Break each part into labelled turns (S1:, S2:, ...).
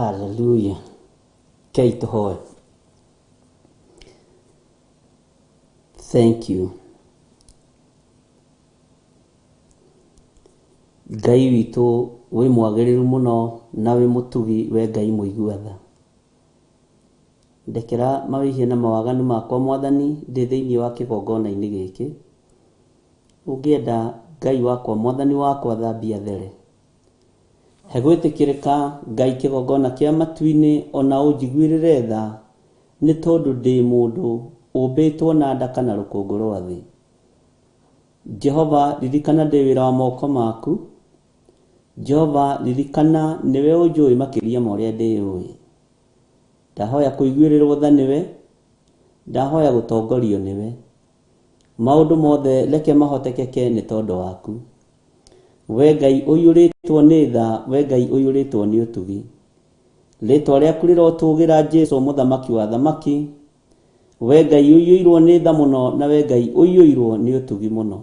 S1: Hallelujah. Kei tũhoe. Thank you. Ngai witũ wĩ mwagĩrĩru mũno na wĩ mũtugi we Ngai mũigua tha. Ndekera mawĩhia na mawaganu makwa Mwathani ndĩ thĩinĩ wa kĩgongona-inĩ gĩkĩ. Ũngĩenda Ngai wakwa Mwathani wakwa thambia there. He gwĩtĩkĩrĩka Ngai kĩgongona kĩa matu-inĩ ona ũnjiguĩrĩre tha nĩ tondũ ndĩ mũndũ ũmbĩtwo na ndaka na rũkũngũ rwa thĩ. Jehova ririkana ndĩ wĩra wa moko maku. Jehova ririkana nĩwe ũnjũĩ makĩria ma ũrĩa ndĩyũĩ. Ndahoya kũiguĩrĩrwo tha nĩwe, ndahoya gũtongorio nĩwe. Maũndũ mothe reke mahotekeke nĩ tondũ waku. We Ngai ũiyũrĩtwo nĩ tha, we Ngai ũiyũrĩtwo nĩ ũtugi. Rĩtwa rĩaku rĩrotũgĩra Jesu mũthamaki wa athamaki. We Ngai ũiyũirwo nĩ tha mũno na we Ngai ũiyũirwo nĩ ũtugi mũno.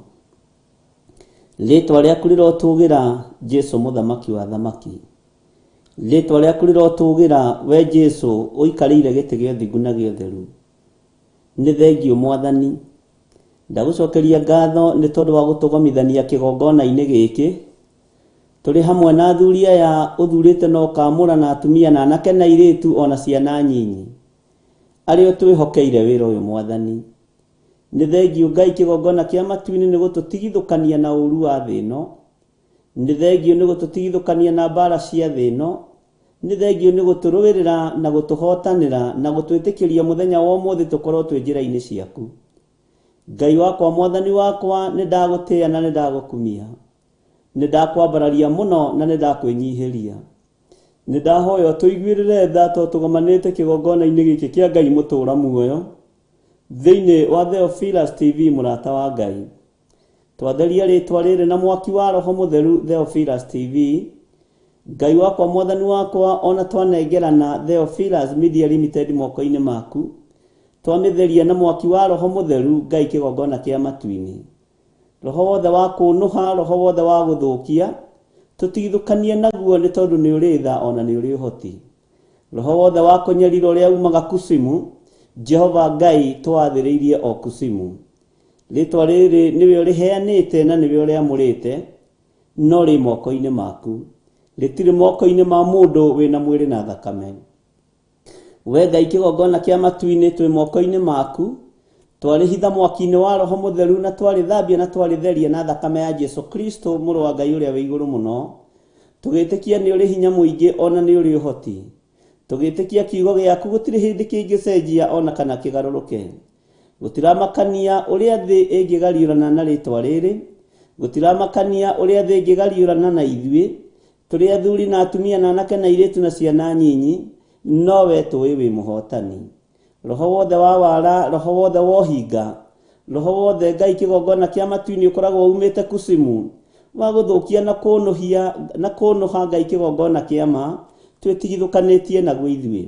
S1: Rĩtwa rĩaku rĩrotũgĩra Jesu mũthamaki wa athamaki. Rĩtwa rĩaku rĩrotũgĩra we Jesu ũikarĩire gĩtĩ gĩa ũthingu na gĩa ũtheru. Nĩ thengiũ Mwathani. Ndagũcokeria ngatho nĩ tondũ wa gũtũgomithania kĩgongona-inĩ gĩkĩ. Tũrĩ hamwe na athuri aya ũthurĩte na ũkaamũra na atumia na anake na airĩtu o na ciana nyinyi. Arĩa ũtwĩhokeire wĩra ũyũ Mwathani. Nĩ thengiũ Ngai kĩgongona kĩa matu-inĩ nĩ gũtũtigithũkania na ũru wa thĩ ĩno. Nĩ thengiũ nĩ gũtũtigithũkania na mbara cia thĩ ĩno. Nĩ thengiũ nĩ gũtũrũĩrĩra na gũtũhotanĩra na gũtwĩtĩkĩria mũthenya wa ũmũthĩ tũkorwo twĩ njĩra-inĩ ciaku. Ngai wakwa Mwathani wakwa nĩ ndagũtĩĩa na nĩ ndagũkumia. Nĩ ndakwambararia mũno na nĩ ndakwĩnyihĩria. Nĩ ndahoya ũtũiguĩrĩre tha tondũ tũgomanĩte kĩgongona-inĩ gĩkĩ kĩa Ngai mũtũra muoyo thĩinĩ wa Theophilus TV mũrata wa Ngai. Twatheria rĩtwa rĩrĩ na mwaki wa Roho Mũtheru Theophilus TV. Ngai wakwa Mwathani wakwa ona twanengerana Theophilus Media Limited moko-inĩ maku. Twamĩtheria na mwaki wa Roho Mũtheru Ngai kĩgongona kĩa matu-inĩ. Roho wothe wa kũnũha, roho wothe wa gũthũkia, tũtigithũkanie naguo nĩ tondũ nĩ ũrĩ tha ona nĩ ũrĩ ũhoti. Roho wothe wa kũnyarira ũrĩa umaga kusimu, Jehova Ngai tũwathĩrĩirie o kusimu. Rĩtwa rĩrĩ nĩwe ũrĩheanĩte na nĩwe ũrĩamũrĩte, no rĩ moko-inĩ maku. Rĩtirĩ moko-inĩ ma mũndũ wĩna mwĩrĩ na thakame. We Ngai kĩgongona kĩa matu-inĩ twĩ moko-inĩ maku, twarĩhitha mwaki-inĩ wa Roho Mũtheru na twarĩthambia na twarĩtheria na thakame ya Jesu Kristo mũrũ wa Ngai ũrĩa wĩ igũrũ mũno, tũgĩtĩkia nĩ ũrĩ hinya mũingĩ ona nĩ ũrĩ ũhoti. Tũgĩtĩkia kiugo gĩaku gũtirĩ hĩndĩ kĩngĩcenjia ona kana kĩgarũrũke. Gũtiramakania ũrĩa thĩ ĩngĩgariũrana na rĩtwa rĩrĩ, gũtiramakania ũrĩa thĩ ĩngĩgariũrana na ithuĩ, tũrĩ athuri na atumia na anake na airĩtu na ciana nyinyi, no we tũĩ wĩ mũhotani. Roho wothe wa wara, roho wothe wa ũhinga, roho wothe Ngai kĩgongona kĩa matu-inĩ ũkoragwo umĩte kusimu, wa gũthũkia na kũnũhia na kũnũha Ngai kĩgongona kĩa ma, twĩtigithũkanĩtie naguo ithuĩ.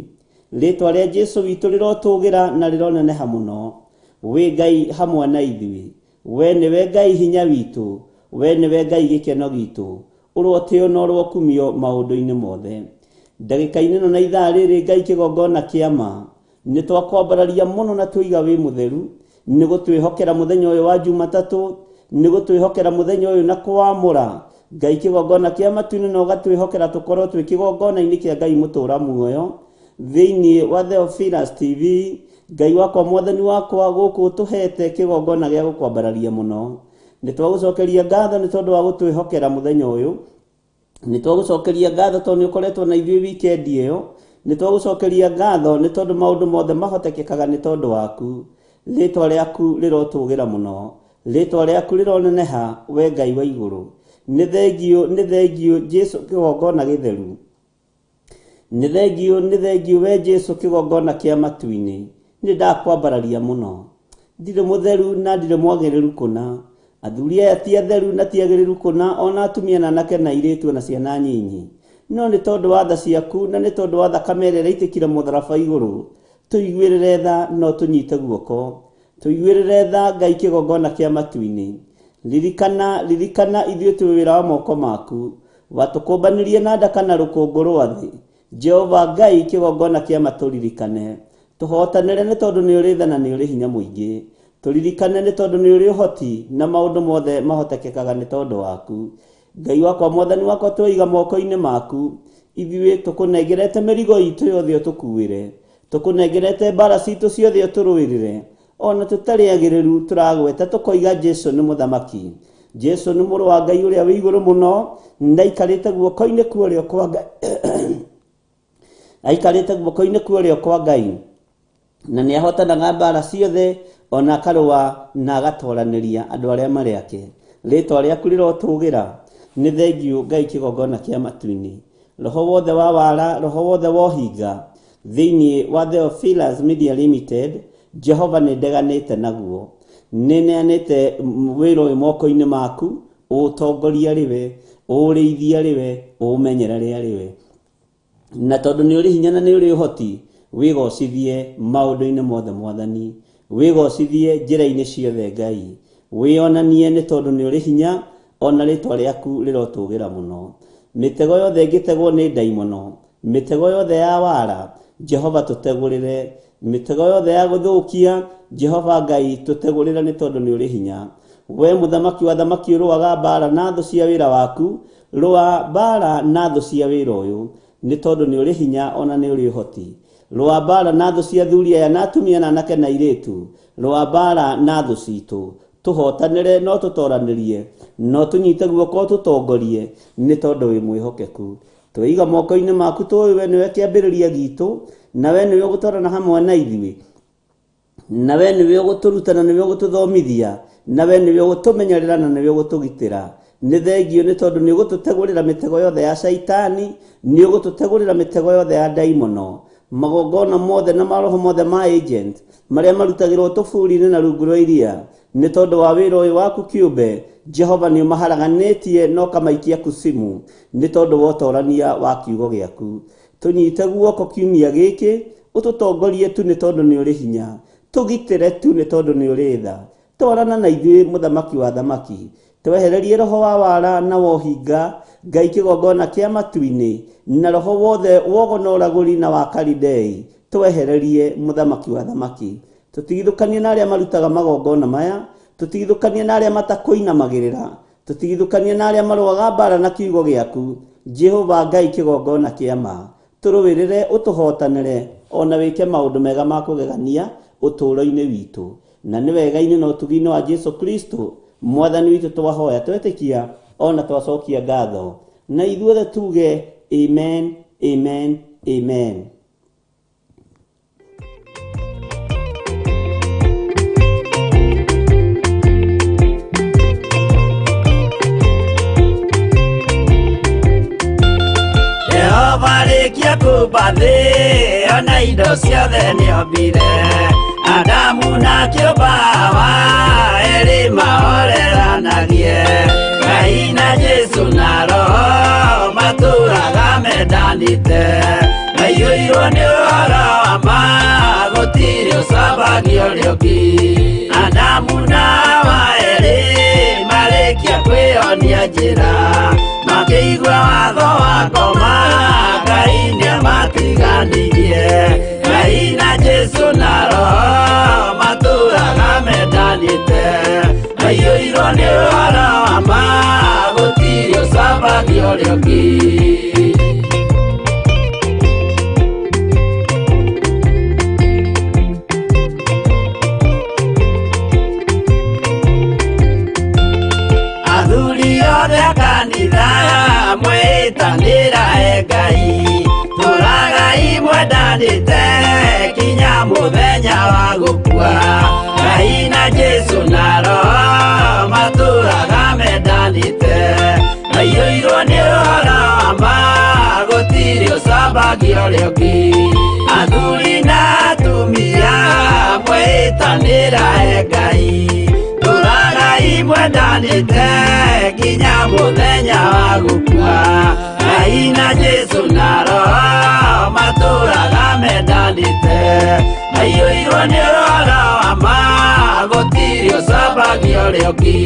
S1: Rĩtwa rĩa Jesu witũ rĩrotũgĩra na rĩroneneha mũno. Wĩ Ngai hamwe na ithuĩ. We nĩwe Ngai hinya witũ. We nĩwe Ngai gĩkeno gitũ. Ũrotĩo na ũrokumio maũndũ-inĩ mothe. Ndagĩka-inĩ ĩno na ithaa rĩrĩ Ngai kĩgongona kĩa ma, nĩ twakwambararia mũno na twoiga wĩ mũtheru, nĩ gũtwĩhokera mũthenya ũyũ wa Jumatatũ, nĩ gũtwĩhokera mũthenya ũyũ na kũwamũra. Ngai kĩgongona kĩa matu-inĩ na ũgatwĩhokera tũkorwo twĩ kĩgongona-inĩ kĩa Ngai mũtũra muoyo thĩinĩ wa Theophilus TV. Ngai wakwa Mwathani wakwa gũkũ ũtũhete kĩgongona gĩa gũkwambararia mũno. Nĩ twagũcokeria ngatho nĩ tondũ wa gũtwĩhokera mũthenya ũyũ. Nĩ twagũcokeria ngatho tondũ nĩ ũkoretwo na ithuĩ weekend ĩyo. Nĩ twagũcokeria ngatho nĩ tondũ maũndũ mothe mahotekekaga nĩ tondũ waku. Rĩtwa rĩaku rĩrotũgĩra mũno. Rĩtwa rĩaku rĩroneneha we Ngai wa igũrũ. Nĩ thengiũ, nĩ thengiũ Jesu kĩgongona gĩtheru. Nĩ thengiũ, nĩ thengiũ we Jesu kĩgongona kĩa matu-inĩ. Nĩ ndakwambararia mũno. Ndirĩ mũtheru na ndirĩ mwagĩrĩru kũna. Athuri aya ti atheru na ti agĩrĩru kũna, ona atumia na anake na airĩtu ona ciana nyinyi. No nĩ tondũ wa tha ciaku na nĩ tondũ wa thakame ĩrĩa ĩraitĩkire mũtharaba igũrũ, tũiguĩrĩre tha na ũtũnyite guoko. Tũiguĩrĩre tha Ngai kĩgongona kĩa matu-inĩ. Ririkana, ririkana ithuĩ twĩ wĩra wa moko maku. Watũkũmbanirie na nda kana rũkũngũ rwa thĩ. Jehova Ngai kĩgongona kĩa matũririkane tũhotanĩre nĩ tondũ nĩ ũrĩ tha na nĩ ũrĩ hinya mũingĩ tũririkane nĩ tondũ nĩ ũrĩ ũhoti na maũndũ mothe mahotekekaga nĩ tondũ waku. Ngai wakwa mwathani wakwa tweiga moko-inĩ maku ithuĩ tũkũnengerete mĩrigo itũ yothe ũtũkuĩre tũkũnengerete mbara citũ ciothe ũtũrũĩrĩre ona tũtarĩ agĩrĩru tũragweta tũkoiga Jesu nĩ mũthamaki Jesu nĩ mũrũ wa Ngai ũrĩa wĩ igũrũ mũno ndaikarĩte guoko-inĩ kwa ũrĩo kwa Ngai aikarĩte guoko-inĩ kwa ũrĩo kwa Ngai na nĩ ahotanaga mbara ciothe ona akarũa na agatoranĩria andũ arĩa marĩ ake. Rĩtwa rĩaku rĩrotũgĩra nĩ thengiũ Ngai kĩgongona kĩa matu-inĩ. Roho wothe wa wara, roho wothe wa ũhinga thĩinĩ wa Theophilus Media Limited, Jehova nĩ ndeganĩte naguo. Nĩ neanĩte wĩra ũyũ moko-inĩ maku, ũũtongoria rĩwe, ũũrĩithia rĩwe, ũũmenyerere rĩwe. Na tondũ nĩ ũrĩ hinya na nĩ ũrĩ ũhoti, wĩgocithie maũndũ-inĩ mothe mwathani, wĩgocithie njĩra-inĩ ciothe Ngai, wĩonanie nĩ tondũ nĩ ũrĩ hinya ona rĩtwa rĩaku rĩrotũgĩra mũno. Mĩtego yothe ĩngĩtegwo nĩ ndaimono, mĩtego yothe ya wara, Jehova tũtegũrĩre, mĩtego yothe ya gũthũkia, Jehova Ngai tũtegũrĩre nĩ tondũ nĩ ũrĩ hinya. We mũthamaki wa thamaki ũrũaga mbara na thũ cia wĩra waku, rũa mbara na thũ cia wĩra ũyũ nĩ tondũ nĩ ũrĩ hinya ona nĩ ũrĩ ũhoti. Rũa mbara na thũ cia athuri aya na atumia na anake na airĩtu, rũa mbara na thũ citũ, tũhotanĩre no tũtoranĩrie, no tũnyite guoko tũtongorie nĩ tondũ wĩ mwĩhokeku. Tweiga moko-inĩ maku tũĩ we nĩwe kĩambĩrĩria gitũ, na we nĩwe ũgũtwarana hamwe na ithuĩ, na we nĩwe ũgũtũruta na nĩwe ũgũtũthomithia, na we nĩwe ũgũtũmenyerera na nĩwe ũgũtũgitĩra. Nĩ thengio nĩ tondũ nĩ ũgũtũtegũrĩra mĩtego yothe ya caitani, nĩ ũgũtũtegũrĩra mĩtego yothe ya ndaimono, magongona mothe na maroho mothe ma agent marĩa marutagĩrwo tũburi-inĩ na rungu rwa iria nĩ tondũ wa wĩra ũyũ waku kĩũmbe. Jehova nĩ ũmaharaganĩtie na ũkamaikia kusimu nĩ tondũ wa ũtorania wa kiugo gĩaku. Tũnyite guoko kiumia gĩkĩ ũtũtongorie tu nĩ tondũ nĩ ũrĩ hinya, tũgitĩre tu nĩ tondũ nĩ ũrĩ tha. Twarana na ithuĩ mũthamaki wa thamaki, twehererie roho wa wara na wa ũhinga Ngai kĩgongona kĩa matu-inĩ na roho wothe wogonoragũri na wa Kalidei, twehererie mũthamaki wa thamaki. Tũtigithũkanie na arĩa marutaga magongona maya, tũtigithũkanie na arĩa matakũinamagĩrĩra, tũtigithũkanie na arĩa marũaga mbara na kiugo gĩaku. Jehova Ngai kĩgongona kĩa ma, tũrũĩrĩre ũtũhotanĩre ona wĩke maũndũ mega ma kũgegania ũtũũro-inĩ witũ. Na nĩ wega-inĩ na ũtugi-inĩ wa Jesu Kristo mwathani witũ twahoya twetĩkia ona twacokia ngatho, na ithuothe tuge amen, amen, amen.
S2: Jehova rĩkia kũmba thĩ ona indo ciothe nĩombire, Adamu na kĩũmba Hawa erĩ mahoreranagie, Ngai na Jesu na Roho matũraga mendanĩte, maiyũirwo nĩ ũhoro wa ma gũtirĩ ũcambagio ũrĩa ũngĩ. Adamu na Hawa erĩ marĩkia kwĩyonia njĩra, makĩigua watho wa ngoma Ngai nĩamatiganirie, Ngai na Jesu na Roho matũraga mendanĩte, maiyũirwo nĩ ũhoro wa ma gũtirĩ ũcambagio ũrĩa ũngĩ. Athuri othe a kanitha mwĩtanĩra e Ngai, tũragai mwendanĩte kinya mũthenya wa gũkua, Ngai na Jesu na Roho matũraga mendanĩte, maiyũirwo nĩ ũhoro wa ma gũtirĩ ũcambagio ũrĩa ũngĩ. Athuri na atumia mwĩtanĩra e Ngai, tũragai mwendanĩte kinya mũthenya wa gũkua, Ngai na Jesu na Roho matũraga mendanĩte, maiyũirwo nĩ ũhoro wa ma gũtirĩ ũcambagio ũrĩa ũngĩ.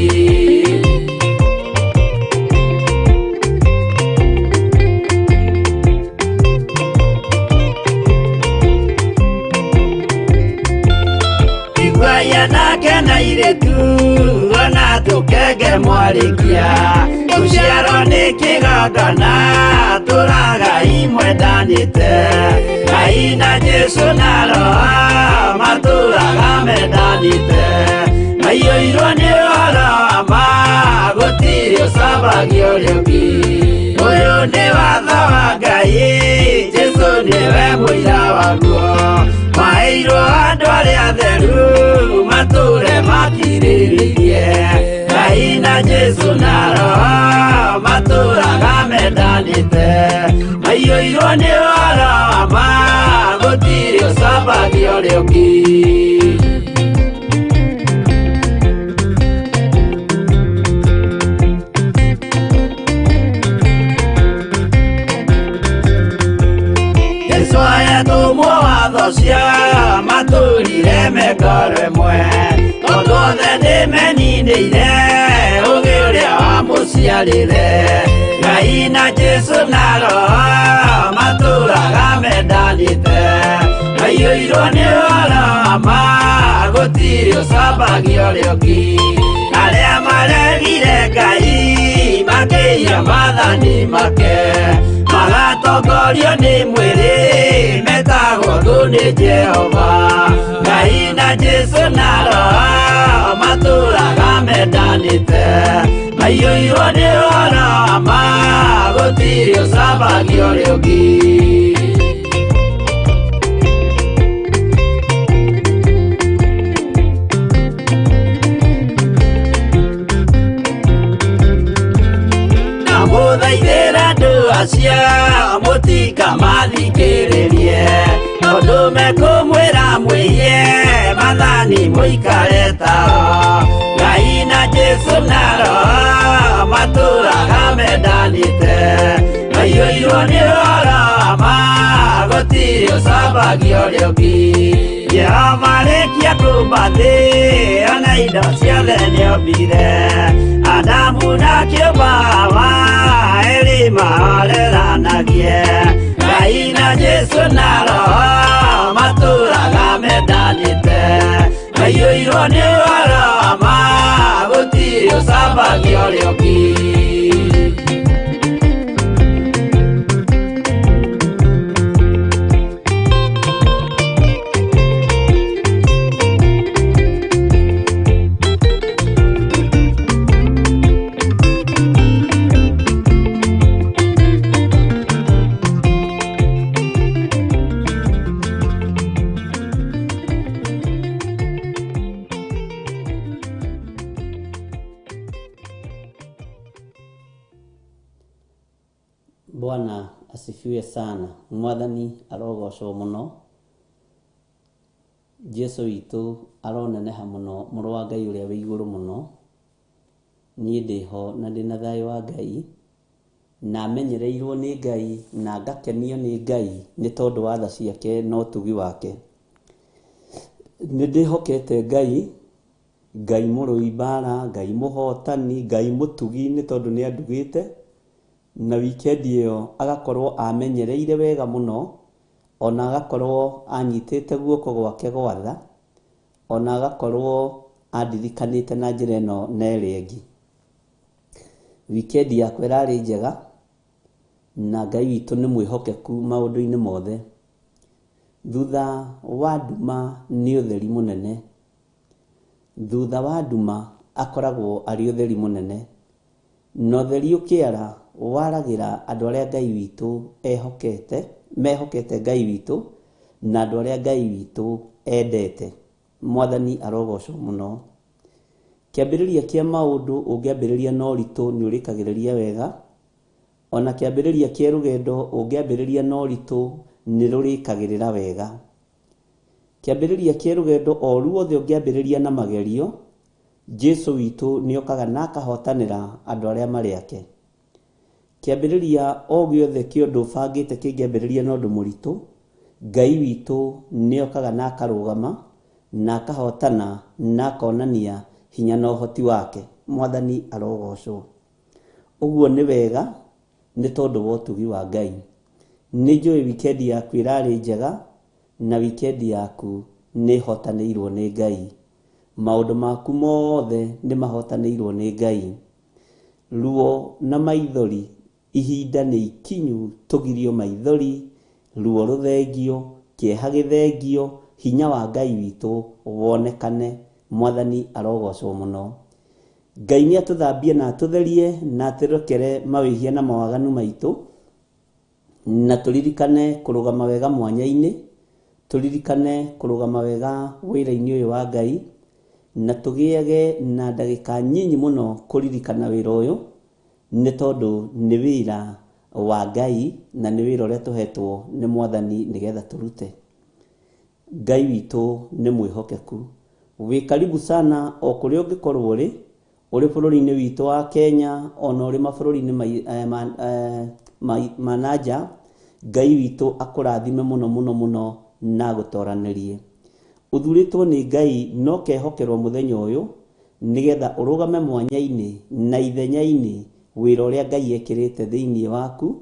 S2: arĩkia Gũciarwo nĩ kĩgongona tũragai mwendanĩte Ngai na Jesũ na Roho matũraga mendanĩte Maiyũirwo nĩ ũhoro wa ma gũtirĩ ũcambagia ũrĩa ũngĩ Ũyũ nĩ watho wa Ngai Jesũ nĩwe mũira waguo Maheirwo andũ arĩa atheru matũre makirĩrĩirie Ngai na Jesũ na Roho matũraga mendanĩte Maiyũirwo nĩ ũhoro wa ma gũtirĩ ũcambagia ũrĩa ũngĩ Jesũ ayatũmwo watho cia matũrire mengoro ĩmwe Tondũ othe nĩmeninĩire ũgĩ ũrĩa wamũciarire Ngai na Jesũ na Roho matũraga mendanĩte Maiyũirwo nĩ ũhoro wa ma gũtirĩ ũcambagia ũrĩa ũngĩ Arĩa maregire Ngai makĩiya maathani make Magatongorio nĩ mwĩrĩ metagwo thũ nĩ Jehova Ngai na Jesũ na Roho matũraga mendanĩte Maiyũirwo nĩ ũhoro wa ma gũtirĩ ũcambagia ũrĩa ũngĩ Ndamũthaithĩra andũ acio mũtikamathikĩrĩrie Tondũ mekũmwĩra mwĩiye maathani mũikare tao Ngai na Jesũ na Roho matũraga mendanĩte Maiyũirwo nĩ ũhoro wa ma gũtirĩ ũcambagia ũrĩa ũngĩ Jehova arĩkia kũũmba thĩ ona indo ciothe nĩombire Adamu na kĩũmba Hawa erĩ mahoreranagie Ngai na Jesũ na Roho matũraga mendanĩte Maiyũirwo nĩ ũhoro wa ma gũtirĩ ũcambagia ũrĩa ũngĩ
S1: Bwana asifiwe sana. Mwathani arogocwo muno. Jesũ witũ aroneneha muno, mũrũ wa Ngai ũrĩa wĩ igũrũ mũno. Niĩ ndĩho na ndĩna thayũ wa Ngai, na menyereirwo nĩ Ngai na ngakenio nĩ Ngai nĩ tondũ wa tha ciake na ũtugi wake. Nĩ ndĩhokete Ngai, Ngai mũrũi mbara, Ngai mũhotani, Ngai mũtugi nĩ tondũ nĩ andugĩte. Na wikendi ĩyo agakorwo amenyereire wega mũno, ona agakorwo anyitĩte guoko gwake gwa tha, ona agakorwo andirikanĩte na njĩra ĩno na ĩrĩa ĩngĩ. Wikendi yakwa ĩrarĩ njega, na Ngai witũ nĩ mwĩhokeku maũndũ-inĩ mothe. Thutha wa nduma nĩ ũtheri mũnene. Thutha wa nduma akoragwo arĩ ũtheri mũnene. Na ũtheri ũkĩara waragĩra andũ arĩa Ngai witũ ehokete, mehokete Ngai witũ, na andũ arĩa Ngai witũ endete. Mwathani arogocwo mũno. Kĩambĩrĩria kĩa maũndũ ũngĩambĩrĩria na ũritũ nĩ ũrĩkagĩrĩria wega, ona kĩambĩrĩria kĩa rũgendo ũngĩambĩrĩria na ũritũ nĩ rũrĩkagĩrĩra wega. Kĩambĩrĩria kĩa rũgendo o ruothe ũngĩambĩrĩria na magerio, Jesũ witũ nĩokaga na akahotanĩra andũ arĩa marĩ ake. Kĩambĩrĩria o gĩothe kĩa ũndũ ũbangĩte kĩngĩambĩrĩria na ũndũ mũritũ, Ngai witũ nĩokaga na akarũgama na akahotana na akonania hinya na ũhoti wake. Mwathani arogocwo. Ũguo nĩ wega nĩ tondũ wa ũtugi wa Ngai. Nĩ njũĩ wikendi yaku ĩrarĩ njega, na wikendi yaku nĩ ĩhotanĩirwo nĩ Ngai. Maũndũ maku mothe nĩ mahotanĩirwo nĩ Ngai. Ruo na maithori, ihinda nĩ ikinyu tũgirio maithori, ruo rũthengio, kĩeha gĩthengio, hinya wa Ngai witũ wonekane. Mwathani arogocwo mũno. Ngai nĩ atũthambie na atũtherie na atũrekere mawĩhia na mawaganu maitũ, na tũririkane kũrũgama wega mwanya-inĩ, tũririkane kũrũgama wega wĩra-inĩ ũyũ wa Ngai, na tũgĩage na ndagĩka nyinyi mũno kũririkana wĩra ũyũ, nĩ tondũ nĩ wĩra wa Ngai na nĩ wĩra ũrĩa tũhetwo nĩ Mwathani nĩgetha tũrute. Ngai witũ nĩ mwĩhokeku. Wĩ karibu sana o kũrĩa ũngĩkorwo ũrĩ, ũrĩ bũrũri-inĩ witũ wa Kenya ona ũrĩ mabũrũri-inĩ ma na nja, Ngai witũ akũrathime mũno mũno mũno na agũtoranĩrie. Ũthurĩtwo nĩ Ngai na ũkehokerwo mũthenya ũyũ nĩgetha ũrũgame mwanya-inĩ na ithenya-inĩ wĩra ũrĩa Ngai ekĩrĩte thĩinĩ waku,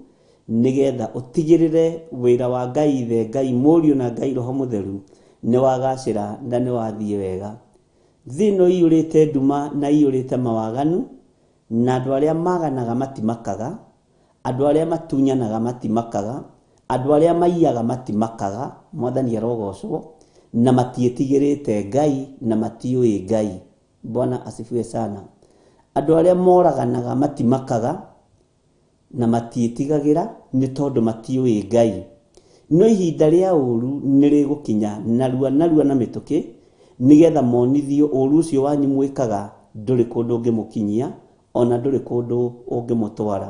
S1: nĩgetha ũtigĩrĩre wĩra wa Ngai Ithe, Ngai Mũriũ na Ngai Roho Mũtheru nĩ wagacĩra na nĩ wathiĩ wega. Thĩ ĩno iyũrĩte nduma na iyũrĩte mawaganu, na andũ arĩa maganaga matimakaga, andũ arĩa matunyanaga matimakaga, andũ arĩa maiyaga matimakaga, Mwathani arogocwo, na matiĩtigĩrĩte Ngai na matiũĩ Ngai. Bwana asifiwe sana. Andũ arĩa moraganaga matimakaga na matiĩtigagĩra nĩ tondũ matiũĩ Ngai. No ihinda rĩa ũru nĩ rĩgũkinya narua narua na mĩtũkĩ, nĩgetha monithio ũru ũcio wanyu mwĩkaga ndũrĩ kũndũ ũngĩmũkinyia, ona ndũrĩ kũndũ ũngĩmũtwara.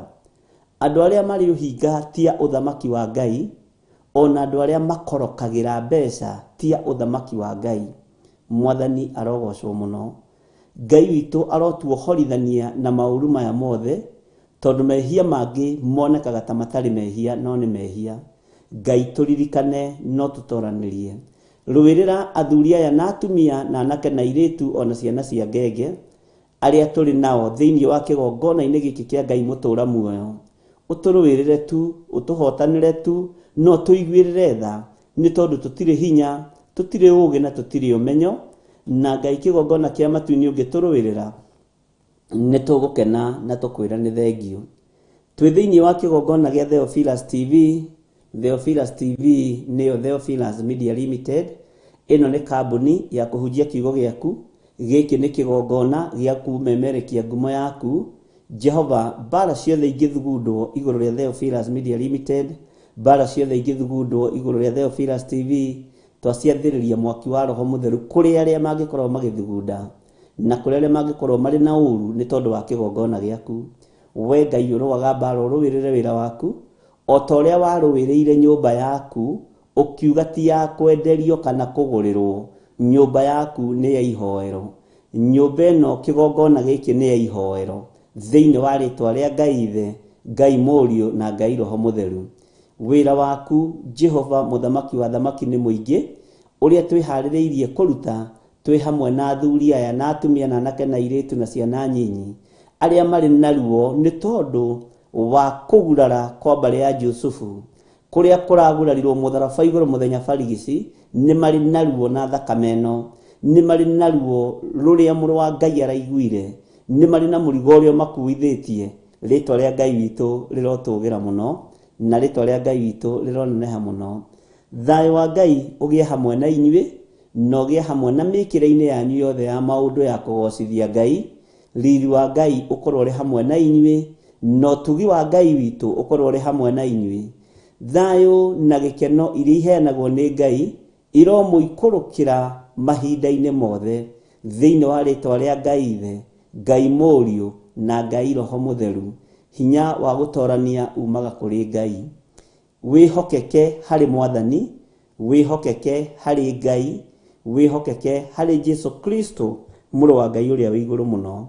S1: Andũ arĩa marĩ ũhinga ti a ũthamaki wa Ngai, ona andũ arĩa makorokagĩra mbeca ti a ũthamaki wa Ngai. Mwathani arogocwo mũno. Ngai witũ arotuohorithania na maũru maya mothe, tondũ mehia mangĩ monekaga ta matarĩ mehia no nĩ mehia. Ngai tũririkane no tũtoranĩrie. Rũĩrĩra athuri aya na atumia na anake na airĩtu ona ciana cia ngenge arĩa tũrĩ nao thĩinĩ wa kĩgongona-inĩ gĩkĩ kĩa Ngai mũtũra muoyo. Ũtũrũĩrĩre tu, ũtũhotanĩre tu, no tũiguĩrĩre tha, nĩ tondũ tũtirĩ hinya, tũtirĩ ũũgĩ na tũtirĩ ũmenyo, na Ngai kĩgongona kĩa matu-inĩ ũngĩtũrũĩrĩra, nĩ tũgũkena na tũkwĩra nĩ thengio. Twĩ thĩinĩ wa kĩgongona gĩa Theophilus TV. Theophilus TV nĩyo Theophilus Media Limited. Ĩno nĩ kambuni ya kũhunjia kiugo gĩaku. Gĩkĩ nĩ kĩgongona gĩa kũmemerekia ngumo yaku. Jehova, mbara ciothe ingĩthugundwo igũrũ rĩa Theophilus Media Limited, mbara ciothe ingĩthugundwo igũrũ rĩa Theophilus TV, twaciathĩrĩria mwaki wa Roho Mũtheru kũrĩ arĩa mangĩkorwo magĩthugunda na kũrĩ arĩa mangĩkorwo marĩ na ũru nĩ tondũ wa kĩgongona gĩaku. We Ngai ũrũaga mbara ũrũĩrĩre wĩra waku, o ta ũrĩa warũĩrĩire nyũmba yaku, ũkiuga ti ya kwenderio kana kũgũrĩrwo. Nyũmba yaku nĩ ya ihoero. Nyũmba ĩno kĩgongona gĩkĩ nĩ ya ihoero. Thĩinĩ wa rĩtwa rĩa Ngai Ithe, Ngai Mũriũ na Ngai Roho Mũtheru. Wĩra waku Jehova mũthamaki wa thamaki nĩ mũingĩ, ũrĩa twĩharĩrĩirie kũruta twĩ hamwe na athuri aya na atumia na anake na airĩtu na ciana nyinyi arĩa marĩ na ruo nĩ tondũ wa kũgurara kwa mbarĩ ya Jusufu, kũrĩa kũragurarirwo mũtharaba igũrũ mũthenya barigici, nĩ marĩ na ruo na thakame ĩno, nĩ marĩ na ruo rũrĩa mũrũ wa Ngai araiguire, nĩ marĩ na mũrigo ũrĩa ũmakuithĩtie. Rĩtwa rĩa Ngai witũ rĩrotũgĩra mũno, na rĩtwa rĩa Ngai witũ rĩroneneha mũno. Thayũ wa Ngai ũgĩe hamwe na inyuĩ, na ũgĩe hamwe na mĩkĩre-inĩ yanyu yothe ya maũndũ ya kũgocithia Ngai. Riri wa Ngai ũkorwo ũrĩ hamwe na inyuĩ, na ũtugi wa Ngai witũ ũkorwo ũrĩ hamwe na inyuĩ. Thayũ na gĩkeno iria iheanagwo nĩ Ngai iromũikũrũkĩra mahinda-inĩ mothe, thĩinĩ wa rĩtwa rĩa Ngai Ithe, Ngai Mũriũ na Ngai Roho Mũtheru. Hinya wa gũtorania umaga kũrĩ Ngai. Wĩhokeke harĩ Mwathani, wĩhokeke harĩ Ngai, wĩhokeke harĩ Jesu Kristo mũrũ wa Ngai ũrĩa wĩ igũrũ mũno.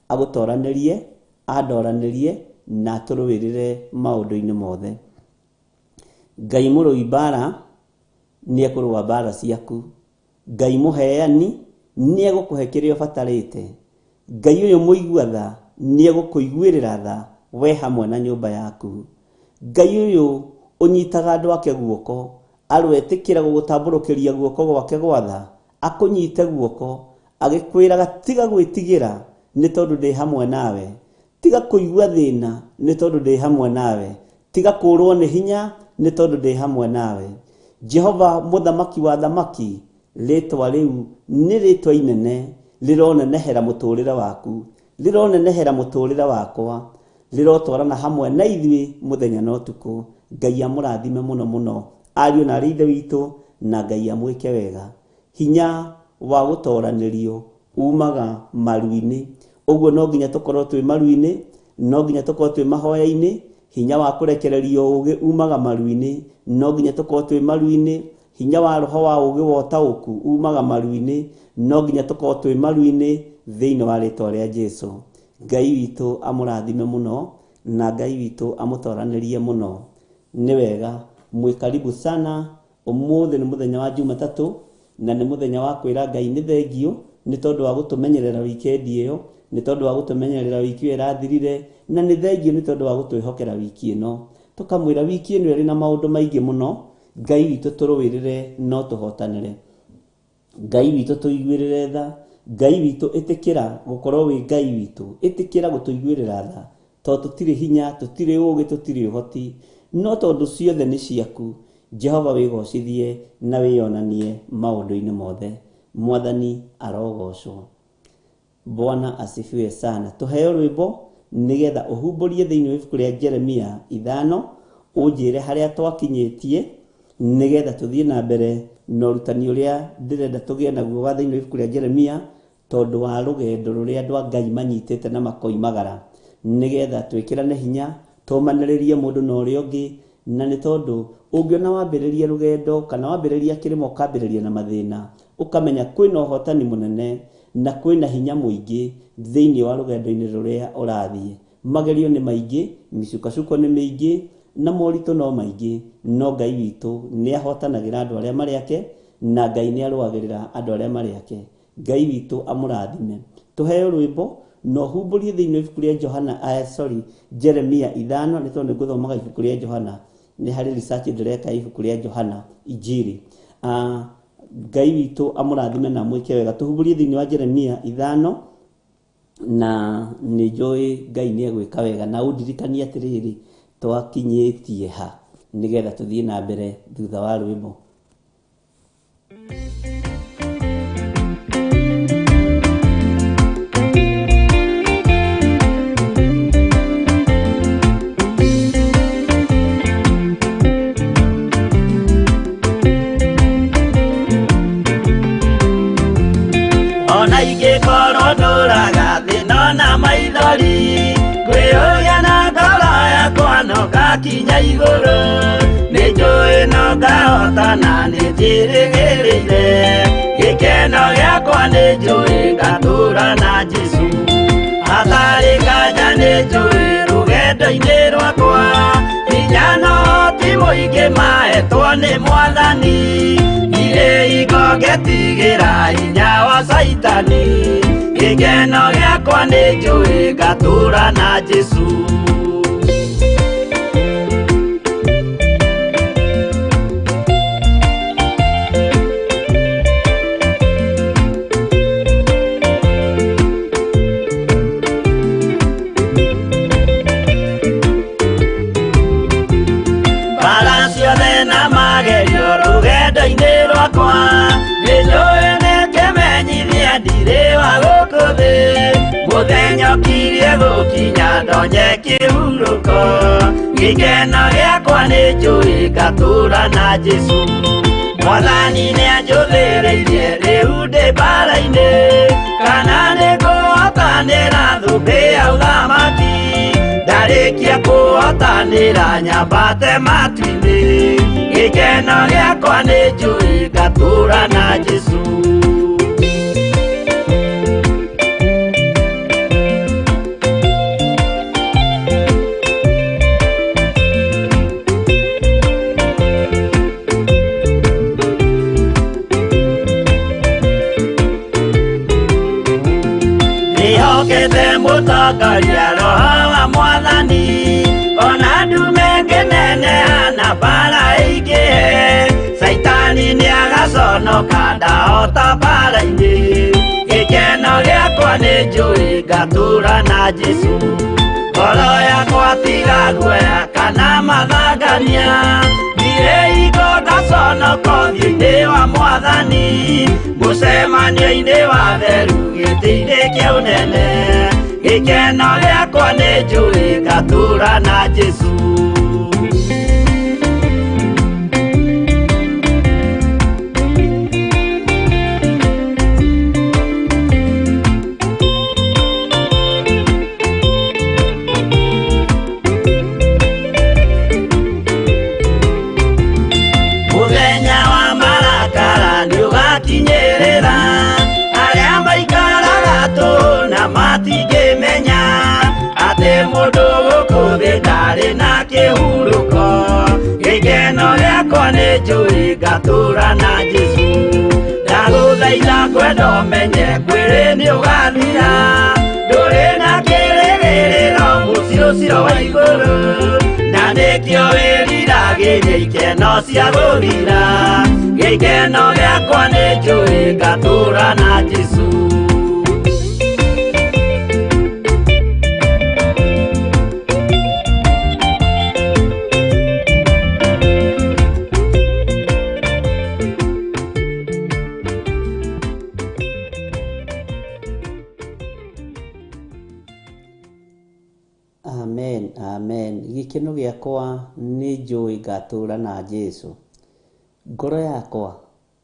S1: Agũtoranĩrie, andoranĩrie na atũrũĩrĩre maũndũ-inĩ mothe. Ngai mũrũi mbara nĩ ekũrũa mbara ciaku. Ngai mũheani nĩ egũkũhe kĩrĩa ũbatarĩte. Ngai ũyũ mũigua tha nĩ egũkũiguĩrĩra tha we hamwe na nyũmba yaku. Ngai ũyũ ũnyitaga andũ ake guoko, aroetĩkĩra gũgũtambũrũkĩria guoko gwake gwa tha, akũnyite guoko, agĩkwĩraga tiga gwĩtigĩra nĩ tondũ ndĩ hamwe nawe. Tiga kũigua thĩna nĩ tondũ ndĩ hamwe nawe. Tiga kũũrwo nĩ hinya nĩ tondũ ndĩ hamwe nawe. Jehova mũthamaki wa thamaki, rĩtwa rĩu nĩ rĩtwa inene rĩronenehera mũtũrĩre waku, rĩronenehera mũtũrĩre wakwa, rĩrotwarana hamwe na ithuĩ mũthenya na ũtukũ. Ngai amũrathime mũno mũno ariũ na arĩ ithe witũ, na Ngai amwĩke wega. Hinya wa gũtoranĩrio umaga maru-inĩ. Ũguo no nginya tũkorwo twĩ maru-inĩ, no nginya tũkorwo twĩ mahoya-inĩ. Hinya wa kũrekererio ũgĩ umaga maru-inĩ, no nginya tũkorwo twĩ maru-inĩ. Hinya wa roho wa ũgĩ wa ũtaũku umaga maru-inĩ, no nginya tũkorwo twĩ maru-inĩ thĩinĩ wa rĩtwa rĩa Jesũ. Ngai witũ amũrathime mũno na Ngai witũ amũtoranĩrie mũno. Nĩ wega, mwĩ karibu sana. Ũmũthĩ nĩ mũthenya wa Jumatatũ na nĩ mũthenya wa kwĩra Ngai nĩ thengio nĩ tondũ wa gũtũmenyerera wikendi ĩyo, nĩ tondũ wa gũtũmenyerera wiki ĩyo ĩrathirire, na nĩ thengio nĩ tondũ wa gũtwĩhokera wiki ĩno. Tũkamwĩra wiki ĩno ĩrĩ na maũndũ maingĩ mũno, Ngai witũ tũrũĩrĩre no tũhotanĩre. Ngai witũ tũiguĩrĩre tha, Ngai witũ ĩtĩkĩra gũkorwo wĩ Ngai witũ, ĩtĩkĩra gũtũiguĩrĩra tha, tondũ tũtirĩ hinya, tũtirĩ ũgĩ, tũtirĩ ũhoti, no tondũ ciothe nĩ ciaku. Jehova wĩgocithie na wĩyonanie maũndũ-inĩ mothe. Mwathani arogocwo. Bwana asifiwe sana. Tuheo rwĩmbo nĩgetha ũhumbũrie thĩinĩ wa ibuku rĩa Jeremia 5, ũnjĩre harĩa twakinyĩtie nĩgetha tũthiĩ na mbere na ũrutani ũrĩa ndĩrenda tũgĩe naguo wa thĩinĩ wa ibuku rĩa Jeremia, tondũ wa rũgendo rũrĩa andũ a Ngai manyitĩte na makoimagara, nĩgetha twĩkĩrane hinya, tũmanĩrĩrie mũndũ na ũrĩa ũngĩ. Na nĩ tondũ ũngĩona wambĩrĩria rũgendo kana wambĩrĩria kĩrĩma ũkambĩrĩria na mathĩna, ũkamenya kwĩna ũhotani mũnene na kwĩna hinya mũingĩ thĩinĩ wa rũgendo-inĩ rũrĩa ũrathiĩ. Magerio nĩ maingĩ, mĩcukacuko nĩ mĩingĩ, na moritũ no maingĩ, no Ngai witũ nĩ ahotanagĩra andũ arĩa marĩ ake, na Ngai nĩ arũagĩrĩra andũ arĩa marĩ ake. Ngai witũ amũrathime. Tũheo rwĩmbo na ũhumbũrie thĩinĩ wa ibuku rĩa Johana, sorry, Jeremia 5, nĩ tondũ nĩngũthomaga ibuku rĩa Johana, nĩ harĩ research ndĩreka ibuku rĩa Johana Injiri. Ngai witũ amũrathime na amwĩke wega. Tũhumbũrie thĩinĩ wa Jeremia 5, na nĩ njũĩ Ngai nĩ egwĩka wega. Na ũndirikanie atĩrĩrĩ, twakinyĩtie ha nĩgetha tũthiĩ na mbere thutha wa rwĩmbo.
S2: Ona ingĩkorwo ndũraga thĩna na maithori, ngwĩyũria na ngoro yakwa no ngakinya igũrũ. Nĩ njũĩ no ngahotana, nĩ njĩrĩgĩrĩire gĩkeno gĩakwa, nĩ njũĩ ngatũra na Jesũ. Hatarĩ nganja nĩ njũĩ rũgendo-inĩ rwakwa, hinya no ti mũingĩ mahetwo nĩ Mwathani. Ndirĩ hingo ngetigĩra hinya wa Caitani, gĩkeno gĩakwa nĩ njũĩ ngatũra na Jesũ. Bara ciothe na magerio rũgendo-inĩ rwakwa, nĩ njũĩ nĩ kĩmenyithia ndirĩ wa gũkũ thĩ. Mũthenya ũkirie gũkinya ndonye kĩhurũko, gĩkeno gĩakwa nĩ njũĩ ngatũra na Jesũ. Mwathani nĩ anjũthĩrĩirie rĩu ndĩ mbara-inĩ, kana nĩ ngũhotanĩra thũmbĩ ya ũthamaki. Ndarĩkia kũhotanĩra nyambate matu-inĩ, gĩkeno gĩakwa nĩ njũĩ ngatũra na Jesũ. Nĩhokete mũtongoria roho wa Mwathani, ona ndume ngĩneneha na mbara ĩingĩhe. Caitani nĩagaconoka ndahota mbara-inĩ, gĩkeno gĩakwa nĩ njũĩ ngatũra na Jesũ. Kana mathangania ndirĩ hingo ngaconoka ũthiũ-inĩ wa mwathani mũcemanio-inĩ wa theru gĩtĩ-inĩ kĩa ũnene gĩkeno gĩakwa nĩ njũĩ ngatũũra na Jesũ. Mũthenya wa marakara nĩũgakinyĩrĩra arĩa maikaraga tũhũ na matingĩmenya atĩ mũndũ gũkũ thĩ ndarĩ na kĩhurũko gĩkeno gĩakwa nĩ njũĩ ngatũũra na Jesũ. Ndagũthaitha ngwenda ũmenye mwĩrĩ nĩũgathira ndũrĩ na kĩrĩgĩrĩro mũciĩ ũcio wa igũrũ na nĩkĩo wĩriragĩria ikeno cia gũthira gĩkeno gĩakwa nĩ njũĩ ngatũũra na Jesũ.
S1: Amen, amen. Gĩkeno gĩakwa nĩ njũĩ ngatũũra na Jesũ. Ngoro yakwa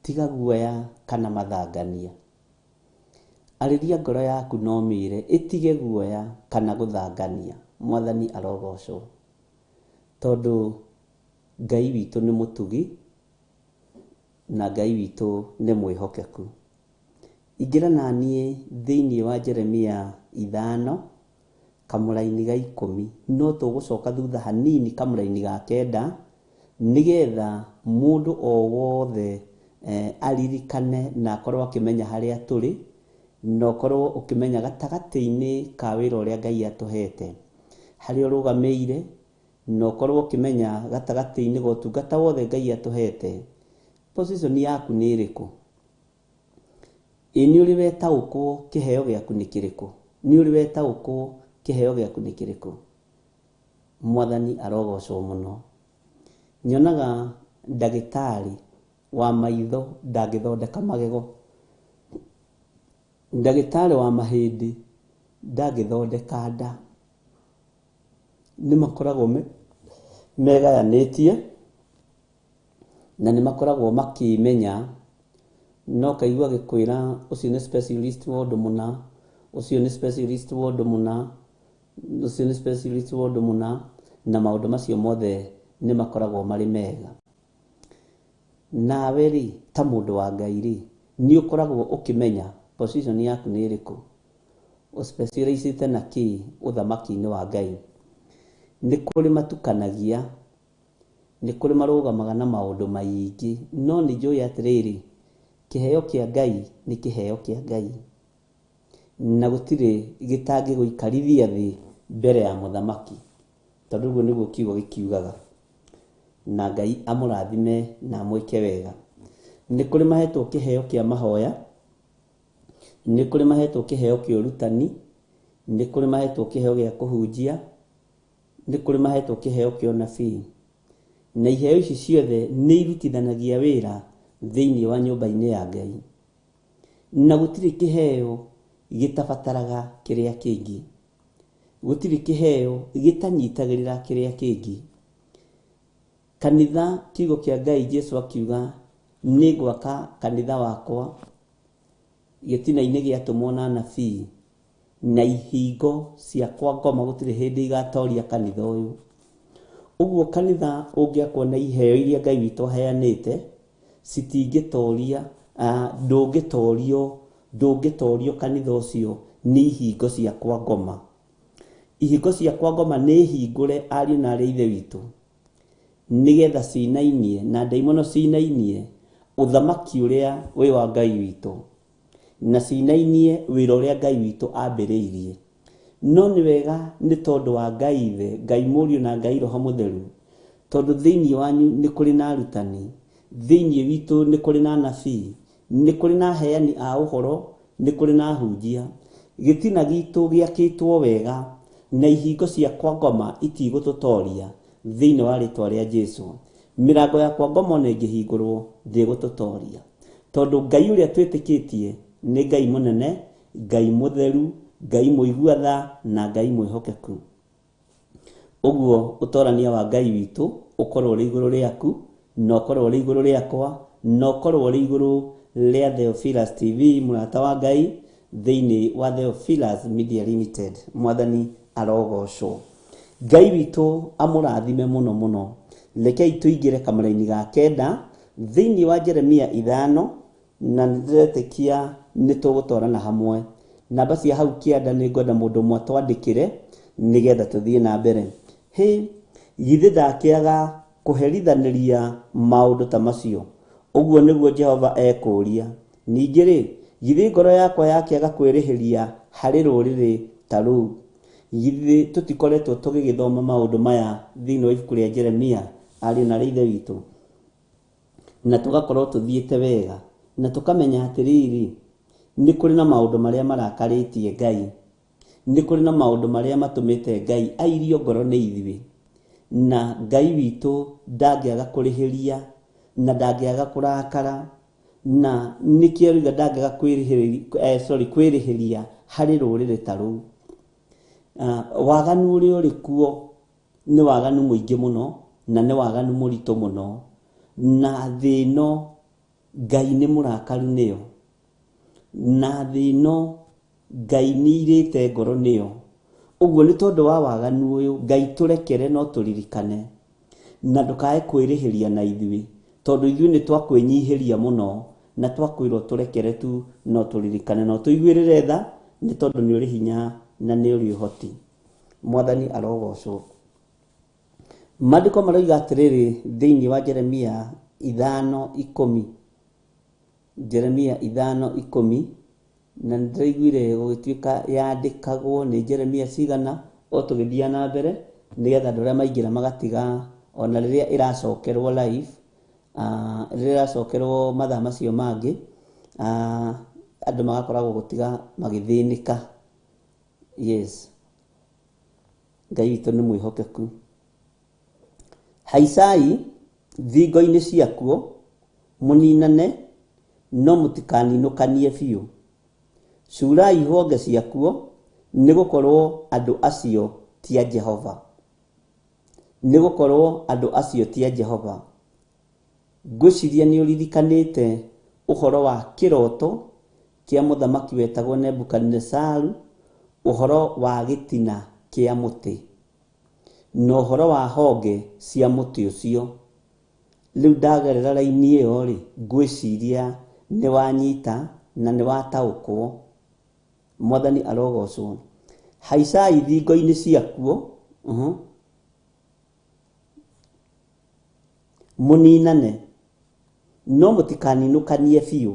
S1: tiga guoya kana mathangania. Arĩria ngoro yaku na ũmĩre ĩtige guoya kana gũthangania. Mwathani arogocwo. Tondũ Ngai witũ nĩ mũtugi na Ngai witũ nĩ mwĩhokeku. Ingĩra na niĩ thĩinĩ wa Jeremia 5 kamũraini ga 10, no tũgũcoka thutha hanini kamũraini ga 9 nĩgetha mũndũ o wothe aririkane na akorwo akĩmenya harĩa tũrĩ, na ũkorwo ũkĩmenya gatagatĩ-inĩ ka wĩra ũrĩa Ngai atũhete, harĩa ũrũgamĩire, na ũkorwo ũkĩmenya gatagatĩ-inĩ ga ũtungata wothe Ngai atũhete, position yaku nĩ ĩrĩkũ. Ĩ nĩ ũrĩ wetaũkwo kĩheo gĩaku nĩ kĩrĩkũ? Nĩ ũrĩ wetaũkwo kĩheo gĩaku nĩ kĩrĩkũ? Mwathani arogocwo mũno. Nyonaga ndagĩtarĩ wa maitho ndangĩthondeka magego. Ndagĩtarĩ wa mahĩndĩ ndangĩthondeka nda. Nĩ makoragwo megayanĩtie na nĩ makoragwo makĩmenya, no kaigua agĩkwĩra ũcio nĩ specialist wa ũndũ mũna, ũcio nĩ specialist wa ũndũ mũna, ũcio nĩ specialist wa ũndũ mũna, na maũndũ macio mothe nĩ makoragwo marĩ mega. Nawe rĩ, ta mũndũ wa Ngai rĩ, nĩ ũkoragwo ũkĩmenya position yaku nĩ ĩrĩkũ, ũspecialiste na kĩ ũthamaki-inĩ wa Ngai. Nĩ kũrĩ matukanagia, nĩ kũrĩ marũgamaga na maũndũ maingĩ, no nĩ njũĩ atĩrĩrĩ, kĩheo kĩa Ngai nĩ kĩheo kĩa Ngai, na gũtirĩ gĩtangĩgũikarithia thĩ mbere ya mũthamaki, tondũ ũguo nĩguo kiugo gĩkiugaga. Na Ngai amũrathime na amwĩke wega. Nĩ kũrĩ mahetwo kĩheo kĩa mahoya, nĩ kũrĩ mahetwo kĩheo kĩa ũrutani, nĩ kũrĩ mahetwo kĩheo gĩa kũhunjia, nĩ kũrĩ mahetwo kĩheo kĩa ũnabii. Na iheo ici ciothe nĩ irutithanagia wĩra thĩinĩ wa nyũmba-inĩ ya Ngai. Na gũtirĩ kĩheo gĩtabataraga kĩrĩa kĩngĩ. Gũtirĩ kĩheo gĩtanyitagĩrĩra kĩrĩa kĩngĩ. Kanitha, kiugo kĩa Ngai Jesũ akiuga, nĩ ngwaka kanitha wakwa gĩtina-inĩ gĩatũmwo na anabii, na ihingo cia kwa ngoma gũtirĩ hĩndĩ igatoria kanitha ũyũ. Ũguo kanitha ũngĩakwo na iheo iria Ngai witũ aheanĩte, citingĩtoria, ndũngĩtorio, ndũngĩtorio kanitha ũcio nĩ ihingo cia kwa ngoma. Ihingo cia kwa ngoma nĩ hingũre ariũ na arĩ a Ithe witũ, nĩgetha cinainie na ndaimono cinainie ũthamaki ũrĩa wĩ wa Ngai witũ, na cinainie wĩra ũrĩa Ngai witũ ambĩrĩirie. No nĩ wega nĩ tondũ wa Ngai Ithe, Ngai Mũriũ na Ngai Roho Mũtheru, tondũ thĩinĩ wanyu nĩ kũrĩ na arutani, thĩinĩ witũ nĩ kũrĩ na anabii, nĩ kũrĩ na aheani a ũhoro, nĩ kũrĩ na ahunjia. Gĩtina gitũ gĩakĩtwo wega, na ihingo cia kwa ngoma itigũtũtoria, Thĩinĩ wa rĩtwa rĩa Jesu. Mĩrango ya kwa ngoma ona ĩngĩhingũrwo ndĩgũtũtoria. Tondũ Ngai ũrĩa twĩtĩkĩtie nĩ Ngai mũnene, Ngai mũtheru, Ngai mũigua tha na Ngai mwĩhokeku. Ũguo ũtorania wa Ngai witũ ũkorwo ũrĩ igũrũ rĩaku, na ũkorwo ũrĩ igũrũ rĩakwa, na ũkorwo ũrĩ igũrũ rĩa Theophilus TV, mũrata wa Ngai, thĩinĩ wa Theophilus Media Limited. Mwathani arogocwo. Ngai witũ amũrathime mũno mũno. Rekei tũingĩre kamũraini ga kenda thĩinĩ wa Jeremia 5, na nĩndĩretĩkia nĩtũgũtwarana hamwe. Namba cia hau kĩanda nĩngwenda mũndũ ũmwe atwandĩkĩre nĩgetha tũthiĩ na mbere. Hĩ, githĩ ndakĩaga kũherithanĩria maũndũ ta macio? Ũguo nĩguo Jehova ekũũria. Ningĩ-rĩ, githĩ ngoro yakwa yakĩaga kwĩrĩhĩria harĩ rũrĩrĩ ta rũu? Githĩ tũtikoretwo tũgĩgĩthoma maũndũ maya thĩinĩ wa ibuku rĩa Jeremia, ariũ na aarĩ a Ithe witũ? Na tũgakorwo tũthiĩte wega, na tũkamenya atĩrĩrĩ, nĩ kũrĩ na maũndũ marĩa marakarĩtie Ngai, nĩ kũrĩ na maũndũ marĩa matũmĩte Ngai airio ngoro nĩ ithuĩ, na Ngai witũ ndangĩaga kũrĩhĩria, na ndangĩaga kũrakara, na nĩkĩo rĩu ndangĩaga kwĩrĩhĩria harĩ rũrĩrĩ ta rũu. Waganu ũrĩa ũrĩ kuo nĩ waganu mũingĩ mũno, na nĩ waganu mũritũ mũno, na thĩ ĩno Ngai nĩ mũrakaru nĩyo, na thĩ ĩno Ngai nĩ airĩte ngoro nĩyo. Ũguo nĩ tondũ wa waganu ũyũ, Ngai tũrekere no tũririkane, na ndũkae kwĩrĩhĩria na ithuĩ, tondũ ithuĩ nĩ twakwĩnyihĩria mũno, na twakwĩrwo tũrekere tu no tũririkane, na ũtũiguĩrĩre tha, nĩ tondũ nĩ ũrĩ hinya na nĩ ũrĩ ũhoti. Mwathani arogocwo. Maandĩko maroiga atĩrĩrĩ thĩinĩ wa Jeremia 5:10. Jeremia 5:10, na nĩndĩraiguire gũgĩtuĩka yandĩkagwo nĩ Jeremia cigana o tũgĩthiaga na mbere, nĩgetha andũ arĩa maingĩra magatiga ona rĩrĩa ĩracokerwo live, rĩrĩa ĩracokerwo mathaa macio mangĩ, andũ magakoragwo gũtiga magĩthĩnĩka. Yes. Ngai witũ nĩ mwĩhokeku. Haicai thingo-inĩ ciakuo, mũninane, no mũtikaninũkanie biũ. Cuurai honge ciakuo, nĩ gũkorwo andũ acio ti a Jehova. Nĩ gũkorwo andũ acio ti a Jehova. Ngwĩciria nĩ ũririkanĩte ũhoro wa kĩroto kĩa mũthamaki wetagwo Nebukadinesaru, ũhoro wa gĩtina kĩa mũtĩ, na ũhoro wa honge cia mũtĩ ũcio. Rĩu ndagerera raini ĩyo rĩ, ngwĩciria nĩ wanyita na nĩ wataũkwo. Mwathani arogocwo. Haicai thingo-inĩ ciakuo, mũninane, no mũtikaninũkanie biũ.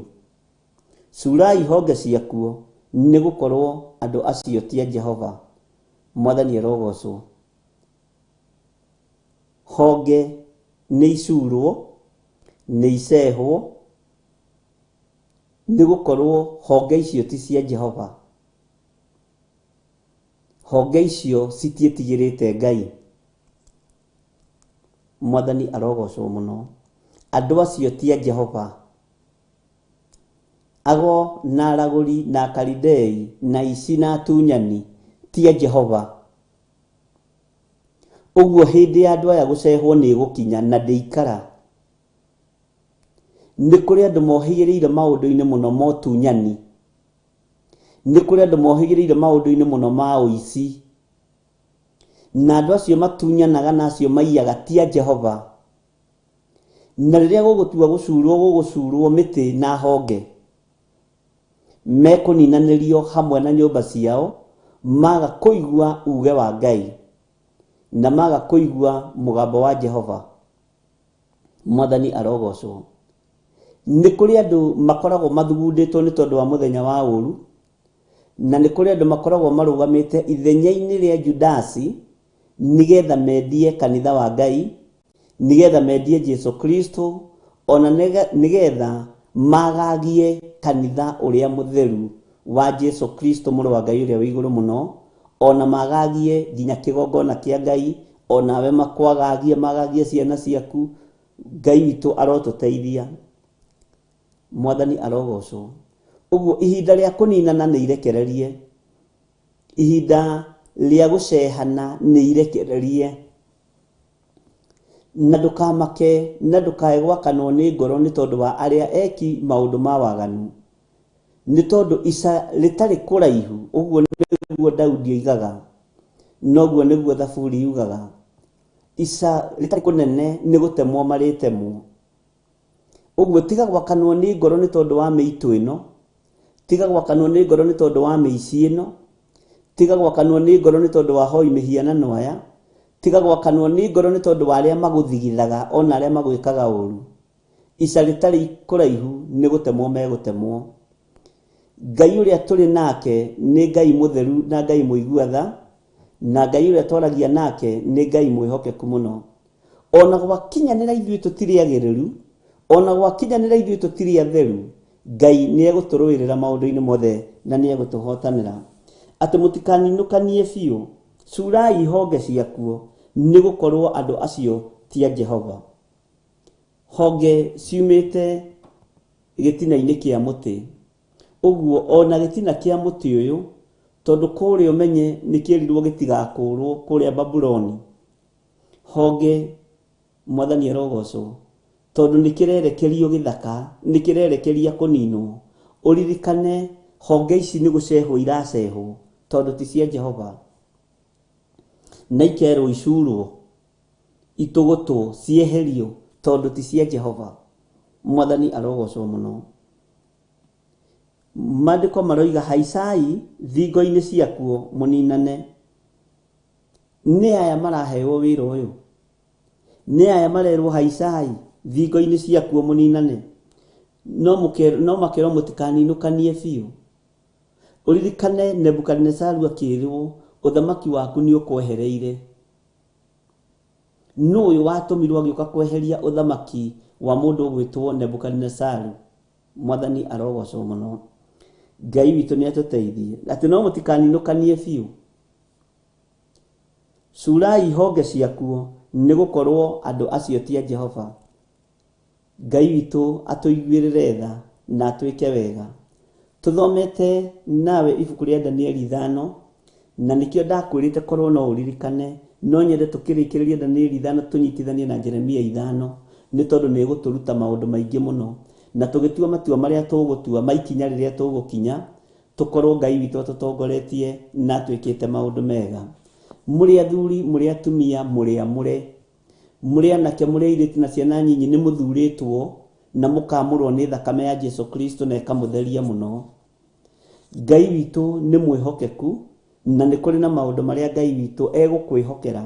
S1: Cuurai honge ciakuo, nĩ gũkorwo andũ acio ti a Jehova. Mwathani arogocwo. Honge nĩ icurwo, nĩ icehwo, nĩ gũkorwo honge icio ti cia Jehova. Honge icio citiĩtigĩrĩte Ngai. Mwathani arogocwo mũno. Andũ acio ti a Jehova. Ago na aragũri na Akalidei na ici na atunyani ti a Jehova. Ũguo hĩndĩ ya andũ aya gũcehwo nĩ ĩgũkinya na ndĩikara. Nĩ kũrĩ andũ mohĩgĩrĩire maũndũ-inĩ mũno ma ũtunyani. Nĩ kũrĩ andũ mohĩgĩrĩire maũndũ-inĩ mũno ma ũici. Na andũ acio matunyanaga na acio maiyaga ti a Jehova. Na rĩrĩa gũgũtua gũcurwo, gũgũcurwo mĩtĩ na honge. Mekũninanĩrio hamwe na nyũmba ciao, maga kũigua uge wa Ngai, na maga kũigua mũgambo wa Jehova. Mwathani arogocwo. Nĩ kũrĩ andũ makoragwo mathugundĩtwo nĩ tondũ wa mũthenya wa ũru, na nĩ kũrĩ andũ makoragwo marũgamĩte ithenya-inĩ rĩa Judasi nĩgetha mendie kanitha wa Ngai, nĩgetha mendie Jesu Kristo, ona nĩgetha magagie kanitha ũrĩa mũtheru wa Jesu Kristo mũrũ wa Ngai ũrĩa wĩ igũrũ mũno, ona magagie nginya kĩgongona kĩa Ngai, Onawe makwagagie magagie ciana ciaku. Ngai witũ arotũteithia. Mwathani arogocwo. Ũguo ihinda rĩa kũninana nĩ irekererie, ihinda rĩa gũcehana nĩ irekererie, na ndũkamake na ndũkae gwakanwo nĩ ngoro nĩ tondũ wa arĩa eki maũndũ ma waganu, nĩ tondũ ica rĩtarĩ kũraihu. Ũguo nĩguo Daudi oigaga, noguo nĩguo Thaburi yugaga, ica rĩtarĩ kũnene nĩ gũtemwo marĩtemwo. Ũguo tiga gwakanwo nĩ ngoro nĩ tondũ wa mĩitũ ĩno, tiga gwakanwo nĩ ngoro nĩ tondũ wa mĩici ĩno, tiga gwakanwo nĩ ngoro nĩ tondũ wa hoi mĩhianano aya, tiga gwakanwo nĩ ngoro nĩ tondũ wa arĩa magũthigithaga ona arĩa magwĩkaga ũru. Ica rĩtarĩ kũraihu nĩ gũtemwo megũtemwo. Ngai ũrĩa tũrĩ nake nĩ Ngai mũtheru na Ngai mũigua tha, na Ngai ũrĩa twaragia nake nĩ Ngai mwĩhokeku mũno. Ona gwakinyanĩra ithuĩ tũtirĩ agĩrĩru, ona gwakinyanĩra ithuĩ tũtirĩ atheru, Ngai nĩ egũtũrũĩrĩra maũndũ-inĩ mothe na nĩ egũtũhotanĩra. Atĩ mũtikaninũkanie biũ, curai honge ciakuo, nĩ gũkorwo andũ acio ti a Jehova. Honge ciumĩte gĩtina-inĩ kĩa mũtĩ. Ũguo ona gĩtina kĩa mũtĩ ũyũ, tondũ kũrĩa ũmenye nĩ kĩerirwo gĩtigakũrwo kũrĩa Babuloni, honge Mwathani arogocwo, tondũ nĩ kĩrerekerio gĩthaka, nĩ kĩrerekeria kũninwo. Ũririkane honge ici nĩ gũcehwo iracehwo, tondũ ti cia Jehova, na ikerwo icurwo, itũgũtwo, cieherio, tondũ ti cia Jehova. Mwathani arogocwo mũno. Maandĩko maroiga haicai thingo-inĩ ciakuo mũninane. Nĩ aya maraheo wĩra ũyũ, nĩ aya marerwo haicai thingo-inĩ ciakuo mũninane, no makerwo mũtikaninũkanie biũ. Ũririkane Nebukadinezaru akĩrwo ũthamaki waku nĩ ũkwehereire. Nũ ũyũ watũmirwo agĩũka kweheria ũthamaki wa mũndũ ũgwĩtwo Nebukadinezaru? Mwathani arogocwo mũno. Ngai witũ nĩ atũteithie atĩ no mũtikaninũkanie biũ. Curai honge ciakuo, nĩ gũkorwo andũ acio ti a Jehova. Ngai witũ atũiguĩrĩre tha na atwĩke wega. Tũthomete nawe ibuku rĩa Danieli 5, na nĩkĩo ndakwĩrĩte korwo no ũririkane, no nyende tũkĩrĩkĩrĩria Danieli 5 tũnyitithanie na Jeremia 5, nĩ tondũ nĩ ĩgũtũruta maũndũ maingĩ mũno. Na tũgĩtua matua marĩa tũgũtua ma ikinya rĩrĩa tũgũkinya, tũkorwo Ngai witũ atũtongoretie na atwĩkĩte maũndũ mega. Mũrĩ athuri, mũrĩ atumia, mũrĩ amũre, mũrĩ anake, mũrĩ airĩtu na ciana nyinyi, nĩ mũthurĩtwo na mũkamũrwo nĩ thakame ya Jesu Kristo na ĩkamũtheria mũno. Ngai witũ nĩ mwĩhokeku, na nĩ kũrĩ na maũndũ marĩa Ngai witũ egũkwĩhokera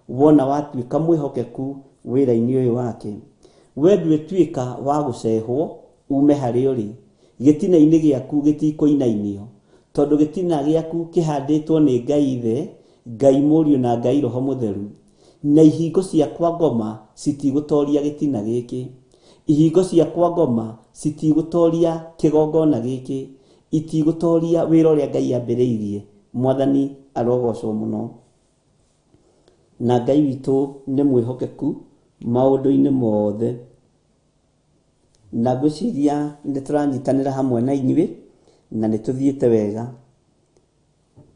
S1: wona watuĩka mwĩhokeku wĩra-inĩ ũyũ wake. We ndwĩtuĩka wa gũcehwo ume harĩa ũrĩ, gĩtina-inĩ gĩaku gĩtikũinainio, tondũ gĩtina gĩaku kĩhandĩtwo nĩ Ngai Ithe, Ngai Mũriũ na Ngai Roho Mũtheru. Na ihingo cia kwa ngoma citigũtoria gĩtina gĩkĩ. Ihingo cia kwa ngoma citigũtoria kĩgongona gĩkĩ, itigũtoria wĩra ũrĩa Ngai ambĩrĩirie. Mwathani arogocwo mũno. Na Ngai witũ nĩ mwĩhokeku maũndũ-inĩ mothe. Na ngwĩciria nĩ tũranyitanĩra hamwe na inyuĩ na nĩ tũthiĩte wega.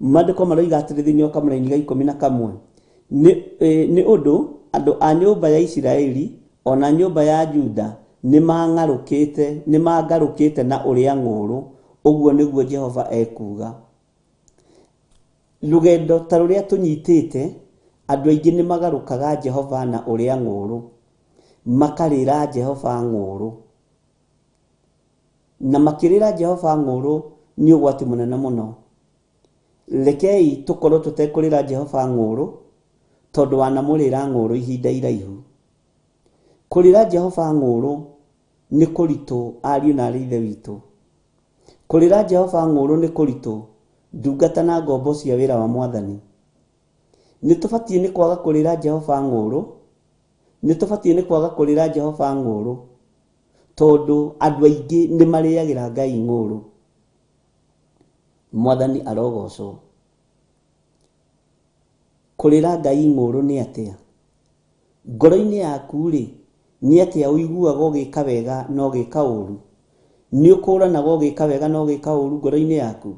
S1: Maandĩko maroiga atĩrĩ thĩinĩ wa kamũraini ga 11, nĩ ũndũ andũ a nyũmba ya Isiraeli ona nyũmba ya Juda nĩ mangarũkĩte na ũrĩa ng'ũũrũ, ũguo nĩguo Jehova ekuuga. Rũgendo ta rũrĩa tũnyitĩte, andũ aingĩ nĩ magarũkaga Jehova na ũrĩa ng'ũũrũ, makarĩra Jehova ng'ũũrũ. Na makĩrĩra Jehova ng'ũũrũ nĩ ũgwati mũnene mũno. Rekei tũkorwo tũtekũrĩra Jehova ng'ũũrũ, tondũ wanamũrĩra ng'ũũrũ ihinda iraihu. Kũrĩra Jehova ng'ũũrũ nĩ kũritũ, ariũ na aarĩ a Ithe witũ. Kũrĩra Jehova ng'ũũrũ nĩ kũritũ, ndungata na ngombo cia wĩra wa Mwathani. Nĩ tũbatiĩ nĩ kwaga kũrĩra Jehova ng'ũũrũ, nĩ tũbatiĩ nĩ kwaga kũrĩra Jehova ng'ũũrũ, tondũ andũ aingĩ nĩ marĩagĩra Ngai ng'ũũrũ. Mwathani arogocwo. Kũrĩra Ngai ng'ũrũ nĩ atĩa? Ngoro-inĩ yaku-rĩ, nĩ atĩa ũiguaga ũgĩka wega na ũgĩka ũũru? Nĩ ũkũranaga ũgĩka wega na ũgĩka ũũru ngoro-inĩ yaku?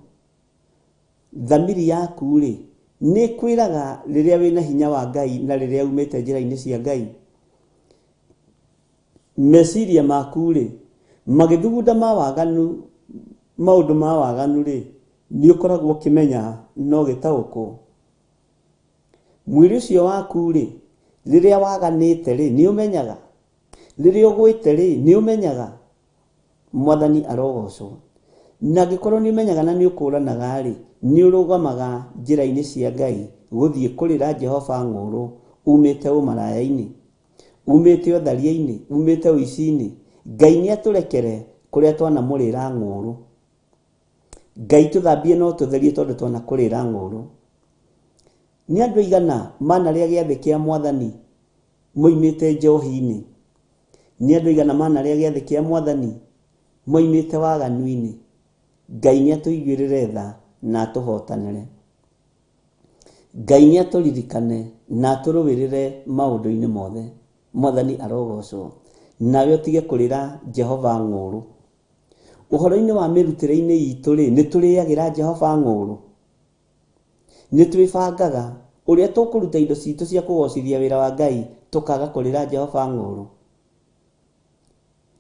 S1: Thamiri yaku-rĩ, nĩ ĩkwĩraga rĩrĩa wĩna hinya wa Ngai na rĩrĩa umĩte njĩra-inĩ cia Ngai? Meciria maku-rĩ, magĩthugunda ma waganu, maũndũ ma waganu-rĩ, nĩ ũkoragwo ũkĩmenya na ũgĩtaũkwo? Mwĩrĩ ũcio waku-rĩ, rĩrĩa waganĩte-rĩ, nĩ ũmenyaga? Rĩrĩa ũgwĩte-rĩ, nĩ ũmenyaga? Mwathani arogocwo. Na angĩkorwo nĩ ũmenyaga na nĩ ũkũranaga-rĩ, nĩ ũrũgamaga njĩra-inĩ cia Ngai gũthiĩ kũrĩra Jehova ng'ũrũ umĩte ũmaraya-inĩ, umĩte ũtharia-inĩ, umĩte ũici-inĩ. Ngai nĩ atũrekere kũrĩa twanamũrĩra ng'ũrũ. Ngai tũthambie no tũtherie tondũ twanakũrĩra ng'ũrũ. Nĩ andũ aigana manarĩa gĩathĩ kĩa Mwathani moimĩte njohi-inĩ? Nĩ andũ aigana manarĩa gĩathĩ kĩa Mwathani moimĩte waganu-inĩ? Ngai nĩ atũiguĩrĩre tha na atũhotanĩre. Ngai nĩ atũririkane na atũrũĩrĩre maũndũ-inĩ mothe. Mwathani arogocwo. Nawe ũtige kũrĩra Jehova ng'ũrũ. Ũhoro-inĩ wa mĩrutĩre-inĩ itũ-rĩ, nĩ tũrĩagĩra Jehova ng'ũrũ? Nĩ twĩbangaga ũrĩa tũkũruta indo citũ cia kũgocithia wĩra wa Ngai tũkaga kũrĩra Jehova ng'ũrũ?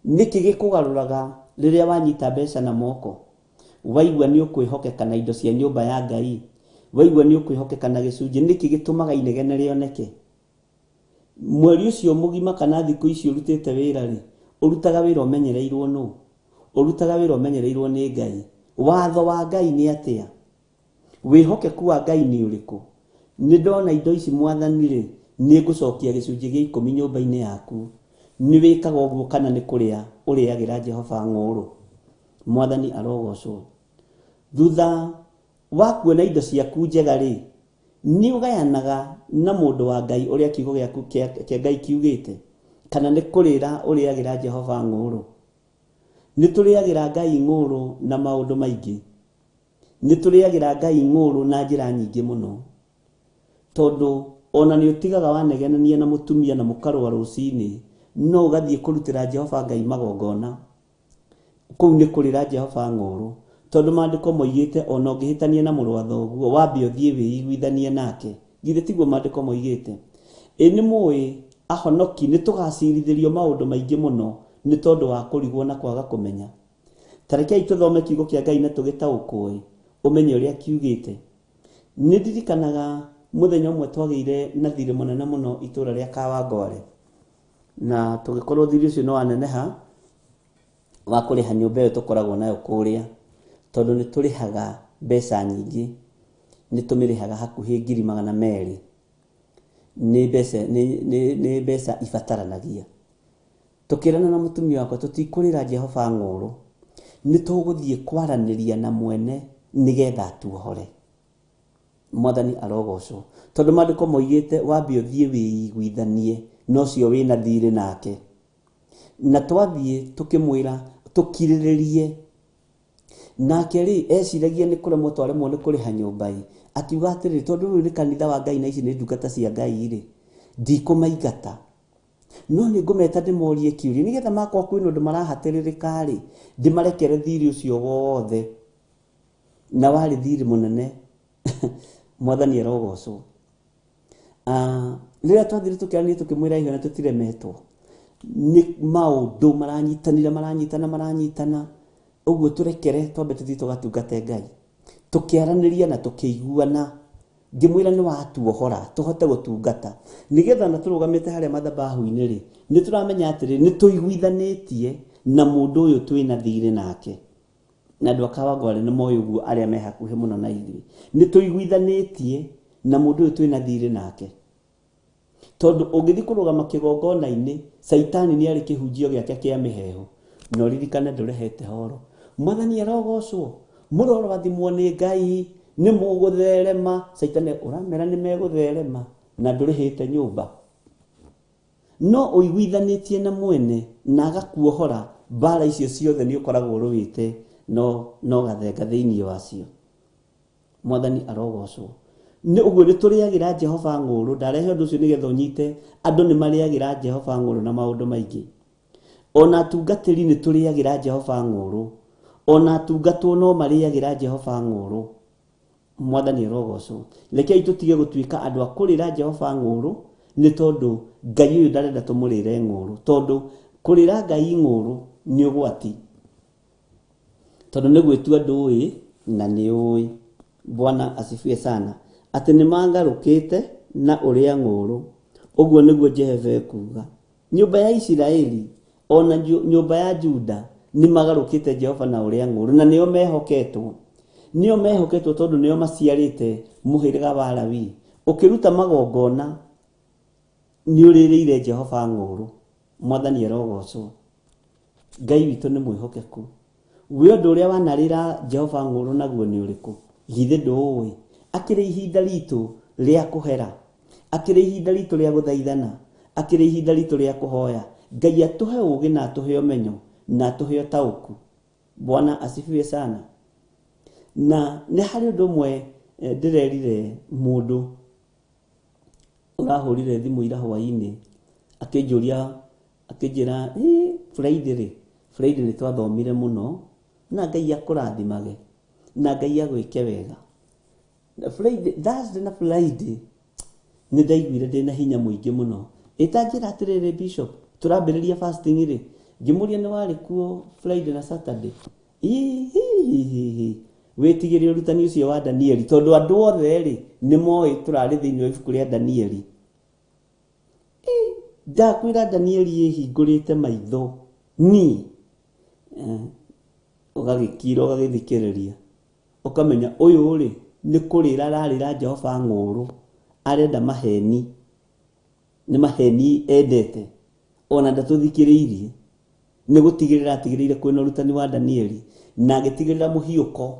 S1: Nĩkĩ gĩkũgarũraga rĩrĩa wanyita mbeca na moko? Waigua nĩ ũkwĩhokeka na indo cia nyũmba ya Ngai? Waigua nĩ ũkwĩhokeka na gĩcunjĩ? Nĩkĩ gĩtũmaga inegene rĩoneke? Mweri ũcio mũgima kana thikũ icio ũrutĩte wĩra-rĩ, ũrutaga wĩra ũmenyereirwo nũ? Ũrutaga wĩra ũmenyereirwo nĩ Ngai. Watho wa Ngai nĩ atĩa? Wĩhokeku wa Ngai nĩ ũrĩkũ? Nĩ ndona indo ici Mwathani-rĩ, nĩ ngũcokia gĩcunjĩ gĩa ikũmi nyũmba-inĩ yaku. Nĩ wĩkaga ũguo kana nĩ kũrĩa ũrĩagĩra Jehova ng'ũũrũ? Mwathani arogocwo. Thutha wa kuona indo ciaku njega-rĩ, nĩ ũgayanaga na mũndũ wa Ngai ũrĩa kiugo gĩaku kĩa Ngai kiugĩte? Kana nĩ kũrĩra ũrĩagĩra Jehova ng'ũũrũ? Nĩ tũrĩagĩra Ngai ng'ũũrũ na maũndũ maingĩ. Nĩ tũrĩagĩra Ngai ng'ũũrũ na njĩra nyingĩ mũno. Tondũ ona nĩ ũtigaga wanegenania na mũtumia na mũkarũa rũcinĩ, no ũgathiĩ kũrutĩra Jehova Ngai magongona. Kũu nĩ kũrĩra Jehova ng'ũũrũ. Tondũ maandĩko moigĩte ona ũngĩhĩtania na mũrũ wa thoguo, wambe ũthiĩ wĩiguithanie nake. Githĩ tiguo maandĩko moigĩte? Ĩ nĩ mũĩ ahonoki nĩ tũgacirithĩrio maũndũ maingĩ mũno nĩ tondũ wa kũrigwo na kwaga kũmenya. Ta rekei tũthome kiugo kĩa Ngai na tũgĩtaũkwo ĩ, ũmenye ũrĩa kiugĩte. Nĩ ndirikanaga mũthenya ũmwe twagĩire na thirĩ mũnene mũno itũra rĩa Kawangware. Na tũgĩkorwo thirĩ ũcio nĩ waneneha wa kũrĩha nyũmba ĩyo tũkoragwo nayo kũrĩa, tondũ nĩ tũrĩhaga mbeca nyingĩ, nĩ tũmĩrĩhaga hakuhĩ 200,000. Nĩ mbeca, nĩ mbeca ibataranagia. Tũkĩrana na mũtumia wakwa tũtikũrĩra Jehova ng'ũũrũ, nĩ tũgũthiĩ kwaranĩria na mwene nĩgetha atuohore. Mwathani arogocwo. Tondũ maandĩko moigĩte wambe ũthiĩ wĩiguithanie na ũcio wĩna thirĩ nake. Na twathiĩ tũkĩmwĩra tũkirĩrĩrie. Nake rĩ, eciragia nĩ kũremwo twaremwo nĩ kũrĩha nyũmba ĩ. Akiuga atĩrĩrĩ, tondũ ũyũ nĩ kanitha wa Ngai na ici nĩ ndungata cia Ngai rĩ, ndikũmaingata. No nĩ ngũmeta ndĩmorie kĩũria, nĩgetha makorwo kwĩna ũndũ marahatĩrĩrĩka rĩ, ndĩmarekere thirĩ ũcio wothe. Na warĩ thirĩ mũnene. Mwathani arogocwo. Rĩrĩa twathire tũkĩaranĩria tũkĩmwĩra iheo na tũtiremetwo, nĩ maũndũ maranyitanire, maranyitana, maranyitana, ũguo tũrekere twambe tũthiĩ tũgatungate Ngai. Tũkĩaranĩria na tũkĩiguana, ngĩmwĩra nĩ watuohora tũhote gũtungata, nĩgetha na tũrũgamĩte harĩa madhabahu-inĩ rĩ, nĩ tũramenya atĩrĩ, nĩ tũiguithanĩtie na mũndũ ũyũ twĩna thirĩ nake. Na andũ a Kawangware nĩ moĩ ũguo, arĩa me hakuhĩ mũno na ithuĩ. Nĩ tũiguithanĩtie na mũndũ ũyũ twĩna thirĩ nake. Tondũ ũngĩthiĩ kũrũgama kĩgongona-inĩ, Caitani nĩ arĩ kĩhunjio gĩake kĩa mĩheehũ. Na ũririkane ndũrehete horo. Mwathani arogocwo, mũrorathimwo nĩ Ngai, nĩ mũgũtherema. Caitani ũramera nĩ megũtherema na ndũrĩhĩte nyũmba. No ũiguithanĩtie na mwene na agakuohora, mbara icio ciothe nĩ ũkoragwo ũrũĩte no gathenga thĩinĩ wacio. Mwathani arogocwo. Nĩ ũguo nĩ tũrĩagĩra Jehova ng'ũũrũ. Ndarehe ũndũ ũcio nĩgetha ũnyite, andũ nĩ marĩagĩra Jehova ng'ũũrũ na maũndũ maingĩ. Ona atungatĩri nĩ tũrĩagĩra Jehova ng'ũũrũ. Ona atungatwo no marĩagĩra Jehova ng'ũũrũ. Mwathani arogocwo. Rekei tũtige gũtuĩka andũ a kũrĩra Jehova ng'ũũrũ, nĩ tondũ Ngai ũyũ ndarenda tũmũrĩre ng'ũũrũ. Tondũ kũrĩra Ngai ng'ũũrũ nĩ ũgwati. Tondũ nĩ gwĩtua ndũĩ na nĩ ũĩ. Bwana asifiwe sana. Atĩ nĩ mangarũkĩte na ũrĩa ng'ũũrũ. Ũguo nĩguo Jehova ekuuga. Nyũmba ya Isiraeli o na nyũmba ya Juda nĩ magarũkĩte Jehova na ũrĩa ng'ũũrũ, na nĩo mehoketwo. Nĩo mehoketwo tondũ nĩo maciarĩte mũhĩrĩga wa Lawi. Ũkĩruta magongona nĩ ũrĩrĩire Jehova ng'ũũrũ. Mwathani arogocwo. Ngai witũ nĩ mwĩhokeku. We ũndũ ũrĩa wanarĩra Jehova ng'ũũrũ naguo nĩ ũrĩkũ? Githĩ ndũũĩ? Akĩrĩ ihinda ritũ rĩa kũhera, akĩrĩ ihinda ritũ rĩa gũthaithana, akĩrĩ ihinda ritũ rĩa kũhoya. Ngai atũhe ũũgĩ na atũhe ũmenyo na atũhe ũtaũku. Bwana asifiwe sana. Na nĩ harĩ ũndũ ũmwe ndĩrerire mũndũ ũrahũrire thimũ ira hwainĩ akĩnjũria akĩnjĩra "Ĩ, Friday rĩ, Friday nĩ twathomire mũno na Ngai akũrathimage na Ngai agwĩke wega. Na Friday, Thursday na Friday nĩ ndaiguire ndĩna hinya mũingĩ mũno. Ĩtanjĩra atĩrĩrĩ Bishop, tũrambĩrĩria fasting rĩ, ngĩmũria nĩ warĩ kuo Friday na Saturday. Hihihihi wĩtigĩre ũrutani ũcio wa Danieli tondũ andũ othe rĩ nĩ moĩ tũrarĩ thĩinĩ wa ibuku rĩa Danieli. Ndakwĩra Danieli ĩhingũrĩte maitho niĩ ũgagĩkira ũgagĩthikĩrĩria ũkamenya ũyũ rĩ nĩ kũrĩra ararĩra Jehova ng'ũũrũ arenda maheni nĩ maheni endete ona ndatũthikĩrĩirie nĩ gũtigĩrĩra atigĩrĩire kwĩna ũrutani wa Danieli na agĩtigĩrĩra mũhiũko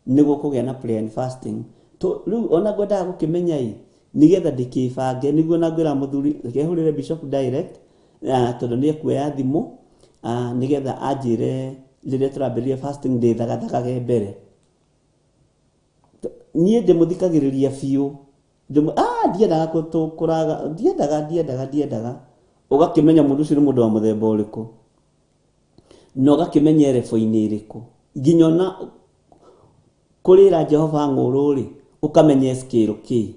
S1: nĩguo kũgĩa na prayer and fasting. Rĩu ona ngwendaga gũkĩmenya ĩ nĩgetha ndĩkĩbange nĩguo ona ngwĩra mũthuri reke hũrĩre bishop direct tondũ nĩ ekuoya thimũ nĩgetha anjĩre rĩrĩa tũrambĩrĩria fasting ndĩthagathagage mbere. Niĩ ndĩmũthikagĩrĩria biũ ndiendaga kũraga ndiendaga ndiendaga ndiendaga ũgakĩmenya mũndũ ũcio nĩ mũndũ wa mũthemba ũrĩkũ na ũgakĩmenya erebo-inĩ ĩrĩkũ nginya ona kũrĩra Jehova ng'ũũrũ rĩ ũkamenya scale kĩ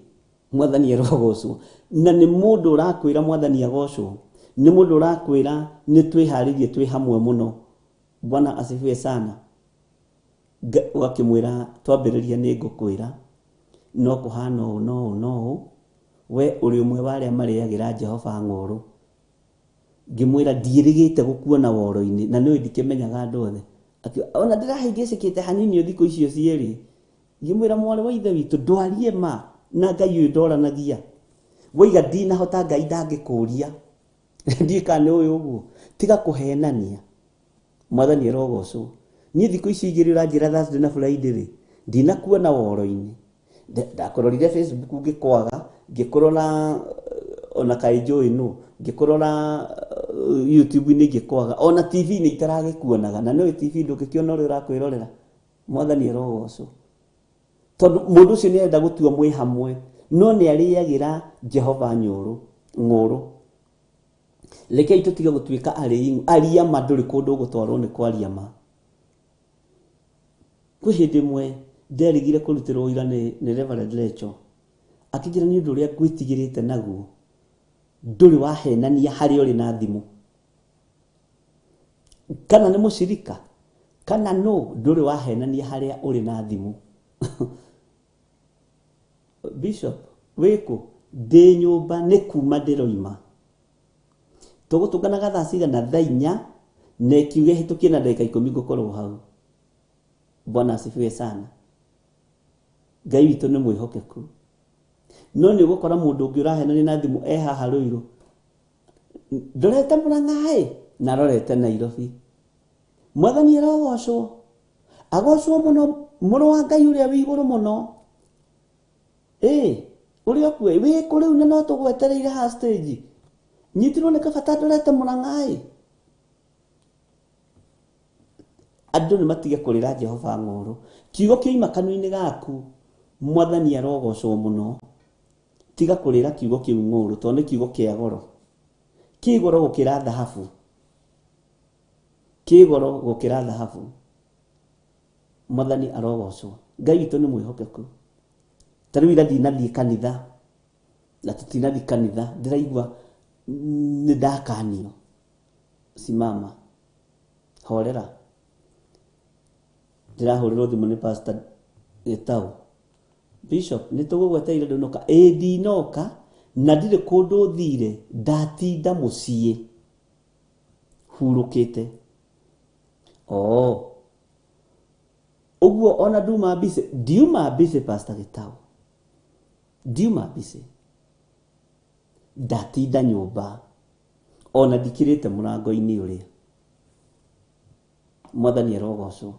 S1: mwathani arogocwo na nĩ mũndũ ũrakwĩra mwathani agocwo nĩ mũndũ ũrakwĩra nĩ twĩharĩrie twĩ hamwe mũno. Bwana asifiwe sana. Ũgakĩmwĩra twambĩrĩria nĩ ngũkwĩra no kũhana ũũ no ũũ no ũũ we ũrĩ ũmwe wa arĩa marĩagĩra Jehova ng'ũũrũ. Ngĩmwĩra ndiĩrĩgĩte gũkuona woro-inĩ na nĩũĩ ndikĩmenyaga andũ othe. Akiuga ona ndĩrahĩngĩcĩkĩte hanini o thikũ icio cierĩ. Ngĩmwĩra mwarĩ wa ithe witũ ndwarie ma na Ngai ũyũ ndoranagia. Woiga ndinahota Ngai ndangĩkũria. Ndiũĩ kana nĩ ũĩ ũguo. Tiga kũhenania. Mwathani arogocwo. Niĩ thikũ ici igĩrĩ ũranjĩra Thursday na Friday rĩ, ndinakuona woro-inĩ. Ndakũrorire Facebook ngĩkwaga, ngĩkũrora ona kaĩ njũĩ nũ, ngĩkũrora YouTube-inĩ ngĩkwaga, ona TV-inĩ itaragĩkuonaga, na nĩũĩ TV ndũngĩkĩona ũrĩa ũrakwĩrorera. Mwathani arogocwo. Tondũ mũndũ ũcio nĩ arenda gũtua mwĩ hamwe, no nĩ arĩagĩra Jehova nyũrũ, ng'ũũrũ. Rekei tũtige gũtuĩka arĩi, aria ma ndũrĩ kũndũ ũgũtwarwo nĩ kwaria ma. Kwĩ hĩndĩ ĩmwe nderigire kũrutĩrwo ũira nĩ Reverend Lecho, akĩnjĩra nĩ ũndũ ũrĩa ngwĩtigĩrĩte naguo, ndũrĩ wahenania harĩa ũrĩ na thimũ. Kana nĩ mũcirika, kana nũ, ndũrĩ wahenania harĩa ũrĩ na thimũ. Bishop, wĩkũ? Ndĩ nyũmba nĩ kuma ndĩroima. Tũgũtũnganaga thaa cigana? Thaa inya na ĩkiuga ĩhĩtũkie na ndagĩka ikũmi ngũkorwo hau. Bwana asifiwe sana. Ngai witũ nĩ mwĩhokeku. No nĩ ũgũkora mũndũ ũngĩ ũrahenania na thimũ e haha Rũirũ. Ndorete Mũrang'a-ĩ, na arorete Nairobi. Mwathani arogocwo. Agocwo mũno mũrũ wa Ngai ũrĩa wĩ igũrũ mũno. Ĩ, ũrĩ o kuo ĩ, wĩ kũ rĩu na no tũgwetereire haha stage. Nyitirwo nĩ kabata ndorete Mũrang'a-ĩ. Andũ nĩ matige kũrĩra Jehova ng'ũũrũ. Kiugo kĩoima kanua-inĩ gaku, Mwathani arogocwo mũno. Tiga kũrĩra kiugo kĩu ng'ũrũ, tondũ nĩ kiugo kĩa goro. Kĩ goro gũkĩra thahabu. Kĩ goro gũkĩra thahabu. Mwathani arogocwo. Ngai witũ nĩ mwĩhokeku. Ta rĩu ira ndinathiĩ kanitha, na tũtinathiĩ kanitha, ndĩraigua nĩ ndakanio. Simama, horera. Ndĩrahũrĩrwo thimũ nĩ Pastor Gĩtaũ. Bishop, nĩ tũgũgwetereire ndũnoka. Ĩĩ ndinoka, na ndirĩ kũndũ thire, ndatinda mũciĩ hurũkĩte. Oo. Ũguo ona nduma busy, ndiuma busy Pastor Gĩtaũ. Ndiuma busy. Ndatinda nyũmba. Ona ndikĩrĩte mũrango-inĩ ũrĩa. Mwathani arogocwo.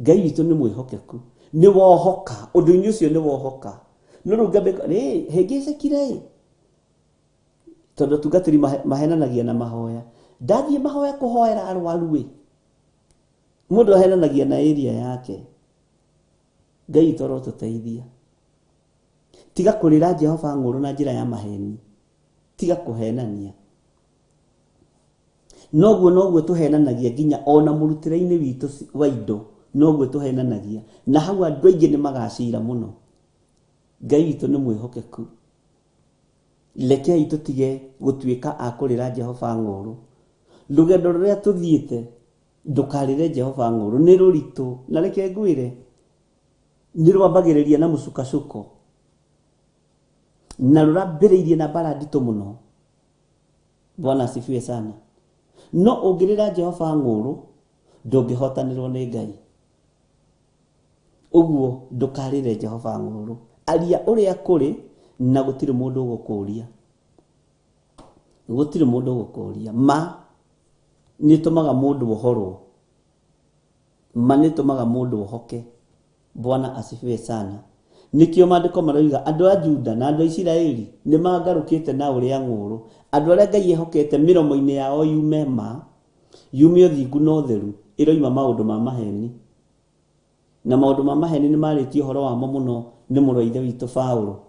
S1: Ngai witũ nĩ mwĩhokeku. Nĩ wohoka. Ũndũ-inĩ ũcio nĩ wohoka. No rĩu ngambĩka, ĩ, hĩngĩcekire ĩ. Tondũ atungatĩri mahenanagia na mahoya. Ndathiĩ mahoya kũhoera arwaru ĩ. Mũndũ ahenanagia na area yake. Ngai witũ arotũteithia. Tiga kũrĩra Jehova ng'ũrũ na njĩra ya maheni. Tiga kũhenania. Noguo noguo tũhenanagia nginya ona mũrutĩre-inĩ witũ wa indo, noguo tũhenanagia. Na hau andũ aingĩ nĩ magacira mũno. Ngai witũ nĩ mwĩhokeku. Rekei tũtige gũtuĩka a kũrĩra Jehova ng'ũrũ. Rũgendo rũrĩa tũthiĩte, ndũkarĩre Jehova ng'ũrũ, nĩ rũritũ. Na reke ngwĩre, nĩ rwambagĩrĩria na mũcukacuko. Na rũrambĩrĩirie na mbara nditũ mũno. Bwana asifiwe sana. No ũngĩrĩra Jehova ng'ũrũ, ndũngĩhotanĩrwo nĩ Ngai. Ũguo ndũkarĩre Jehova ng'ũrũ. Aria ũrĩa kũrĩ na gũtirĩ mũndũ ũgũkũria. Gũtirĩ mũndũ ũgũkũria. Ma nĩ ĩtũmaga mũndũ ohorwo. Ma nĩ ĩtũmaga mũndũ ohoke. Bwana asifiwe sana. Nĩkĩo maandĩko maroiga andũ a Juda na andũ a Isiraeli nĩ mangarũkĩte na ũrĩa ng'ũrũ. Andũ arĩa Ngai ehokete mĩromo-inĩ yao yume ma, yume ũthingu na ũtheru, ĩroima maũndũ ma maheni. Na maũndũ ma maheni nĩ marĩtie ũhoro wamo mũno nĩ mũrũ wa Ithe witũ Paulo.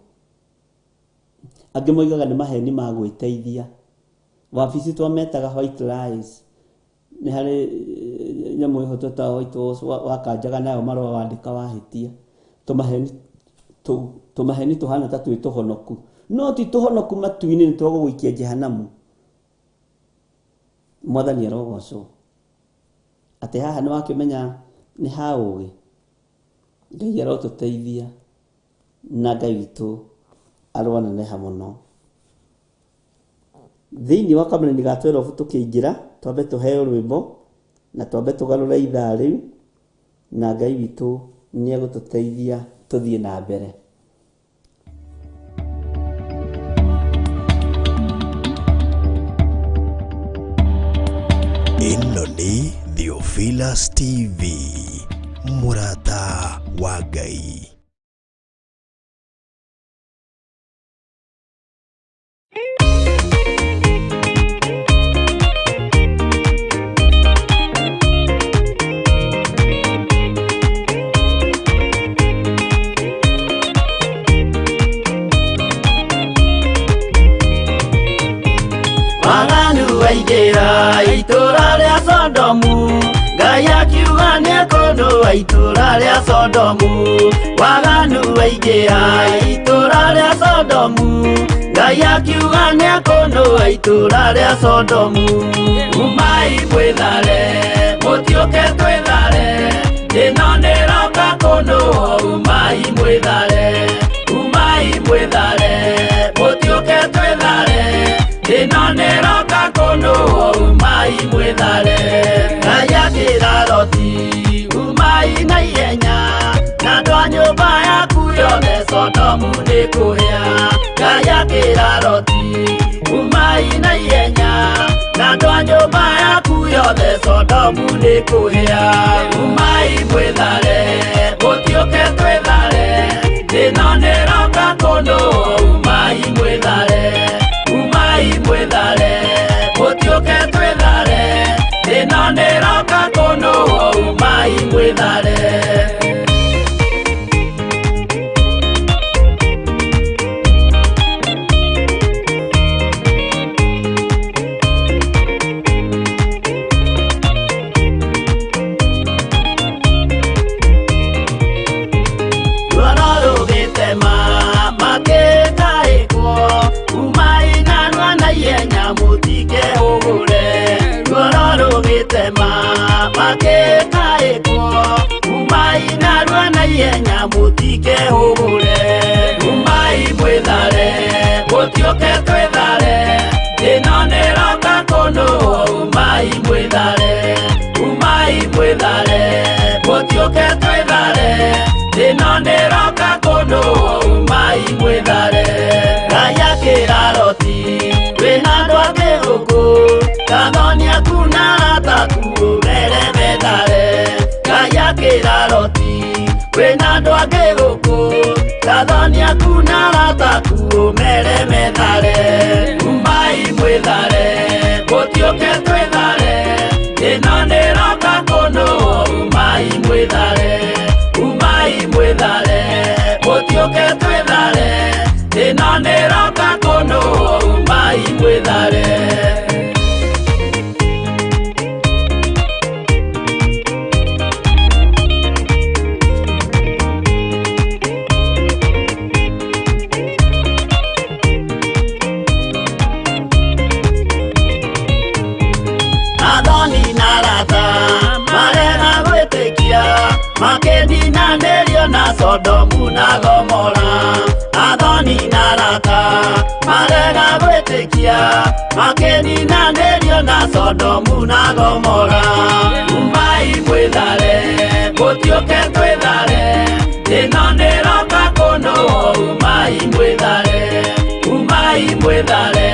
S1: Angĩ moigaga nĩ maheni ma gwĩteithia. Wabici twametaga white lies. Nĩ harĩ nyamũ ĩho twetaga white wash wakanjaga nayo marũa wandĩka wahĩtia. Tũmaheni tũu, tũmaheni tũhana ta twĩ tũhonoku. No ti tũhonoku matu-inĩ nĩ twagũgũikia jehanamu. Mwathani arogocwo. Atĩ haha nĩ wakĩmenya nĩ ha ũgĩ. Ngai arotũteithia na Ngai witũ aroneneha mũno. Thĩinĩ wa kamũraini ga 12 tũkĩingĩra, twambe tũheo rwĩmbo na twambe tũgarũre ithaa rĩu na Ngai witũ nĩ egũtũteithia tũthiĩ na mbere.
S3: Ĩno nĩ Theophilus TV, mũrata wa Ngai.
S2: Waganu waingĩra itũra rĩa Sodomu, Ngai akiuga nĩekũnũa itũra rĩa Sodomu. Waganu waingĩra itũra rĩa Sodomu, Ngai akiuga nĩekũnũa itũra rĩa Sodomu. Umai mwĩthare, mũtiũke twĩthare, ĩno nĩroka kũnũa. Umai mwĩthare, umai mwĩthare, mũtiũke twĩthare, ĩno nĩroka kũnũa. Umai mwĩthare. Ngai akĩra Loti, umai na ihenya, na andũ a nyũmba yaku yothe Sodomu nĩkũhĩa. Ngai akĩra Loti, umai na ihenya, na andũ a nyũmba yaku yothe Sodomu nĩkũhĩa. Umai mwĩthare, mũtiũke twĩthare, ĩno nĩroka kũnũa. Umai mwĩthare, umai mwĩthare, mũtiũke twĩthare, ĩno nĩroka kũnũa. Umai mwĩthare. Mũtikehũgũre umai mwĩthare mũtiũke twĩthare ĩno nĩroka kũnũhwo umai mwĩthare umai mwĩthare mũtiũke twĩthare ĩno nĩroka kũnũhwo umai mwĩthare Ngai akĩra Loti wĩna andũ angĩ gũkũ kathoni aku na arata aku ũmere methare Ngai akĩra Loti wĩna andũ angĩ gũkũ kathoni aku na arata aku ũmere methare umai mwĩthare mũtiũke twĩthare ĩno nĩroka kũnũhwo umai mwĩthare umai mwĩthare mũtiũke twĩthare ĩno nĩroka kũnũhwo umai mwĩthare. Athoni na arata marega gwĩtĩkia makĩninanĩrio na Sodomu na Gomora Athoni na arata marega gwĩtĩkia makĩninanĩrio na Sodomu na Gomora umai mwĩthare mũtiũke twĩthare ĩno nĩroka kũnũhwo umai mwĩthare umai mwĩthare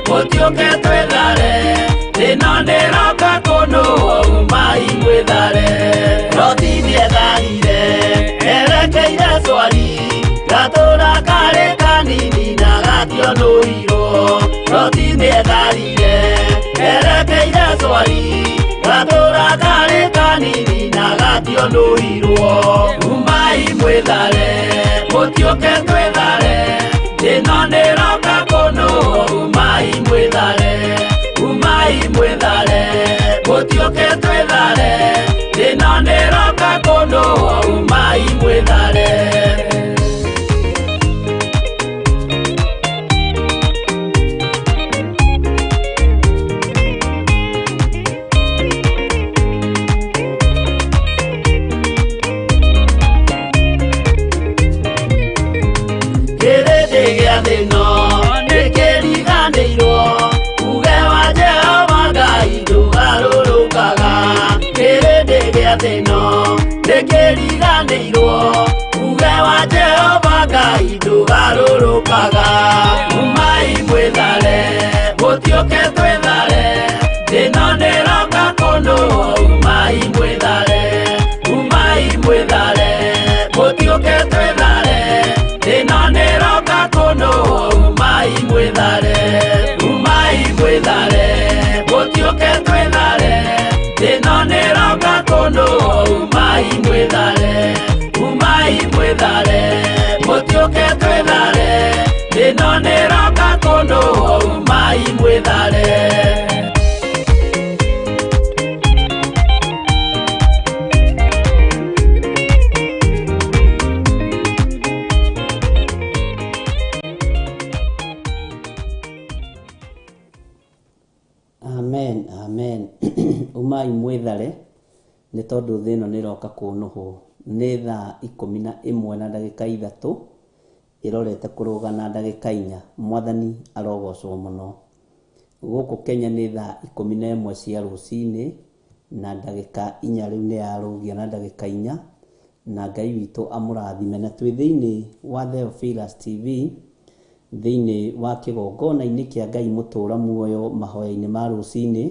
S2: mũtiũke twĩthare ĩno nĩroka kũnũhwo umai mwĩthare Loti nĩetharire erekeire Swari gatũra karĩ kanini na gationũirwo Loti nĩetharire erekeire Swari gatũra karĩ kanini na gationũirwo umai mwĩthare mũtiũke twĩthare ĩno nĩroka kũnũhwo umai mwĩthare umai mwĩthare mũtiũke twĩthare ĩno nĩroka kũnũhwo umai mwĩthare. Kĩrĩndĩ gĩa thĩ ĩno nĩkĩriganĩirwo uge wa Jehova Ngai ndũgarũrũkaga Kĩrĩndĩ gĩa thĩ ĩno nĩkĩriganĩirwo uge wa Jehova Ngai ndũgarũrũkaga umai mwĩthare mũtiũke twĩthare ĩno nĩroka kũnũhwo umai mwĩthare umai mwĩthare mũtiũke twĩthare ĩno nĩroka kũnũhwo umai mwĩthare umai mwĩthare mũtiũke twĩthare ĩno nĩroka kũnũhwo umai mwĩthare umai mwĩthare mũtiũke twĩthare ĩno nĩroka kũnũhwo umai mwĩthare.
S1: Amen, amen. Umai mwĩthare nĩ tondũ thĩ ĩno nĩroka kũnũhwo. Nĩ thaa 11:03 ĩrorete kũrũga na ndagĩka 4. Mwathani arogocwo mũno. Gũkũ Kenya nĩ thaa 11 cia rũcinĩ na ndagĩka 4 rĩu nĩ yarũgia na ndagĩka 4 na Ngai witũ amũrathime. Na twĩ thĩinĩ wa Theophilus TV thĩinĩ wa kĩgongona-inĩ kĩa Ngai mũtũra muoyo mahoya-inĩ ma rũcinĩ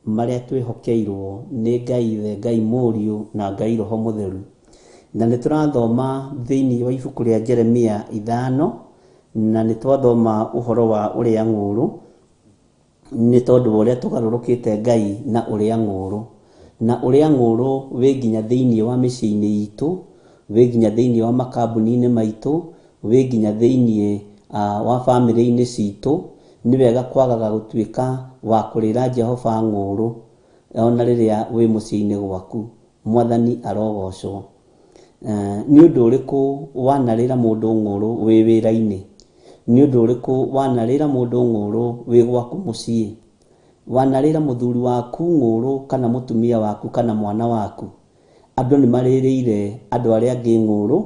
S1: marĩa twĩhokeirwo nĩ Ngai Ithe, Ngai Mũriũ na Ngai Roho Mũtheru. Na nĩ tũrathoma thĩinĩ wa ibuku rĩa Jeremia 5 na nĩ twathoma ũhoro wa ũrĩa ng'ũũrũ nĩ tondũ wa ũrĩa tũgarũrũkĩte Ngai na ũrĩa ng'ũũrũ. Na ũrĩa ng'ũũrũ wĩ nginya thĩinĩ wa mĩciĩ-inĩ itũ, wĩ nginya thĩinĩ wa makambuni-inĩ maitũ, wĩ nginya thĩinĩ wa bamĩrĩ-inĩ citũ. Nĩ wega kwagaga gũtuĩka wa kũrĩra Jehova ng'ũũrũ ona rĩrĩa wĩ mũciĩ-inĩ gwaku. Mwathani arogocwo. Nĩ ũndũ ũrĩkũ wanarĩra mũndũ ng'ũũrũ wĩ wĩra-inĩ? Nĩ ũndũ ũrĩkũ wanarĩra mũndũ ng'ũũrũ wĩ gwaku mũciĩ? Wanarĩra mũthuri waku ng'ũũrũ kana mũtumia waku kana mwana waku? Andũ nĩ marĩrĩire andũ arĩa angĩ ng'ũũrũ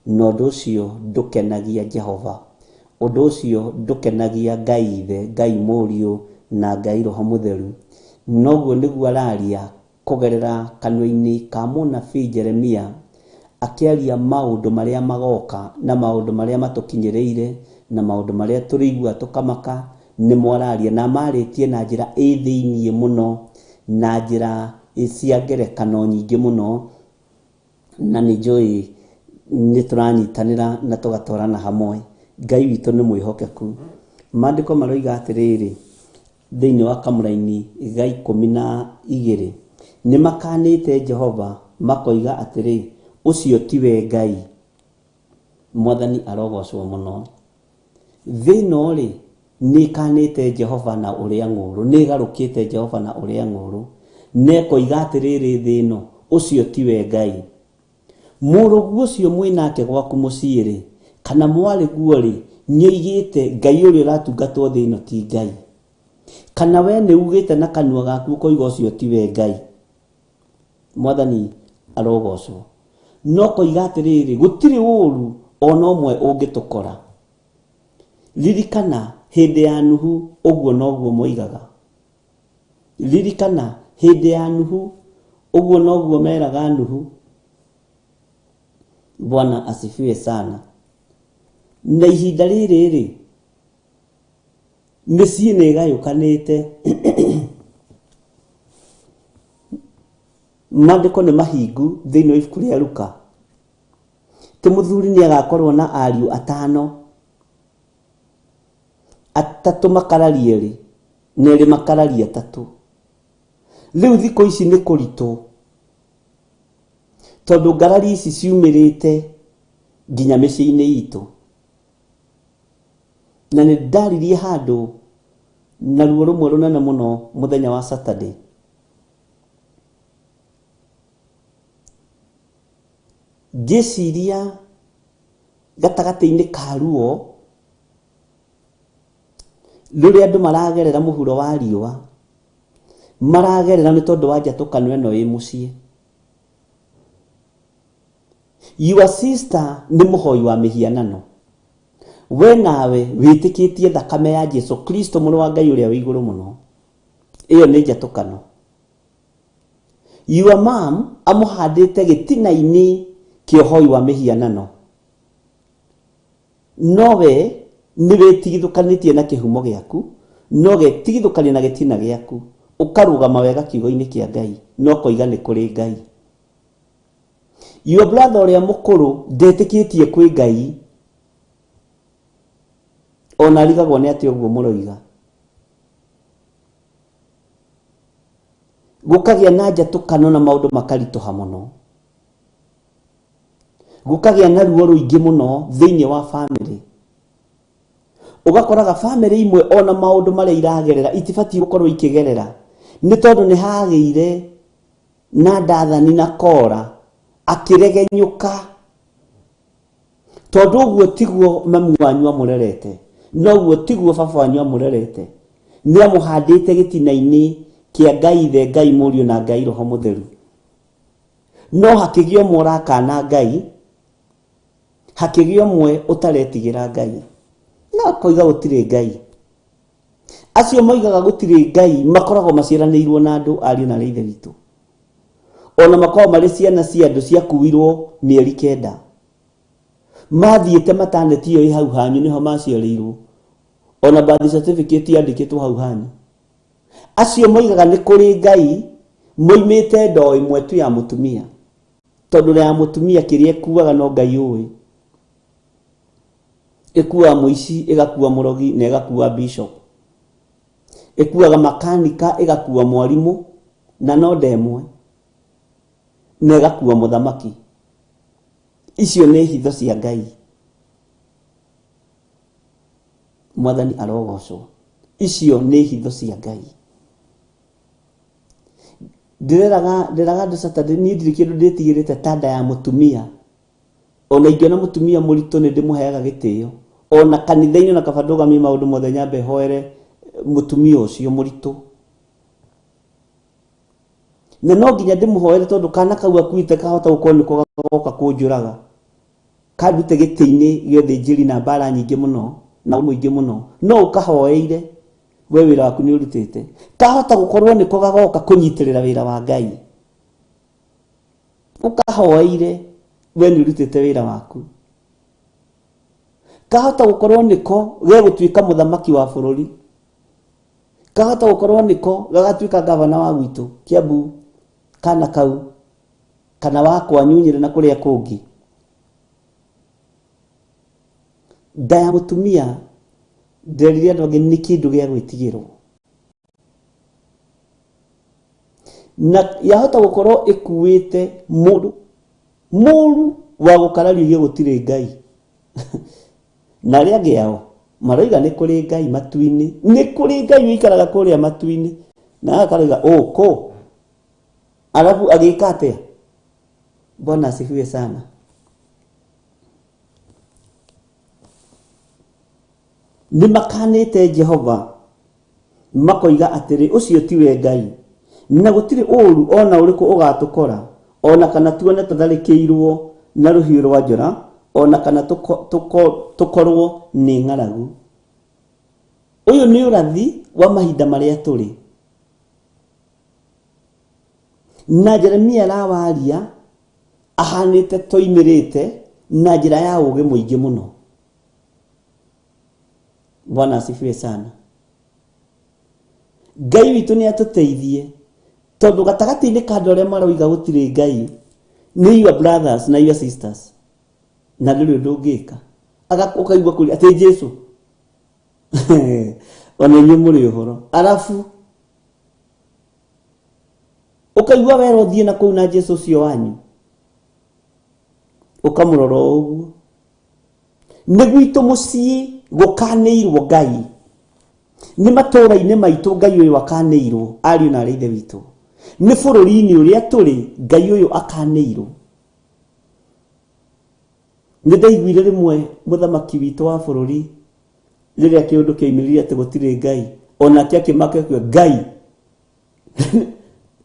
S1: Na ũndũ ũcio ndũkenagia Jehova. Ũndũ ũcio ndũkenagia Ngai Ithe, Ngai Mũriũ, na Ngai Roho Mũtheru. Noguo nĩguo araria kũgerera kanua-inĩ ka mũnabii Jeremia, akĩaria maũndũ marĩa magoka na maũndũ marĩa matũkinyĩrĩire na maũndũ marĩa tũrĩiguaga tũkamaka, nĩmo araria. Na amarĩtie na njĩra ĩ thĩiniĩ mũno, na njĩra cia ngerekano nyingĩ mũno, na nĩ njũĩ nĩ tũranyitanĩra na tũgatwarana hamwe. Ngai witũ nĩ mwĩhokeku. Maandĩko maroiga atĩrĩrĩ, thĩinĩ wa kamũraini ga 12, nĩ makanĩte Jehova makoiga atĩrĩ, ũcio tiwe Ngai. Mwathani arogocwo mũno. Thĩ ĩno-rĩ, nĩ ĩkanĩte Jehova na ũrĩa ng'ũũrũ, nĩ ĩgarũkĩte Jehova na ũrĩa ng'ũũrũ, na ĩkoiga atĩrĩrĩ thĩ ĩno, ũcio tiwe Ngai. Mũrũguo ũcio mwĩ nake gwaku mũciĩ-rĩ, kana mwarĩguo-rĩ, nĩoigĩte, Ngai ũrĩa ũratungatwo thĩ ĩno ti Ngai. Kana wee nĩugĩte na kanua gaku ũkoiga ũcio tiwe Ngai. Mwathani arogocwo. No koiga atĩrĩrĩ, gũtirĩ ũũru ona ũmwe ũngĩtũkora. Ririkana hĩndĩ ya Nuhu ũguo noguo moigaga. Ririkana hĩndĩ ya Nuhu ũguo noguo meraga Nuhu. Bwana asifiwe sana. Na ihinda rĩrĩ-rĩ, mĩciĩ nĩ ĩgayũkanĩte. Maandĩko nĩ mahingu thĩinĩ wa ibuku rĩa Luka. Ti mũthuri nĩ agakorwo na ariũ atano, atatũ makararie erĩ na erĩ makararie atatũ. Rĩu thikũ ici nĩ kũritũ tondũ ngarari ici ciumĩrĩte nginya mĩciĩ-inĩ itũ. Na nĩ ndaririe handũ na ruo rũmwe rũnene mũno mũthenya wa Saturday. Ngĩciria gatagatĩ-inĩ ka ruo rũrĩa andũ maragerera mũhuro wa riũa, maragerera nĩ tondũ wa njatũkano ĩno ĩ mũciĩ. Your sister nĩ mũhoi wa mĩhianano. We nawe wĩtĩkĩtie thakame ya Jesu Kristo mũrũ wa Ngai ũrĩa wĩ igũrũ mũno. Ĩyo nĩ njatũkano. Your mom amũhandĩte gĩtina-inĩ kĩa ũhoi wa mĩhianano. No we nĩ wĩtigithũkanĩtie na kĩhumo gĩaku, na ũgetigithũkania na gĩtina gĩaku, ũkarũgama wega kiugo-inĩ kĩa Ngai, na ũkoiga nĩ kũrĩ Ngai. Your brother ũrĩa mũkũrũ ndetĩkĩtie kwĩ Ngai, ona arigagwo nĩ atĩa ũguo mũroiga. Gũkagĩa na njatũkano na maũndũ makaritũha mũno. Gũkagĩa na ruo rũingĩ mũno thĩinĩ wa bamĩrĩ. Ũgakoraga bamĩrĩ imwe ona maũndũ marĩa iragerera itibatiĩ gũkorwo ikĩgerera, nĩ tondũ nĩ hagĩire na Dathani na Kora akĩregenyũka. Tondũ ũguo tiguo mami wanyu amũrerete, na ũguo tiguo baba wanyu amũrerete. Nĩ amũhandĩte gĩtina-inĩ kĩa Ngai Ithe, Ngai Mũriũ na Ngai Roho Mũtheru. No hakĩgĩa ũmwe ũrakana Ngai, hakĩgĩa ũmwe ũtaretigĩra Ngai. Na akoiga gũtirĩ Ngai. Acio moigaga gũtirĩ Ngai makoragwo maciaranĩirwo na andũ ariũ na aarĩ a Ithe witũ. Ona makoragwo marĩ ciana cia andũ ciakuirwo mĩeri 9. Mathiĩte mataneti ĩyo ĩ hau hanyu nĩho maciarĩirwo. Ona birth certificate yandĩkĩtwo hau hanyu. Acio moigaga nĩ kũrĩ Ngai moimĩte ndoo ĩmwe tu ya mũtumia. Tondũ ya mũtumia kĩrĩa ĩkuaga no Ngai ũĩ. Ĩkuaga mũici, ĩgakua mũrogi na ĩgakua bishop. Ĩkuaga makanika, ĩgakua mwarimũ na no ndemwe na ĩgakua mũthamaki. Icio nĩ hitho cia Ngai. Mwathani arogocwo. Icio nĩ hitho cia Ngai. Ndĩreraga ndĩraga andũ Saturday, niĩ ndirĩ kĩndũ ndĩtigĩrĩte ta nda ya mũtumia. Ona ingĩona mũtumia mũritũ nĩ ndĩmũheaga gĩtĩo. Ona kanitha-inĩ ona kaba ndũgamie maũndũ mothe nyambe hoere mũtumia ũcio mũritũ. Na no nginya ndĩmũhoere tondũ kana kau akuĩte kahota gũkorwo nĩko gagoka kũnjũraga. Kandute gĩtĩ-inĩ gĩa ũthĩnjĩri na mbara nyingĩ mũno na mũingĩ mũno, no ũkahoeire we wĩra waku nĩ ũrutĩte. Kahota gũkorwo nĩko gagoka kũnyitĩrĩra wĩra wa Ngai. Ũkahoeire we nĩ ũrutĩte wĩra waku. Kahota gũkorwo nĩko gegũtuĩka mũthamaki wa bũrũri. Kahota gũkorwo nĩko gagatuĩka gavana wa gwitũ Kiambu kana kau kana wa kwanyu Nyĩrĩ na kũrĩa kũngĩ. Nda ya mũtumia nderire andũ angĩ nĩ kĩndũ gĩa gwĩtigĩrwo. Na yahota gũkorwo ĩkuĩte mũndũ mũru wa gũkararia uge gũtirĩ Ngai. Na arĩa angĩ ao maroiga nĩ kũrĩ Ngai matu-inĩ, nĩ kũrĩ Ngai ũikaraga kũrĩa matu-inĩ. Na akaroiga ũkũ alafu agĩka atĩa? Bwana asifiwe sana. Nĩ makanĩte Jehova makoiga atĩrĩ, ũcio tiwe Ngai, na gũtirĩ ũũru o na ũrĩkũ ũgatũkora, o na kana tuone tũtharĩkĩirwo na rũhiũ rwa njora, o na kana tũkorwo nĩ ng'aragu. Ũyũ nĩ ũrathi wa mahinda marĩa tũrĩ. Na Jeremia arawaria ahanĩte toimĩrĩte na njĩra ya ũũgĩ mũingĩ mũno. Bwana asifiwe sana. Ngai witũ nĩ atũteithie tondũ gatagatĩ-inĩ ka andũ arĩa maroiga gũtirĩ Ngai nĩ your brothers na your sisters, na ndũrĩ ũndũ ũngĩka. Ũkaigua kũrĩ atĩ Jesu ona inyuĩ mũrĩ ũhoro, arabu ũkaigua wera ũthiĩ na kũu na Jesu ũcio wanyu, ũkamũrora o ũguo. Nĩ gwitũ mũciĩ gũkanĩirwo Ngai, nĩ matũũra-inĩ maitũ Ngai ũyũ akanĩirwo, ariũ na arĩ ithe witũ, nĩ bũrũri-inĩ ũrĩa tũrĩ Ngai ũyũ akanĩirwo. Nĩ ndaiguire rĩmwe mũthamaki witũ wa bũrũri rĩrĩa kĩũndũ kĩoimĩrire atĩ gũtirĩ Ngai, onake akĩmaka akiuga Ngai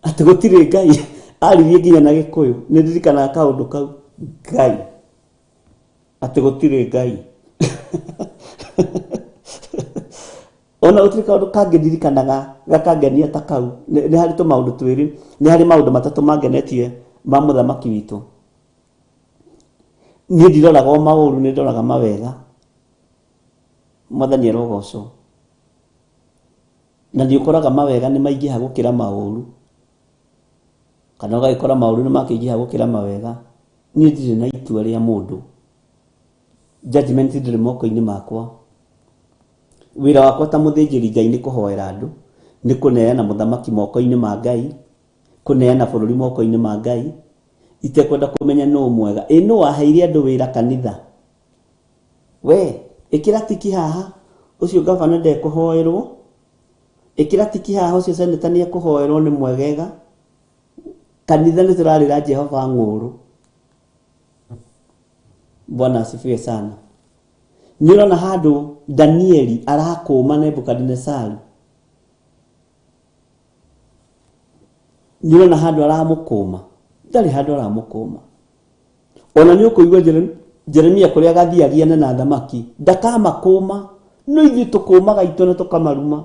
S1: atĩ gũtirĩ Ngai, aririe nginya na Gĩkũyũ. Nĩ ndirikanaga kaũndũ kau, Ngai atĩ gũtirĩ Ngai. Ona gũtirĩ kaũndũ kangĩ ndirikanaga gakangenia ta kau. Nĩ harĩ tũmaũndũ twĩrĩ, nĩ harĩ maũndũ matatũ mangenetie ma mũthamaki witũ. Niĩ ndiroraga o maũru, nĩ ndoraga mawega. Mwathani arogocwo. Na nĩ ũkoraga mawega nĩ maingĩha gũkĩra maũru, kana ũgagĩkora maũru nĩ makĩingĩha gũkĩra mawega. Niĩ ndirĩ na itua rĩa mũndũ, judgment ndĩrĩ moko-inĩ makwa. Wĩra wakwa ta mũthĩnjĩri Ngai nĩ kũhoera andũ, nĩ kũneana mũthamaki moko-inĩ ma Ngai, kũneana bũrũri moko-inĩ ma Ngai, itekwenda kũmenya nũ mwega. Ĩ nũ waheire andũ wĩra kanitha? We, ĩkĩra tiki haha, ũcio gavana ndekũhoerwo, ĩkĩra tiki haha, ũcio seneta nĩ ekũhoerwo nĩ mwegega. Kanitha nĩ tũrarĩra Jehova ng'ũrũ. Bwana asifiwe sana. Nĩ ũrona handũ Danieli arakũma Nebukadinesaru? Nĩ ũrona handũ aramũkũma? Ndarĩ handũ aramũkũma. Ona nĩ ũkũigua Jeremia kũrĩa agathiagiane na athamaki, ndakamakũma, no ithuĩ tũkũmaga itũ na tũkamaruma.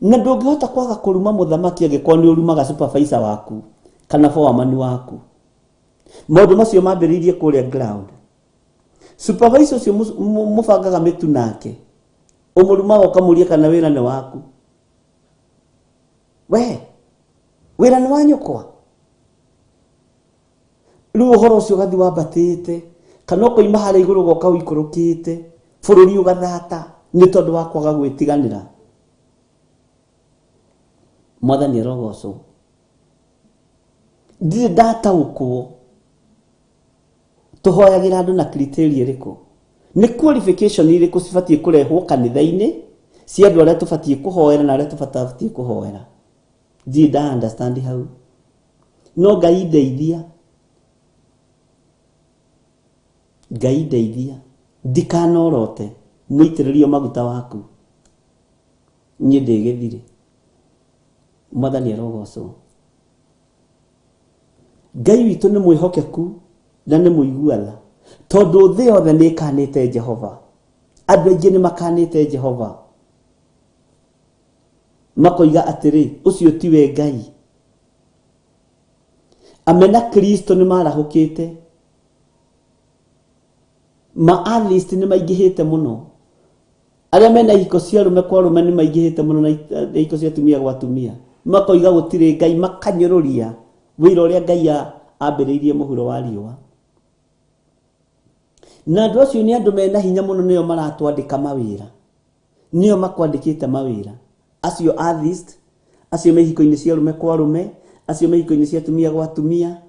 S1: Na ndũngĩhota kwaga kũruma mũthamaki angĩkorwo nĩ ũrumaga supervisor waku kana foreman waku. Maũndũ macio mambĩrĩirie kũrĩa ground. Supervisor ũcio mũbangaga mĩtu nake, ũmũrumaga ũkamũria kana wĩra nĩ waku. We, wĩra nĩ wa nyũkwa. Rĩu ũhoro ũcio ũgathiĩ wambatĩte, kana ũkoima harĩa igũrũ ũgoka ũikũrũkĩte, bũrũri ũgathata nĩ tondũ wa kwaga gwĩtiganĩra. Mwathani arogocwo. Ndirĩ ndataũkwo tũhoyagĩra andũ na criteria ĩrĩkũ. Nĩ qualification irĩkũ cibatiĩ kũrehwo kanitha-inĩ cia andũ arĩa tũbatiĩ kũhoera na arĩa tũbatabatiĩ kũhoera. Ndirĩ nda understand hau. No Ngai ndeithia, Ngai ndeithia ndikanorote mũitĩrĩrio maguta waku, niĩ ndĩ gĩthirĩ. Mwathani arogocwo. Ngai witũ nĩ mwĩhokeku na nĩ mũigua tha, tondũ thĩ yothe nĩ ĩkanĩte Jehova. Andũ aingĩ nĩ makanĩte Jehova, makoiga atĩrĩ, ũcio tiwe Ngai. Amena Kristo nĩ marahũkĩte, ma atheist nĩ maingĩhĩte mũno, arĩa mena ihiko cia arũme kwa arũme nĩ maingĩhĩte mũno na ihiko cia atumia gwa atumia, makoiga gũtirĩ Ngai, makanyũrũria wĩra ũrĩa Ngai ambĩrĩirie mũhuro wa riũa. Na andũ acio nĩ andũ mena hinya mũno, nĩo maratwandĩka mawĩra, nĩo makwandĩkĩte mawĩra, acio atheist, acio me ihiko-inĩ cia arũme kwa arũme, acio me ihiko-inĩ cia atumia gwa atumia,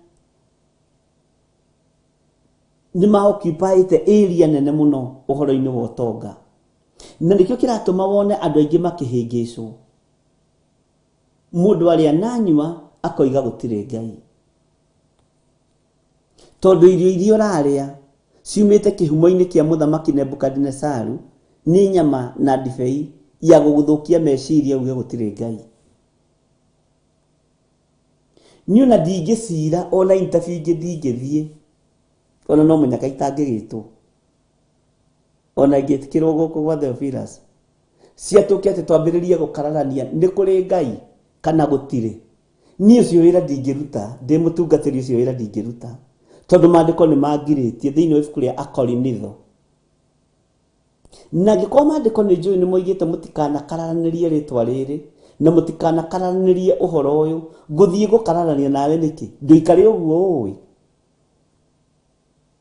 S1: nĩ ma occupyĩte area nene mũno ũhoro-inĩ wa ũtonga. Na nĩkĩo kĩratũma wone andũ aingĩ makĩhĩngĩcwo. Mũndũ arĩa nanyua akoiga gũtirĩ Ngai, tondũ irio iria ũrarĩa ciumĩte kĩhumo-inĩ kĩa mũthamaki Nebukadinesaru nĩ nyama na ndibei ya gũgũthũkia meciria uge gũtirĩ Ngai. Niĩ ona ndingĩcira, ona interview ingĩ ndingĩthiĩ, ona no mũnyaka itangĩgĩtwo, ona ingĩtĩkĩrwo gũkũ gwa Theophilus, ciatũke atĩ twambĩrĩrie gũkararania nĩ kũrĩ Ngai kana gũtirĩ. Niĩ ũcio wĩra ndingĩruta, ndĩ mũtungatĩri ũcio wĩra ndingĩruta, tondũ maandĩko nĩ mangirĩtie thĩinĩ wa ibuku rĩa Akorinitho. Na angĩkorwo maandĩko nĩ njũĩ nĩ moigĩte mũtikanakararanĩrie rĩtwa rĩrĩ na mũtikanakararanĩrie ũhoro ũyũ, ngũthiĩ gũkararania nawe nĩkĩ? Ndũikare ũguo ũĩ.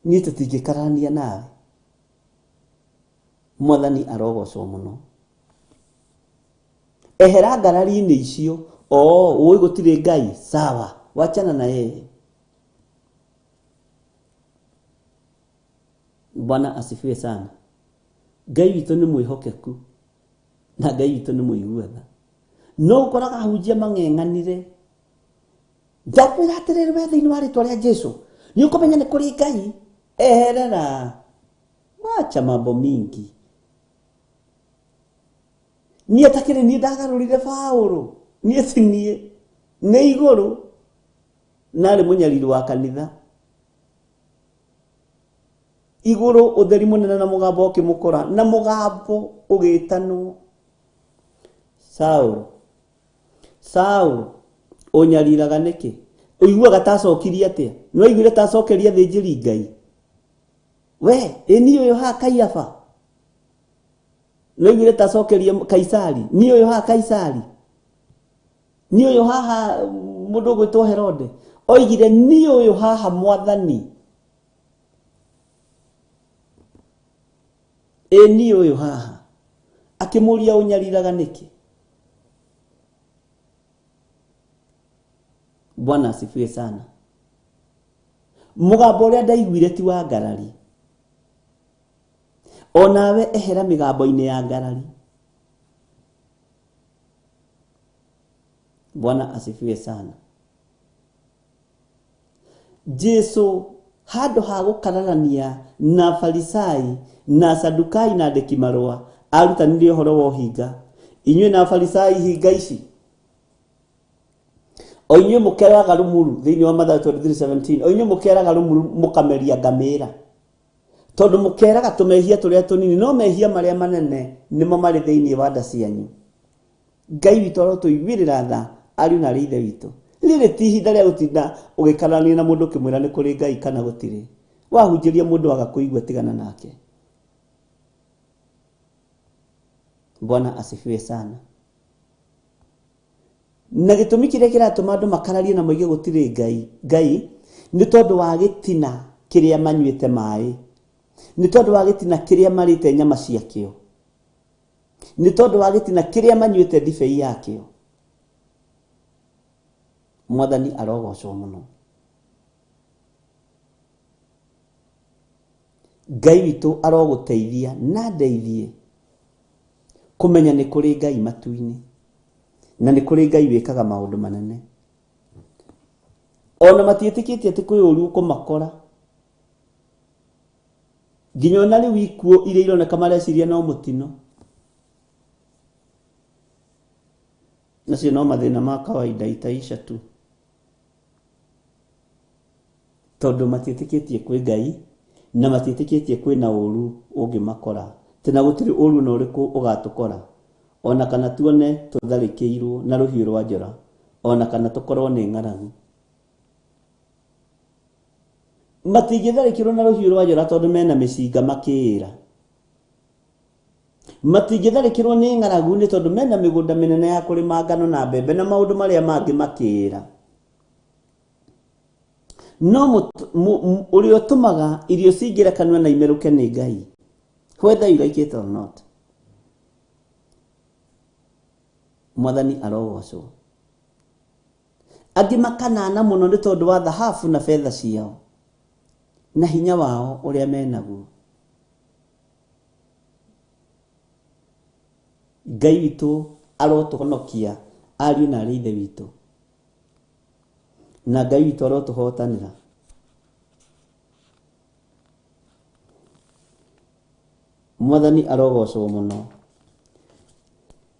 S1: Niĩ tũtingĩkararania nawe. Mwathani arogocwo mũno. Ehera ngarari-inĩ icio. Oo, ũĩ gũtirĩ Ngai? Sawa, wachana na yeye. Bwana asifiwe sana. Ngai witũ nĩ mwĩhokeku na Ngai witũ nĩ mũigua tha. No ũkoraga ahunjia mang'eng'anire, ndakwĩra atĩrĩrĩ, we thĩinĩ wa rĩtwa rĩa Jesu nĩ ũkũmenya nĩ kũrĩ Ngai. Eherera, wacha mambo mingi. Niĩ atakĩrĩ niĩ ndagarũrire Paũlũ, niĩ ti niĩ, nĩ igũrũ narĩ mũnyariri wa kanitha. Igũrũ ũtheri mũnene na mũgambo ũkĩmũkora, na mũgambo ũgĩtanwo, Saũlũ, Saũlũ, ũnyariraga nĩkĩ? Ũiguaga ta acokirie atĩa? Nĩ waiguire ta acokeria athĩnjĩri Ngai? We, ĩ niĩ ũyũ haha Kaiafa? Nĩ waiguire ta acokeria Kaisari? Niĩ ũyũ haha Kaisari? Niĩ ũyũ haha mũndũ ũgwĩtwo Herode? Oigire niĩ ũyũ haha Mwathani. Ĩ niĩ ũyũ haha. Akĩmũria ũnyariraga nĩkĩ? Bwana asifiwe sana. Mũgambo ũrĩa ndaiguire ti wa ngarari. Onawe ehera mĩgambo-inĩ ya ngarari. Bwana asifiwe sana. Jesu handũ ha gũkararania na Farisai na Sadukai na andĩki marũa, arutanire ũhoro wa ũhinga. Inyuĩ na Farisai hinga ici, o inyuĩ mũkeraga rũmuru, thĩinĩ wa Mathayo 23:17, o inyuĩ mũkeraga rũmuru mũkameria ngamĩra, tondũ mũkeraga tũmehia tũrĩa tũnini, no mehia marĩa manene nĩmo marĩ thĩinĩ wa nda cianyu. Ngai witũ arotũiguĩrĩra tha, ariũ na arĩ ithe witũ. Rĩrĩ ti ihinda rĩa gũtinda ũgĩkararania na mũndũ ũkĩmwĩra nĩ kũrĩ Ngai kana gũtirĩ. Wahunjĩria mũndũ aga kũigua, tigana nake. Bwana asifiwe sana. Na gĩtũmi kĩrĩa kĩratũma andũ makararie na moige gũtirĩ Ngai, Ngai nĩ tondũ wa gĩtina kĩrĩa manyuĩte maĩ, nĩ tondũ wa gĩtina kĩrĩa marĩte nyama ciakĩo, nĩ tondũ wa gĩtina kĩrĩa manyuĩte ndibei yakĩo. Mwathani arogocwo mũno. Ngai witũ arogũteithia na ndeithie kũmenya nĩ kũrĩ Ngai matu-inĩ, na nĩ kũrĩ Ngai wĩkaga maũndũ manene. Ona matiĩtĩkĩtie atĩ kwĩ ũru ũkũmakora, nginya ona rĩu ikuũ iria ironeka mareciria no mũtino, macio no mathĩna ma kawaida, itaisha tu. Tondũ matiĩtĩkĩtie kwĩ Ngai na matiĩtĩkĩtie kwĩna ũru ũngĩmakora. Tena gũtirĩ ũru na ũrĩkũ ũgatũkora, ona kana tuone tũtharĩkĩirwo na rũhiũ rwa njora, ona kana tũkorwo nĩ ng'aragu. Matingĩtharĩkĩrwo na rũhiũ rwa njora tondũ mena mĩcinga makĩĩra. Matingĩtharĩkĩrwo nĩ ng'aragu nĩ tondũ mena mĩgũnda mĩnene ya kũrĩma ngano na mbembe na maũndũ marĩa mangĩ makĩĩra. No ũrĩa ũtũmaga irio cingĩre kanua na imerũke nĩ Ngai, whether you like it or not. Mwathani arogocwo. Angĩ makanana mũno nĩ tondũ wa thahabu na betha ciao na hinya wao ũrĩa menaguo. Ngai witũ arotũhonokia ariũ na arĩ ithe witũ, na Ngai witũ arotũhotanĩra. Mwathani arogocwo mũno.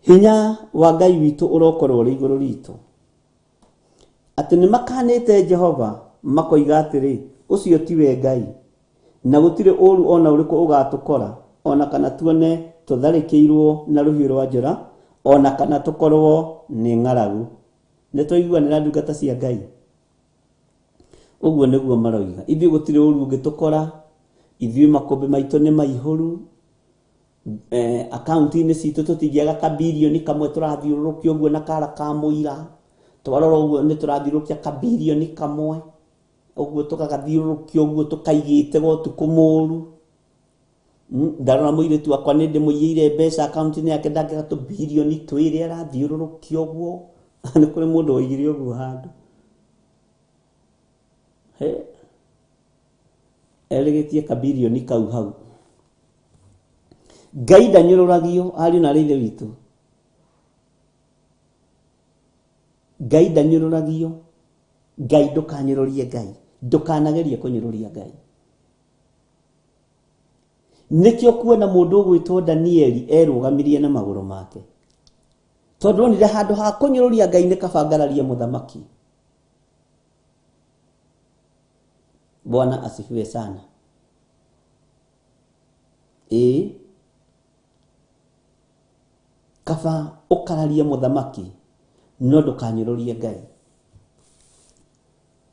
S1: Hinya wa Ngai witũ ũrokorwo ũrĩ igũrũ ritũ. Atĩ nĩ makanĩte Jehova makoiga atĩrĩ, ũcio tiwe Ngai, na gũtirĩ ũru ona ũrĩkũ ũgatũkora, ona kana tuone tũtharĩkĩirwo na rũhiũ rwa njora, ona kana tũkorwo nĩ ng'aragu. Nĩ twaiguanĩra ndungata cia Ngai? Ũguo nĩguo maroiga. Ithuĩ gũtirĩ ũru ũngĩtũkora, ithuĩ makũmbĩ maitũ nĩ maihũru, akaunti-inĩ citũ tũtingĩaga kabirioni kamwe tũrathiũrũrũkia ũguo na kara ka mũira. Twarora ũguo nĩ tũrathiũrũrũkia kabirioni kamwe, ũguo tũgagathiũrũrũkia ũguo tũkaigĩte ga ũtukũ mũru. Ndarora mũirĩtu wakwa nĩ ndĩmũiyĩire mbeca akaunti-inĩ yake ndangĩaga tũbirioni twĩrĩ arathiũrũrũkia ũguo. Nĩ kũrĩ mũndũ woigire ũguo handũ. He, erĩgĩtie kabirioni kau hau. Ngai ndanyũrũragio ariũ na arĩ ithe witũ. Ngai ndanyũrũragio. Ngai ndũkanyũrũrie Ngai, ndũkanagerie kũnyũrũria Ngai. Nĩkĩo kuona mũndũ ũgwĩtwo Danieli erũgamirie na magũrũ make, tondũ onire handũ ha kũnyũrũria Ngai nĩ kaba ngararie mũthamaki. Bwana asifiwe sana. Ĩĩ, kaba ũkararie mũthamaki no ndũkanyũrũrie Ngai.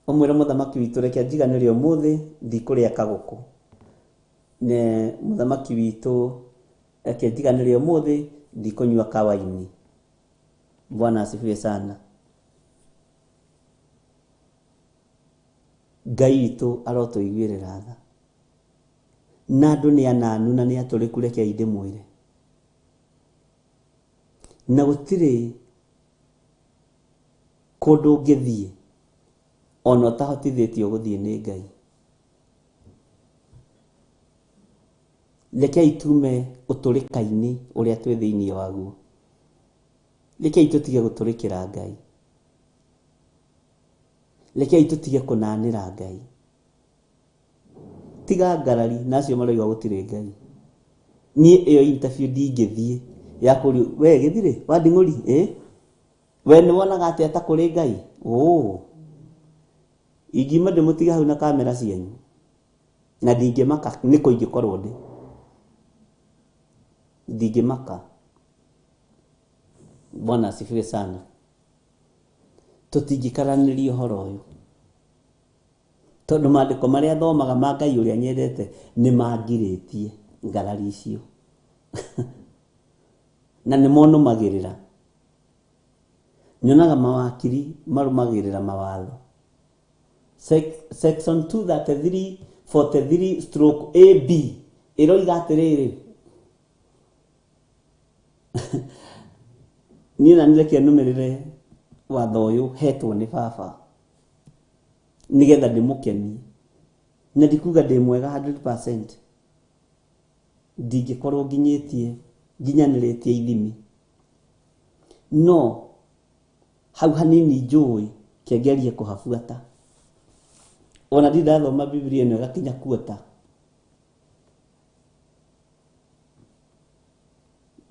S1: Ũmwĩre mũthamaki witũ reke njiganĩre ũmũthĩ ndikũrĩa kagũkũ. Ne mũthamaki witũ reke njiganĩre ũmũthĩ ndikũnyua kawaini. Bwana asifiwe sana. Ngai witũ arotũiguĩrĩra tha. Na andũ nĩ ananu na nĩ atũrĩku, rekei ndĩmwĩre. Na gũtirĩ kũndũ ũngĩthiĩ ona ũtahotithĩtio gũthiĩ nĩ Ngai. Rekei tume ũtũrĩka-inĩ ũrĩa twĩ thĩinĩ waguo. Rekei tũtige gũtũrĩkĩra Ngai. Rekei tũtige kũnanĩra Ngai. Tiga ngarari na acio maroiga gũtirĩ Ngai. Niĩ ĩyo interview ndingĩthiĩ ya kũrio we gĩthirĩ wa nding'ũri we nĩ wonaga atĩa ta kũrĩ Ngai? Oo. Ingiuma ndĩmũtige hau na kamera cianyu na ndingĩmaka nĩ kũ ingĩkorwo ndĩ. Ndingĩmaka. Bwana asifiwe sana. Tũtingĩkaranĩria ũhoro ũyũ tondũ maandĩko marĩa thomaga ma Ngai ũrĩa nyendete nĩ mangirĩtie ngarari icio na nĩ monũmagĩrĩra. Nyonaga mawakiri marũmagĩrĩra mawatho. Section 233 43 stroke AB ĩroiga atĩrĩrĩ, niĩ na nĩreke nũmĩrĩre watho ũyũ hetwo nĩ baba nĩgetha ndĩmũkenie, na ndikuga ndĩ mwega 100%, ndingĩkorwo nginyĩtie nginyanĩrĩtie ithimi, no hau hanini njũĩ kĩengerie kũhabuata. Ona ndirĩ ndathoma Bibilia ĩno ĩgakinya kuota.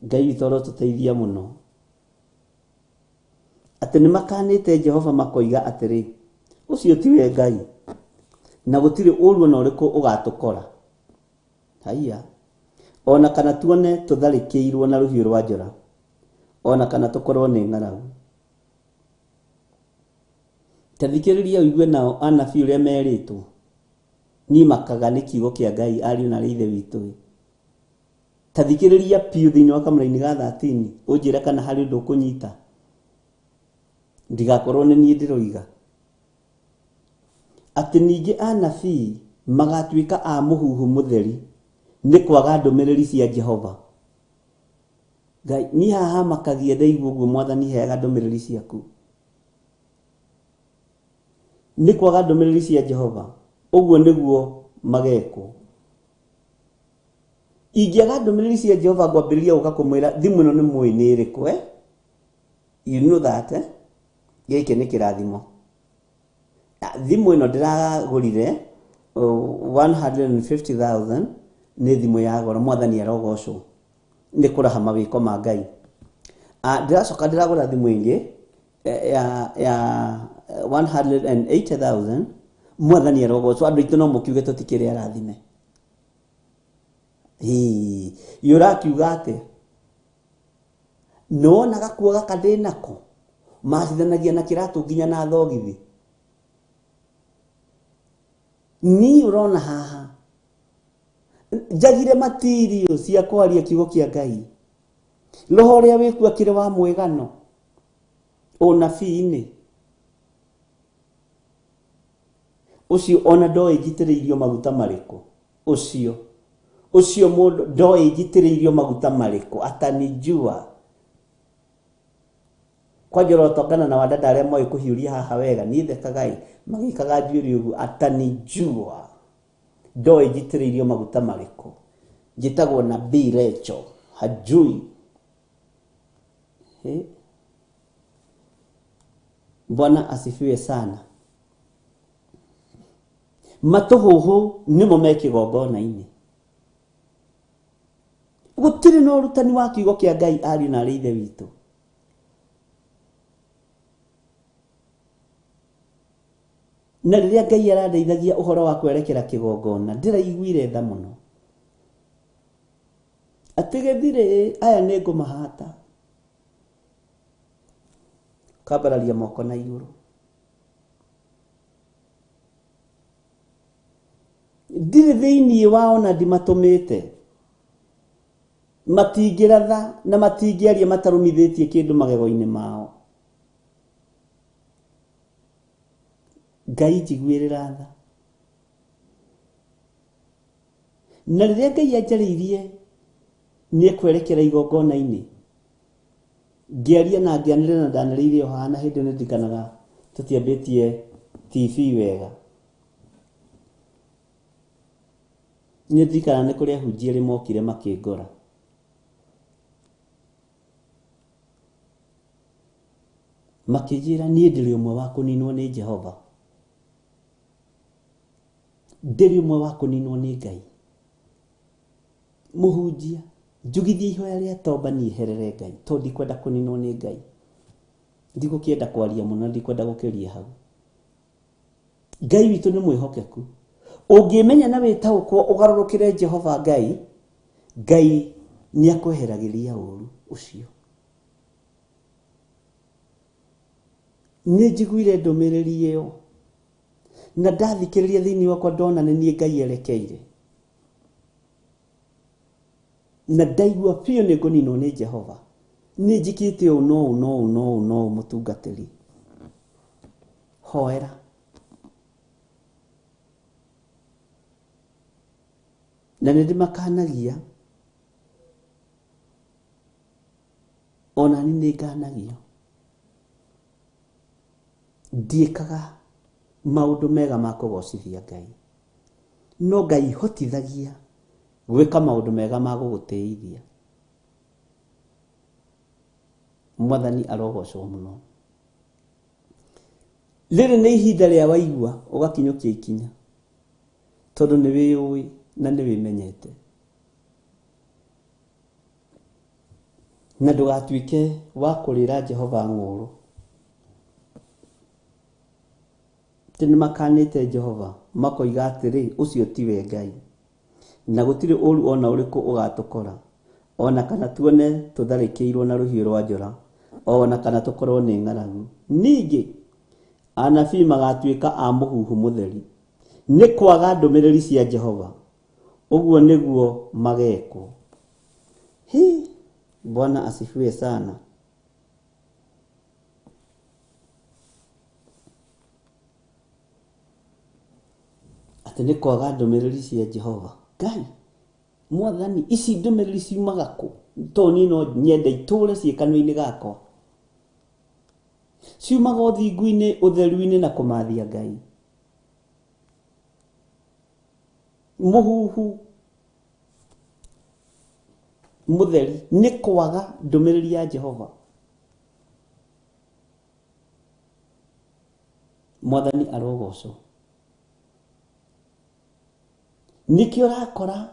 S1: Ngai witũ arotũteithia mũno. Atĩ nĩ makanĩte Jehova makoiga atĩrĩ, ũcio tiwe Ngai. Na gũtirĩ ũũru o na ũrĩkũ ũgatũkora. Haiya. O na kana tuone tũtharĩkĩirwo na rũhiũ rwa njora, o na kana tũkorwo nĩ ng'aragu. Ta thikĩrĩria ũigue nao anabii ũrĩa merĩtwo. Niĩ makaga nĩ kiugo kĩa Ngai ariũ na arĩ ithe witũ. Ta thikĩrĩria biũ thĩinĩ wa kamũraini ga 13 ũnjĩre kana harĩ ũndũ ũkũnyita. Ndigakorwo nĩ niĩ ndĩroiga. Atĩ ningĩ anabii magatuĩka a mũhuhu mũtheri nĩ kwaga ndũmĩrĩri cia Jehova. Ngai, niĩ haha makagia ndaigua ũguo mwathani heaga ndũmĩrĩri ciaku. Nĩ kwaga ndũmĩrĩri cia Jehova, ũguo nĩguo magekwo. Ingĩaga ndũmĩrĩri cia Jehova ngwambĩrĩria gũka kũmwĩra thimũ ĩno nĩ mũĩ nĩ ĩrĩkũ eh? You know that eh? Gĩkĩ nĩ kĩrathimo. Thimũ ĩno ndĩragũrire 150,000 nĩ thimũ ya goro, mwathani arogocwo nĩ kũraha mawĩko ma Ngai. Ndĩracoka ndĩragũra thimũ ĩngĩ ya 180,000, mwathani arogocwo. Andũ aitũ no mũkiuge tũtikĩrĩ arathime. Ĩĩ, ũrakiuga atĩa? Nĩwona gakuo gaka ndĩ nako macithanagia na kĩratũ nginya na thogithi. Niĩ ũrona haha njagire material cia kwaria kiugo kĩa Ngai. Roho ũrĩa wĩkuo akĩrĩ wa mwĩgano ũnabii-inĩ ũcio, ona ndoĩ njitĩrĩirio maguta marĩkũ. Ũcio ũcio mũndũ ndoĩ njitĩrĩirio maguta marĩkũ, atanijua. Kwanja ũrotongana na wadada arĩa moĩ kũhiũria haha wega, niĩ thekagai magĩkaga njuĩrĩ ũguo, atanijua ndoĩ njitĩrĩirio maguta marĩkũ. Njĩtagwo Nabii Rachel, hajui. He. Bwana asifiwe sana. Matũhũhũ nĩmo me kĩgongona-inĩ. Gũtirĩ na ũrutani wa kiugo kĩa Ngai ariũ na arĩ ithe witũ. Na rĩrĩa Ngai arandeithagia ũhoro wa kwerekera kĩgongona, ndĩraiguire tha mũno. Atĩ gĩthirĩ aya nĩ ngũmahata. Kambararia moko na igũrũ. Ndirĩ thĩinĩ wao na ndimatũmĩte. Matingĩratha na matingĩaria matarũmithĩtie kĩndũ magego-inĩ mao. Ngai njiguĩrĩra tha. Na rĩrĩa Ngai anjarĩirie nĩ ekwerekera igongona-inĩ, ngĩaria na ngĩanĩrĩra na ndanĩrĩire o haha, na hĩndĩ ĩyo nĩndirikanaga tũtiambĩtie TV wega. Nĩndirikanaga nĩ kũrĩ ahunjia erĩ mokire makĩngora. Makĩnjĩra niĩ ndĩrĩ ũmwe wa kũninwo nĩ Jehova. Ndĩrĩ ũmwe wa kũninwo nĩ Ngai. Mũhunjia, njugithie ihoya rĩa tomba niĩ herere Ngai, tondũ ndikwenda kũninwo nĩ Ngai. Ndigũkĩenda kwaria mũno, ndikwenda gũkĩria hau. Ngai witũ nĩ mwĩhokeku. Ũngĩmenya na wĩtaũkwo ũgarũrũkĩre Jehova Ngai, Ngai nĩ akweheragĩria ũru ũcio. Nĩ njiguire ndũmĩrĩri ĩyo na ndathikĩrĩria thĩinĩ wakwa ndona nĩ niĩ Ngai erekeire, na ndaigua biũ nĩ ngũninwo nĩ Jehova. Nĩ njĩkĩte ũũ no ũũ no ũũ no ũũ no ũũ, mũtungatĩri hoera. Na nĩ ndĩmakanagia, ona niĩ nĩ nganagio. Ndiĩkaga maũndũ mega ma kũgocithia Ngai, no Ngai hotithagia gwĩka maũndũ mega ma gũgũtĩithia. Mwathani arogocwo mũno. Rĩrĩ nĩ ihinda rĩa waigua ũgakinyũkia ikinya, tondũ nĩ wĩyũĩ na nĩ wĩmenyete. Na ndũgatuĩke wa kũrĩra Jehova ng'ũũrũ. Atĩ nĩ makanĩte Jehova. Makoiga atĩrĩ, 'Ũcio tiwe Ngai. Na gũtirĩ ũũru o na ũrĩkũ ũgaatũkora, o na kana tuone tũtharĩkĩirũo na rũhiũ rwa njora, o na kana tũkorũo nĩ ng'aragu. Ningĩ, anabii magaatuĩka a mũhuhu mũtheri, nĩ kwaga ndũmĩrĩri cia Jehova. Ũguo nĩguo mageekwo. Hi! Bwana asifiwe sana. Atĩ nĩ kwaga ndũmĩrĩri cia Jehova. Ngai, Mwathani, ici ndũmĩrĩri ciumaga kũ? Tondũ niĩ no nyende itũũre ciĩ kanua-inĩ gakwa. Ciumaga ũthingu-inĩ, ũtheru-inĩ na kũmathia Ngai. Mũhuhu mũtheri nĩ kwaga ndũmĩrĩri ya Jehova. Mwathani arogocwo. Nĩkĩo ũrakora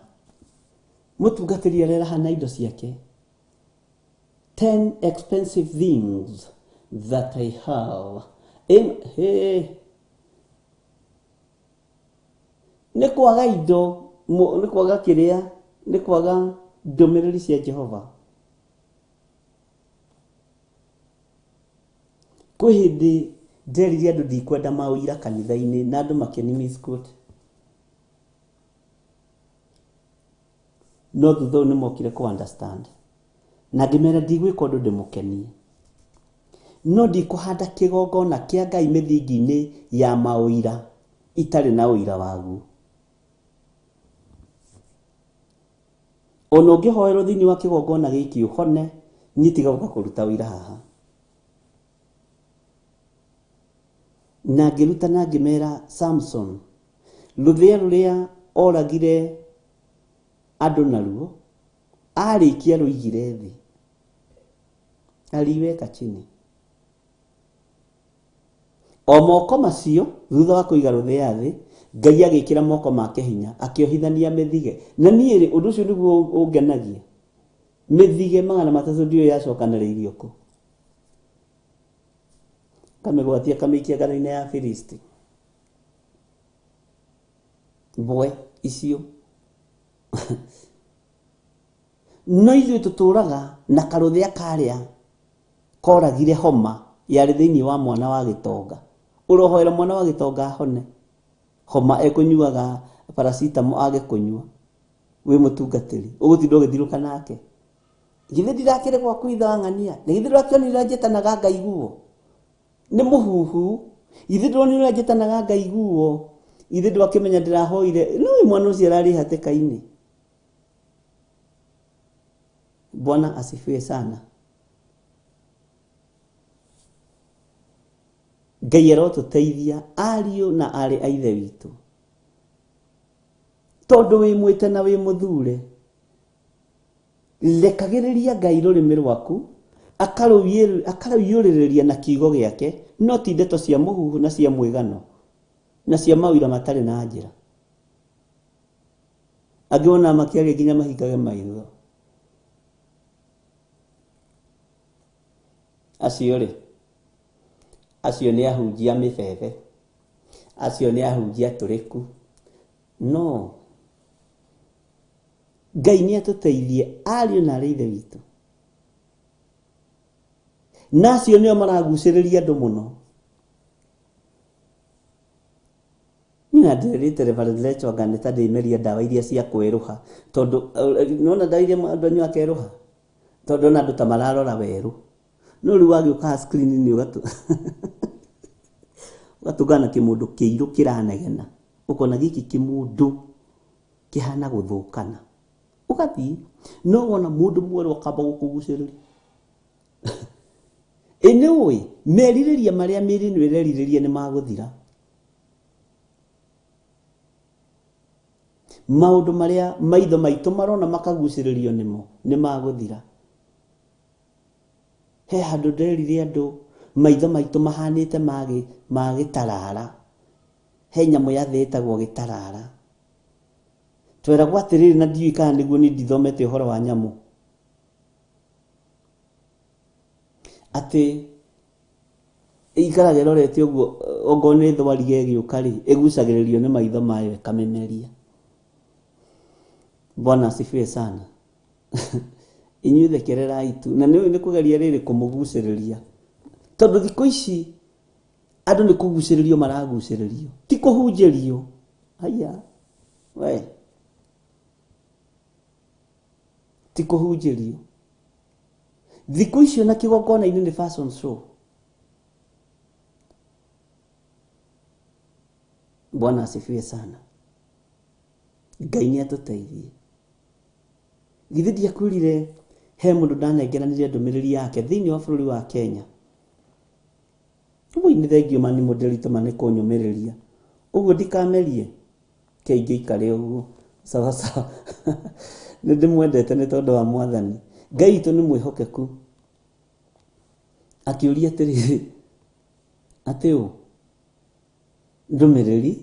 S1: mũtungatĩri areraha na indo ciake. 10 expensive things that I have. In, hey. Nĩ kwaga indo, nĩ kwaga kĩrĩa, nĩ kwaga ndũmĩrĩri cia Jehova. Kwĩ hĩndĩ nderire andũ ndikwenda maũira kanitha-inĩ na andũ makĩni misquote. No thutha ũyũ nĩmokire kũ understand. Na ngĩmera ndigwĩka ũndũ ndĩmũkenie. No ndikũhanda kĩgongona kĩa Ngai mĩthingi-inĩ ya maũira itarĩ na ũira waguo. Ona ũngĩhoerwo thĩinĩ wa kĩgongona gĩkĩ ũhone, niĩ tiga gũka kũruta ũira haha. Na ngĩrutana ngĩmera Samson, rũthĩa rũrĩa oragire andũ naruo, arĩkia rũigire thĩ, aliweka chini. O moko macio, thutha wa kũiga rũthĩa thĩ, Ngai agĩkĩra moko make hinya, akĩohithania mĩthige. Na niĩ-rĩ, ũndũ ũcio nĩguo ũngenagia. Mĩthige 300 ndiũĩ yacokanĩrĩirio kũ. Kamĩgwatia kamĩikia ngano-inĩ ya Afilisti. Mbwe icio. No ithuĩ tũtũraga na karũthĩa karĩa koragire homa yarĩ thĩinĩ wa mwana wa gĩtonga. Ũrohoera mwana wa gĩtonga ahone homa ekũnyuaga paracetamol age kũnyua wĩ mũtungatĩri ũgũtinda ũgĩthirũka nake. Githĩ ndirakĩrĩ gwaku ithe wa ng'ania? Na githĩ ndũrakĩonire ũrĩa njĩtanaga ngaiguo? Nĩ mũhuhu. Githĩ ndũronire ũrĩa njĩtanaga ngaiguo? Githĩ ndwakĩmenya ndĩrahoire? No mwana ũcio ararĩ hatĩka-inĩ. Bwana asifiwe sana. Ngai arotũteithia ariũ na aarĩ a Ithe witũ. Tondũ wĩ mwĩte na wĩ mũthure, rekagĩrĩria Ngai rũrĩmĩ rwaku, akarũiyũrĩrĩria na kiugo gĩake, no ti ndeto cia mũhuhu na cia mwĩgano, na cia maũira matarĩ na njĩra. Angĩ wonaga makĩaria nginya mahingage maitho. Acio rĩ, acio nĩ ahunjia mĩbebe, acio nĩ ahunjia tũrĩku. No Ngai nĩ atũteithie ariũ na arĩ ithe witũ. Na acio nĩo maragucĩrĩria andũ mũno. Niĩ na ndĩrĩte Reverend Lecho anga nĩ ta ndĩmeria ndawa iria cia kwerũha tondũ nĩwona ndawa iria andũ anyuaga akerũha tondũ ona andũ ta mararora werũ no rĩu wagĩũka haha screen-inĩ ũgatũngana na kĩmũndũ kĩirũ kĩranegena ũkona gĩkĩ kĩmũndũ kĩhana gũthũkana ũgathiĩ no wona mũndũ mwerũ akamba gũkũgucĩrĩria. Ĩ nĩ ũĩ merirĩria marĩa mĩĩrĩ ĩno ĩrerirĩria nĩ magũthira. Maũndũ marĩa maitho maitũ marona makagucĩrĩrio nĩmo nĩ magũthira. He handũ nderire andũ maitho maitũ mahanĩte ma gĩtarara. He nyamũ ya thĩ ĩtagwo gĩtarara. Tweragwo atĩrĩrĩ na ndiũĩ kana nĩguo niĩ ndithomete ũhoro wa nyamũ. Atĩ Ĩikaraga ĩrorete ũguo, ongorwo nĩ thwariga ĩgĩũka rĩ, ĩgucagĩrĩrio nĩ maitho mayo ĩkamĩmeria. Bwana asifiwe sana. Inyuĩ thekererai tu, na nĩ nĩ kũgeria rĩrĩ kũmũgucĩrĩria, tondũ thikũ ici andũ nĩ kũgucĩrĩrio maragucĩrĩrio, ti kũhunjĩrio. Haiya we, ti kũhunjĩrio thikũ icio, na kĩgongona-inĩ nĩ fashion show. Bwana asifiwe sana. Ngai nĩ atũteithie. Githĩ ndiakwĩrire he mũndũ ndanengeranire ndũmĩrĩri yake thĩinĩ wa bũrũri wa Kenya? Ũguo nĩ thengio mani mũndĩritũma nĩ kũnyũmĩrĩria ũguo, ndikamerie ke ingĩikare ũguo. Sawa sawa, nĩ ndĩmwendete nĩ tondũ wa Mwathani. Ngai witũ nĩ mwĩhokeku. Akĩũria atĩrĩrĩ, atĩ ũ ndũmĩrĩri,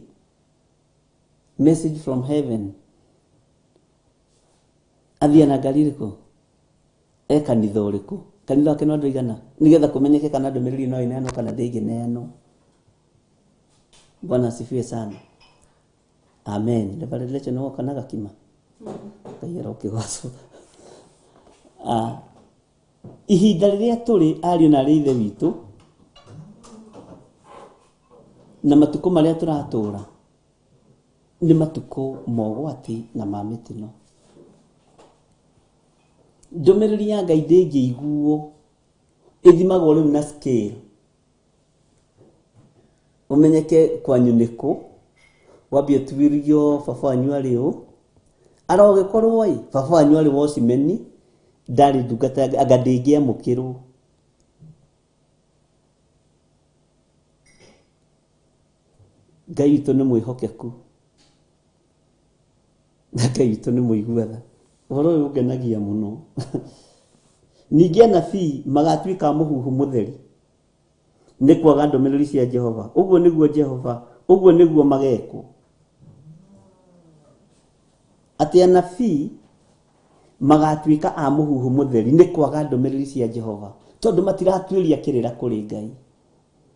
S1: message from heaven, athiĩ na ngari ĩrĩkũ, e kanitha ũrĩkũ, kanitha wake no andũ aigana, nĩgetha kũmenyeke kana ndũmĩrĩri no ĩneanwo kana ndĩngĩneanwo. Bwana asifiwe sana. Amen. Reverend Leche, nĩ woka na gakima. Ngai arokĩgocwo. Ah, ihinda rĩrĩa tũrĩ, ariũ na arĩ ithe witũ, na matukũ marĩa tũratũra nĩ matukũ ma ũgwati na ma mĩtino. Ndũmĩrĩri ya Ngai ndĩngĩiguo, ĩthimagwo rĩu na scale, ũmenyeke kwanyu nĩkũ, wambie ũtuĩrio baba wanyu arĩ ũ. Arogĩkorwo ĩ baba wanyu arĩ watchman, ndarĩ ndungata ya Ngai, anga ndĩngĩamũkĩrwo. Ngai witũ nĩ mwĩhokeku na Ngai witũ nĩ mũigua tha. Ũhoro ũyũ ũngenagia mũno. Ningĩ anabii magatuĩka a mũhuhu mũtheri nĩ kwaga ndũmĩrĩri cia Jehova. Ũguo nĩguo Jehova, ũguo nĩguo magekwo, atĩ anabii magatuĩka a mũhuhu mũtheri nĩ kwaga ndũmĩrĩri cia Jehova, tondũ matiratuĩria kĩrĩra kũrĩ Ngai,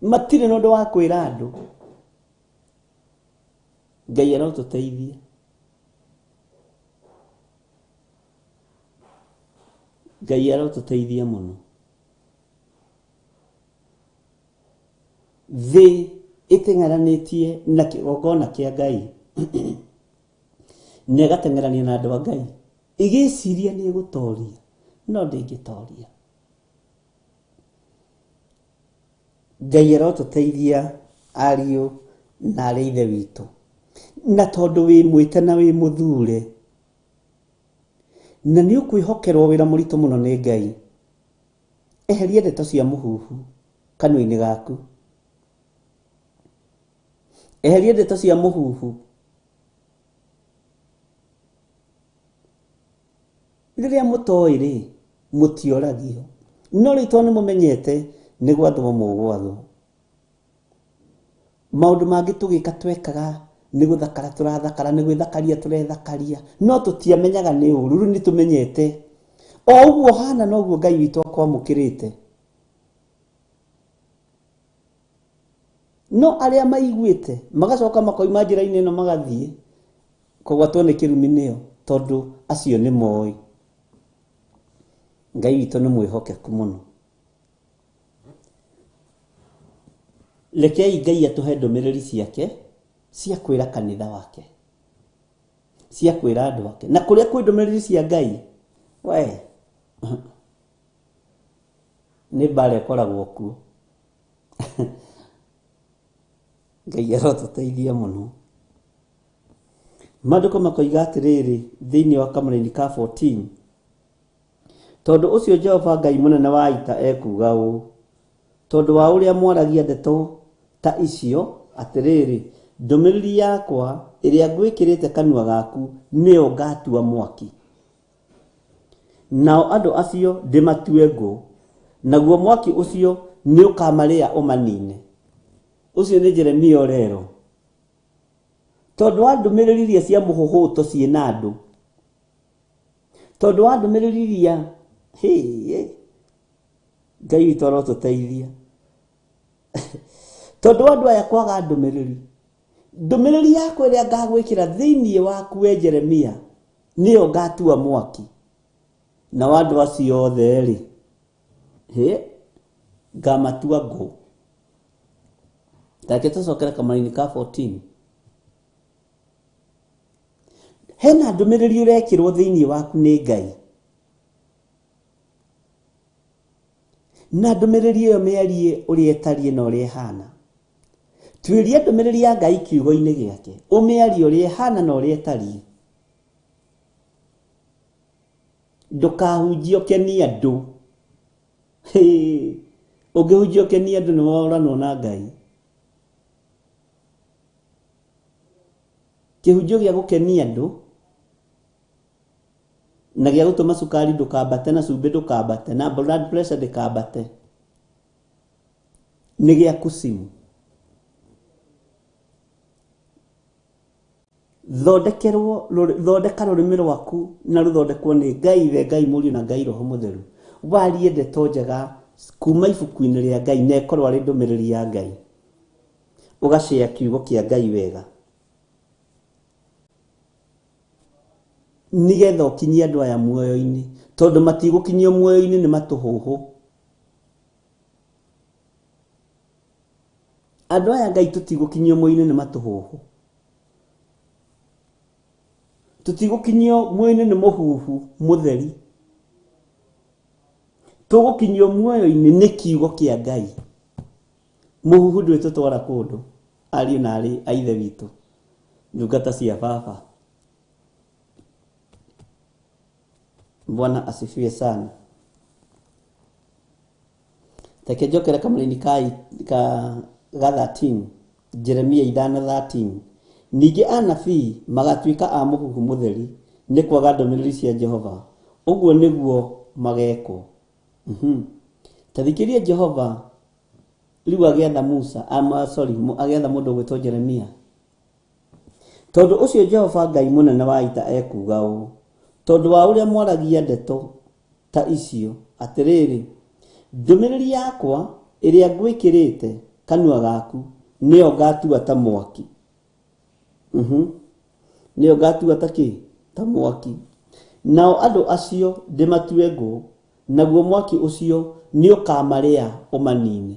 S1: matirĩ na ũndũ wa kwĩra andũ. Ngai arotũteithia. Ngai arotũteithia mũno. Thĩ ĩteng'eranĩtie na kĩgongona kĩa Ngai na ĩgateng'erania na andũ a Ngai, ĩgĩciria nĩ ĩgũtoria, no ndĩngĩtoria. Ngai arotũteithia, ariũ na arĩ ithe witũ. Na tondũ wĩ mwĩte na wĩ mũthure na nĩ ũkwĩhokerwo wĩra mũritũ mũno nĩ Ngai, eheria ndeto cia mũhuhu kanua-inĩ gaku. Eheria ndeto cia mũhuhu. Rĩrĩa mũtoĩ rĩ, mũtioragio, no rĩu tondũ nĩ mũmenyete, nĩ gwathwo mũgwathwo. Maũndũ mangĩ tũgĩka twekaga nĩ gũthakara tũrathakara, nĩ gwĩthakaria tũrethakaria, no tũtiamenyaga nĩ ũru. Rĩu nĩ tũmenyete o ũguo hana noguo Ngai witũ akwamũkĩrĩte. No arĩa maiguĩte magacoka makoima njĩra-inĩ ĩno magathiĩ kũgwatwo nĩ kĩrumi nĩo, tondũ acio nĩ moĩ. Ngai witũ nĩ mwĩhokeku mũno. Rekei Ngai atũhe ndũmĩrĩri ciake cia kwĩra kanitha wake, cia kwĩra andũ ake. Na kũrĩa kwĩ ndũmĩrĩri cia Ngai, we nĩ mbara ĩkoragwo kuo. Ngai arotũteithia mũno. Maandĩko makoiga atĩrĩrĩ thĩinĩ wa kamũraini ka 14, tondũ ũcio Jehova Ngai mũnene wa ita ekuuga ũũ, tondũ wa ũrĩa mwaragia ndeto ta icio, atĩrĩrĩ, ndũmĩrĩri yakwa ĩrĩa ngwĩkĩrĩte kanua gaku nĩyo ngatua mwaki, nao andũ acio ndĩmatue ngũ, naguo mwaki ũcio nĩũkamarĩa ũmanine. Ũcio nĩ Jeremia ũrerwo. Tondũ wa ndũmĩrĩri iria cia mũhũhũto ciĩ na andũ, tondũ wa ndũmĩrĩri iria hĩ, Ngai witũ arotũteithia. Tondũ andũ aya kwaga ndũmĩrĩri, ndũmĩrĩri yakwa ĩrĩa ngagwĩkĩra thĩinĩ waku we Jeremia nĩyo ngatua mwaki, nao andũ acio othe rĩ, hĩ, ngamatua ngũ. Reke tũcokere kamũraini ka 14. Hena ndũmĩrĩri ũrekĩrwo thĩinĩ waku nĩ Ngai, na ndũmĩrĩri ĩyo mĩarie ũrĩa ĩtariĩ na ũrĩa ĩhana. Tuĩria ndũmĩrĩri ya Ngai kiugo-inĩ gĩake, ũmĩarie ũrĩa ĩhana na ũrĩa ĩtariĩ. Ndũkahunjie ũkenie andũ. Hĩ, ũngĩhunjia ũkenie andũ nĩ woranwo na Ngai. Kĩhunjio gĩa gũkenia andũ na gĩa gũtũma cukari ndũkambate na cumbĩ ndũkambate na blood pressure ndĩkambate nĩ gĩa kucimu. Thondekerwo, thondeka rũrĩmĩ rwaku na rũthondekwo nĩ Ngai Ithe, Ngai Mũriũ na Ngai Roho Mũtheru. Warie ndeto njega kuma ibuku-inĩ rĩa Ngai na ĩkorwo arĩ ndũmĩrĩri ya Ngai. Ũgacĩa kiugo kĩa Ngai wega nĩgetha ũkinyie andũ aya muoyo-inĩ, tondũ matigũkinyio muoyo-inĩ nĩ matũhũhũ. Andũ aya Ngai tũtigũkinyio muoyo-inĩ nĩ matũhũhũ. Tũtigũkinyio muoyo-inĩ nĩ mũhuhu mũtheri. Tũgũkinyio muoyo-inĩ nĩ kiugo kĩa Ngai. Mũhuhu ndwĩtũtwara kũndũ, ariũ na arĩ a Ithe witũ, ndungata cia baba. Bwana asifiwe sana. Reke njokere kamũraini ka, ka, ga 13, Jeremia 5:13. Ningĩ anabii magatuĩka a mũhuhu mũtheri nĩ kwaga ndũmĩrĩri cia Jehova, ũguo nĩguo magekwo. Ta thikĩrĩria Jehova rĩu agĩatha Musa, ama, sorry, agĩatha mũndũ ũgwĩtwo Jeremia. Tondũ ũcio Jehova Ngai mũnene wa ita ekuuga ũũ, tondũ wa ũrĩa mwaragia ndeto ta icio, atĩrĩrĩ, ndũmĩrĩri yakwa ĩrĩa ngwĩkĩrĩte kanua gaku nĩyo ngatua ta mwaki. Nĩyo ngatua ta kĩ? Ta mwaki. Nao andũ acio ndĩmatue ngũ, naguo mwaki ũcio nĩũkamarĩa ũmanine.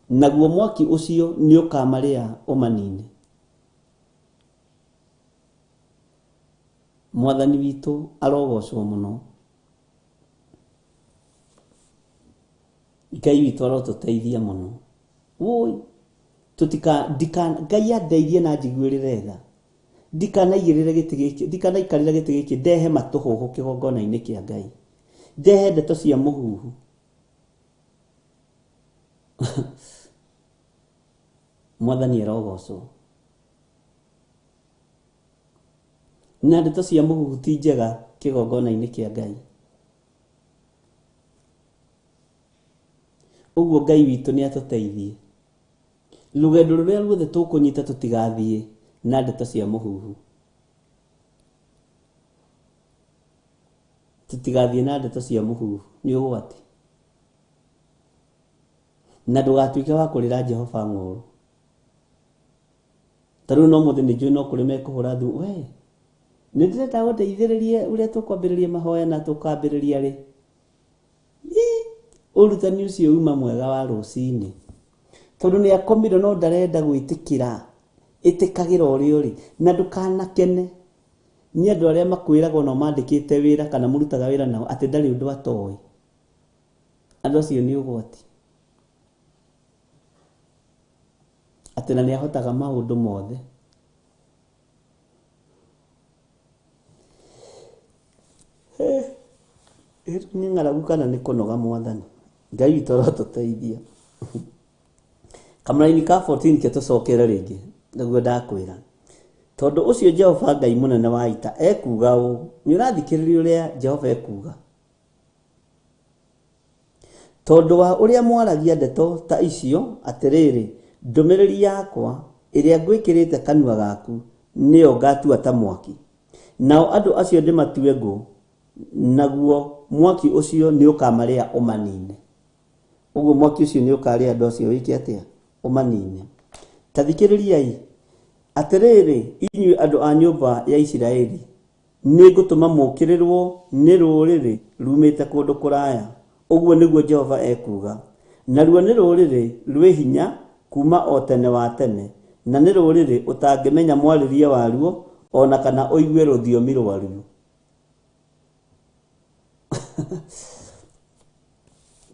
S1: Naguo mwaki ũcio nĩũkamarĩa ũmanine. Mwathani witũ arogocwo mũno. Ngai witũ arotũteithia mũno. Woi, tũtika, ndika, Ngai andeithie na njiguĩrĩre tha. Ndikanaigĩrĩre gĩtĩ gĩkĩ, ndikanaikarĩre gĩtĩ gĩkĩ ndehe matũhũhũ kĩgongona-inĩ kĩa Ngai. Ndehe ndeto cia mũhuhu. Mwathani arogocwo. Na ndeto cia mũhuhu ti njega kĩgongona-inĩ kĩa Ngai. Ũguo Ngai witũ nĩ atũteithie. Rũgendo rũrĩa ruothe tũkũnyita tũtigathiĩ na ndeto cia mũhuhu. Tũtigathiĩ na ndeto cia mũhuhu, nĩ ũgwati. Na ndũgatuĩke wa kũrĩra Jehova ng'ũũrũ. Ta rĩu no mũthĩ nĩ njũĩ no kũrĩ mekũhũra thimũ, we nĩ ndĩrenda ũndeithĩrĩrie ũrĩa tũkwambĩrĩria mahoya na tũkambĩrĩria rĩ. Ii, ũrutani ũcio uma mwega wa rũcinĩ. Tondũ nĩ akomire no ndarenda gwĩtĩkĩra, ĩtĩkagĩra ũrĩa ũrĩ. Na ndũkanakene nĩ andũ arĩa makwĩraga ona mandĩkĩte wĩra kana mũrutaga wĩra nao atĩ ndarĩ ũndũ atoĩ. Andũ acio nĩ ũgwati. Atĩ na nĩ ahotaga maũndũ mothe. Nĩ ng'aragu kana nĩ kũnoga mwathani? Ngai witũ arotũteithia. Kamũraini ka 14 ke tũcokere rĩngĩ nĩguo ndakwĩra. Tondũ ũcio Jehova Ngai mũnene wa ita ekuuga ũũ, nĩ ũrathikĩrĩria ũrĩa Jehova ekuuga? Tondũ wa ũrĩa mwaragia ndeto ta icio, atĩrĩrĩ, ndũmĩrĩri yakwa ĩrĩa ngwĩkĩrĩte kanua gaku nĩyo ngatua ta mwaki, nao andũ acio ndĩmatue ngũ, naguo mwaki ũcio nĩũkamarĩa ũmanine. Ũguo mwaki ũcio nĩũkarĩa andũ acio wĩke atĩa? Ũmanine. Ta thikĩrĩriai, atĩrĩrĩ inyuĩ andũ a nyũmba ya Isiraeli, nĩngũtũma mũũkĩrĩrwo nĩ rũrĩrĩ ruumĩte kũndũ kũraya, ũguo nĩguo Jehova ekuuga, naruo nĩ rũrĩrĩ rwĩ hinya kuuma o tene wa tene, na nĩ rũrĩrĩ ũtangĩmenya mwarĩrie waruo, o na kana ũigue rũthiomi rwaruo.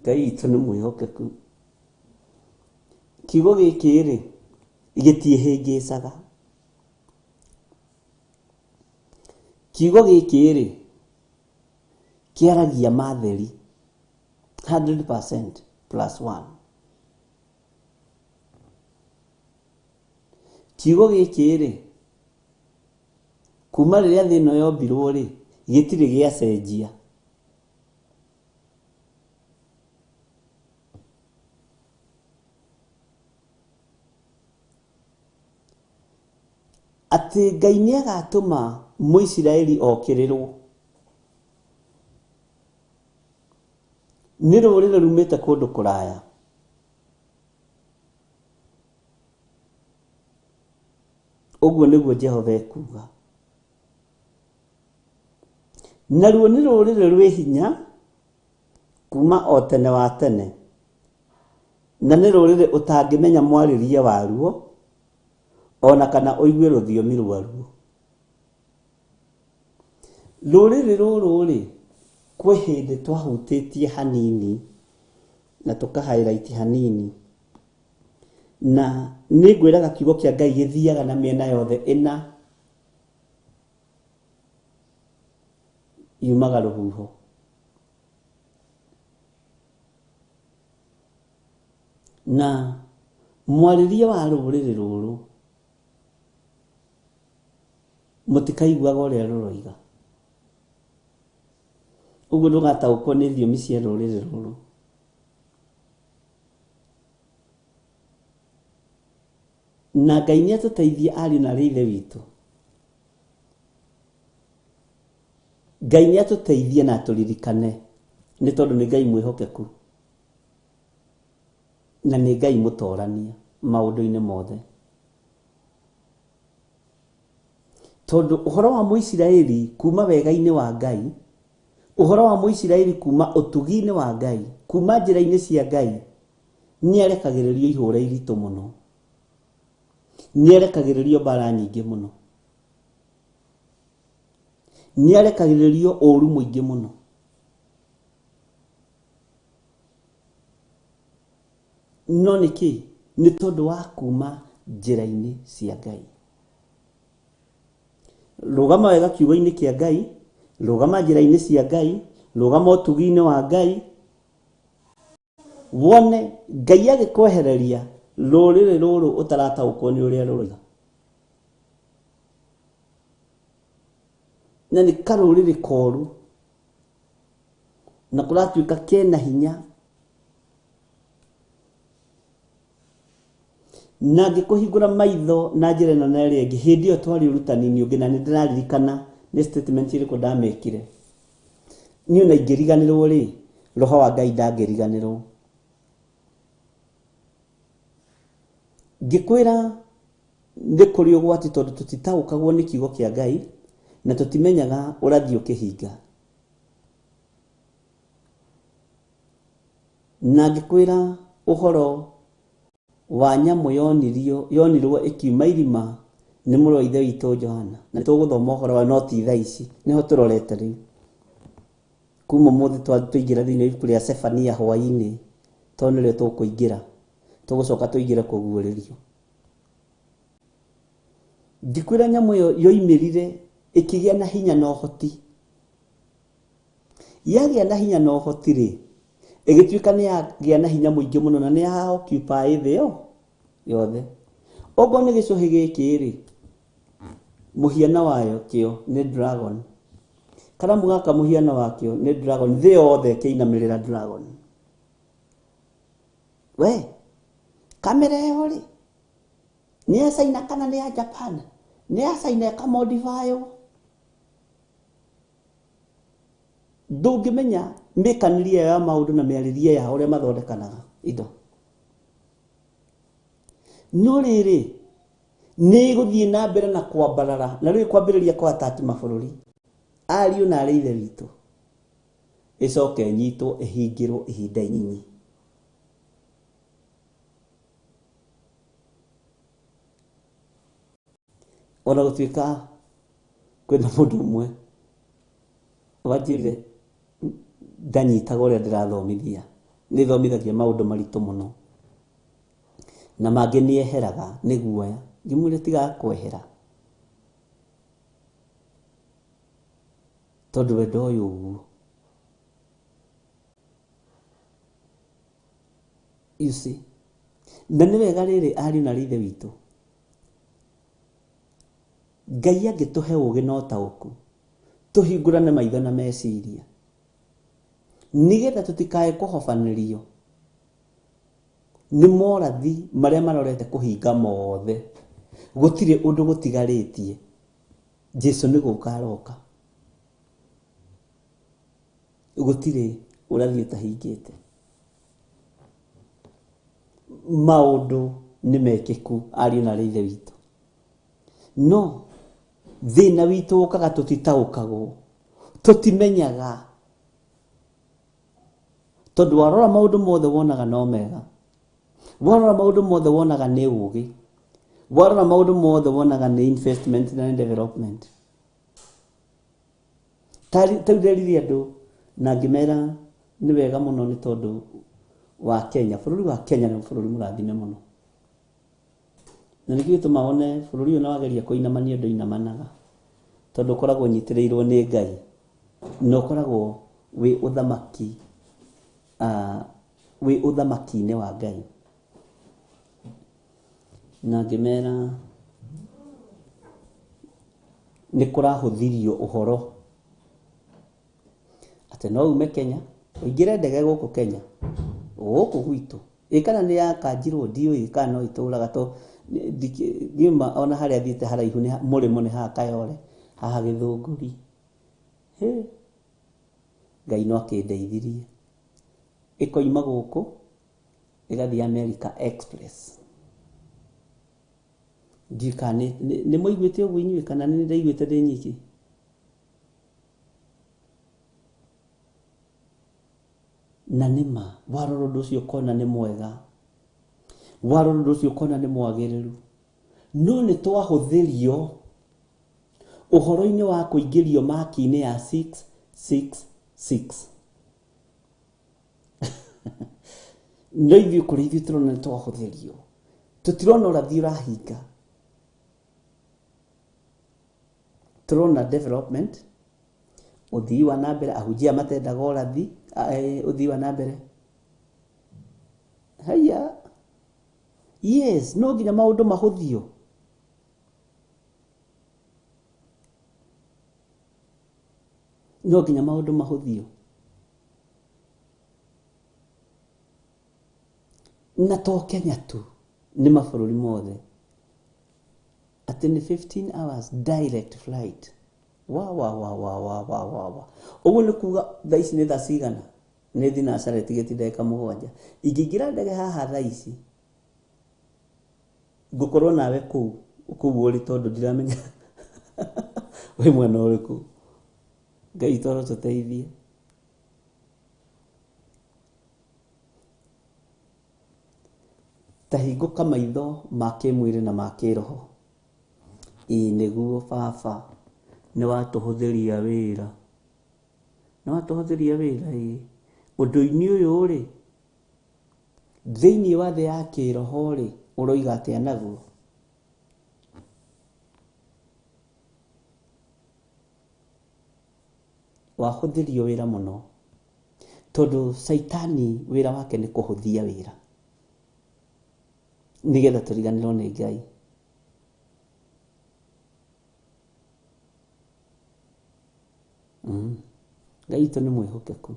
S1: Ngai witũ nĩ mwĩhokeku. Kiugo gĩkĩ-rĩ, gĩtiĩhĩngĩcaga. Kiugo gĩkĩ-rĩ, kĩaragia ma theri 100% plus one. Kiugo gĩkĩ-rĩ, kuma rĩrĩa thĩ ĩno yombirwo-rĩ, gĩtirĩ gĩacenjia. Atĩ Ngai nĩ agatũma Mũisiraeli okĩrĩrwo nĩ rũrĩrĩ rumĩte kũndũ kũraya. Ũguo nĩguo Jehova ekuuga. Naruo nĩ rũrĩrĩ rwĩ hinya kuma o tene wa tene, na nĩ rũrĩrĩ ũtangĩmenya mwarĩrie waruo, o na kana ũigue rũthiomi rwaruo. Rũrĩrĩ rũrũ-rĩ, kwĩ hĩndĩ twahutĩtie hanini na tũka highlight hanini, na nĩ ngwĩraga kiugo kĩa Ngai gĩthiaga na mĩena yothe ĩna, yumaga rũhuho. Na mwarĩrie wa rũrĩrĩ rũrũ mũtikaiguaga ũrĩa rũroiga. Ũguo ndũgataũkwo nĩ thiomi cia rũrĩrĩ rũrũ. Na Ngai nĩ atũteithie ariũ na arĩ ithe witũ. Ngai nĩ atũteithie na atũririkane nĩ tondũ nĩ Ngai mwĩhokeku na nĩ Ngai mũtorania maũndũ-inĩ mothe. Tondũ ũhoro wa Mũisiraeli kuma wega-inĩ wa Ngai, ũhoro wa Mũisiraeli kuma ũtugi-inĩ wa Ngai, kuma njĩra-inĩ cia Ngai, nĩ arekagĩrĩrio ihũra iritũ mũno. Nĩ arekagĩrĩrio mbara nyingĩ mũno. Nĩ arekagĩrĩrio ũru mũingĩ mũno. No nĩkĩ? Nĩ tondũ wa kuma njĩra-inĩ cia Ngai. Rũgama wega kiugo-inĩ kĩa Ngai, rũgama njĩra-inĩ cia Ngai, rũgama ũtugi-inĩ wa Ngai, wone Ngai agĩkwehereria rũrĩrĩ rũrũ ũtarataũkwo nĩ ũrĩa rũroiga. Na nĩ karũrĩrĩ koru na kũratuĩka kena hinya. Na ngĩkũhingũra maitho na njĩra ĩno na ĩrĩa ĩngĩ, hĩndĩ ĩyo twarĩ ũrutani-inĩ ũngĩ na nĩ ndĩraririkana nĩ statement ĩrĩkũ ndamĩkire. Niĩ ona ingĩriganĩrwo rĩ, roho wa Ngai ndangĩriganĩrwo. Ngĩkwĩra nĩ kũrĩ ũgwati tondũ tũtitaũkagwo nĩ kiugo kĩa Ngai na tũtimenyaga ũrathi ũkĩhinga. Na ngĩkwĩra ũhoro wa nyamũ yonirio, yonirwo ĩkiuma irima nĩ mũrũ wa ithe witũ Johana. Na nĩtũgũthoma ũhoro wayo no ti thaa ici, nĩho tũrorete rĩu. Kuma ũmũthĩ twaingĩra thĩinĩ wa ibuku rĩa Sefania hwaĩ-inĩ, tondũ nĩrĩo tũkũingĩra, tũgũcoka tũingĩre kũguũrĩrio. Ngĩkwĩra nyamũ ĩyo yoimĩrire ĩkĩgĩa na hinya na ũhoti. Yagĩa na hinya na ũhoti rĩ, ĩgĩtuĩka nĩ yagĩa na hinya mũingĩ mũno na nĩ ya occupy thĩ yo yothe. Okorwo nĩ gĩcũhĩ gĩkĩ rĩ, mũhiano wayo kĩo nĩ dragon. Karamu gaka mũhiano wakĩo nĩ dragon, thĩ yothe ĩkĩinamĩrĩra dragon. We, kamera ĩyo rĩ, nĩ ya China kana nĩ ya Japan? Nĩ ya China ĩkamodifywo. Ndũngĩmenya mĩkanĩrie yao ya maũndũ na mĩarĩrie yao ũrĩa mathondekanaga indo. No rĩrĩ, nĩ ĩgũthiĩ na mbere na kwambarara, na rĩu ĩkwambĩrĩria kũ-attack mabũrũri. Ariũ na arĩ ithe witũ, ĩcoke ĩnyitwo ĩhingĩrwo ihinda inyinyi. Ona gũtuĩka kwĩna mũndũ ũmwe wanjĩrire ndanyitaga ũrĩa ndĩrathomithia, nĩ thomithagia maũndũ maritũ mũno na mangĩ nĩ eheraga nĩ guoya. Ngĩmwĩra tiga kwehera tondũ we ndoĩ ũguo. You see? Na nĩ wega rĩrĩ ariũ na arĩ ithe witũ, Ngai angĩtũhe ũgĩ na ũtaũku, tũhingũrane maitho na meciria, nĩgetha tũtikae kũhobanĩrio nĩ morathi marĩa marorete kũhinga mothe. Gũtirĩ ũndũ gũtigarĩtie. Jesu nĩ gũka aroka. Gũtirĩ ũrathi ũtahingĩte. Maũndũ nĩ mekĩku ariũ na arĩ ithe witũ. No thĩna witũ ũkaga tũtitaũkagwo, tũtimenyaga, tondũ warora maũndũ mothe wonaga no mega, warora maũndũ mothe wonaga nĩ ũgĩ, warora maũndũ mothe wonaga nĩ investment na nĩ development. Tarĩu nderire andũ na ngĩmera nĩ wega mũno nĩ tondũ wa Kenya. Bũrũri wa Kenya nĩ bũrũri mũrathime mũno. Na nĩkĩo gĩtũmaga wone bũrũri ũyũ na wageria kũinamania ndũinamanaga, tondũ ũkoragwo ũnyitĩrĩirwo nĩ Ngai na ũkoragwo wĩ ũthamaki, wĩ ũthamaki-inĩ wa Ngai. Na ngĩmera nĩ kũrahũthirio ũhoro atĩ no ume Kenya ũingĩre ndege gũkũ Kenya, gũkũ gwitũ. Ĩ kana nĩ yakanjirwo ndiũĩ kana no ĩtũraga to niĩ ma ona harĩa thiĩte haraihu nĩ mũrĩmo nĩ haha Kayole, haha Gĩthũngũri. Hĩ, Ngai no akĩndeithirie. Ĩkoima gũkũ ĩgathiĩ America Express. Ndiũĩ kana nĩ mũiguĩte ũguo inyuĩ kana nĩ ndaiguĩte ndĩ nyiki? Na nĩ ma, warora ũndũ ũcio ũkona nĩ mwega, warora ũndũ ũcio ũkona nĩ mwagĩrĩru, no nĩ twahũthĩrio ũhoro-inĩ wa kũingĩrio maki-inĩ ya 666. No ithuĩ kũrĩ ithuĩ tũrona nĩ twahũthĩrio, tũtirona ũrathi ũrahinga, tũrona development, ũthii wa na mbere, ahunjia matendaga ũrathi, ũthii wa na mbere. Haiya, yes, no nginya maũndũ mahũthio. No nginya maũndũ mahũthio. Na to Kenya tu, nĩ mabũrũri mothe. Atĩ nĩ 15 hours direct flight. Wa wa wa wa wa wa wa wa. Ũguo nĩ kuga thaa ici nĩ thaa cigana? Nĩ thinacara ĩtigĩtie ndagĩka mũgwanja. Ingĩingĩra ndege haha thaa ici, ngũkorwo nawe kũu kũu ũrĩ tondũ ndiramenya wĩ mwena ũrĩkũ. Ngai witũ arotũteithia. Ta hingũka maitho ma kĩmwĩrĩ na ma kĩroho. Ĩĩ nĩguo baba, nĩ watũhũthĩria wĩra. Nĩ watũhũthĩria wĩra ĩĩ. Ũndũ-inĩ ũyũ rĩ, thĩinĩ wa thĩ ya kĩroho rĩ, ũroiga atĩa naguo? Wahũthĩrio wĩra mũno, tondũ caitani wĩra wake nĩ kũhũthia wĩra, nĩgetha tũriganĩrwo nĩ Ngai. Ngai witũ nĩ mwĩhokeku.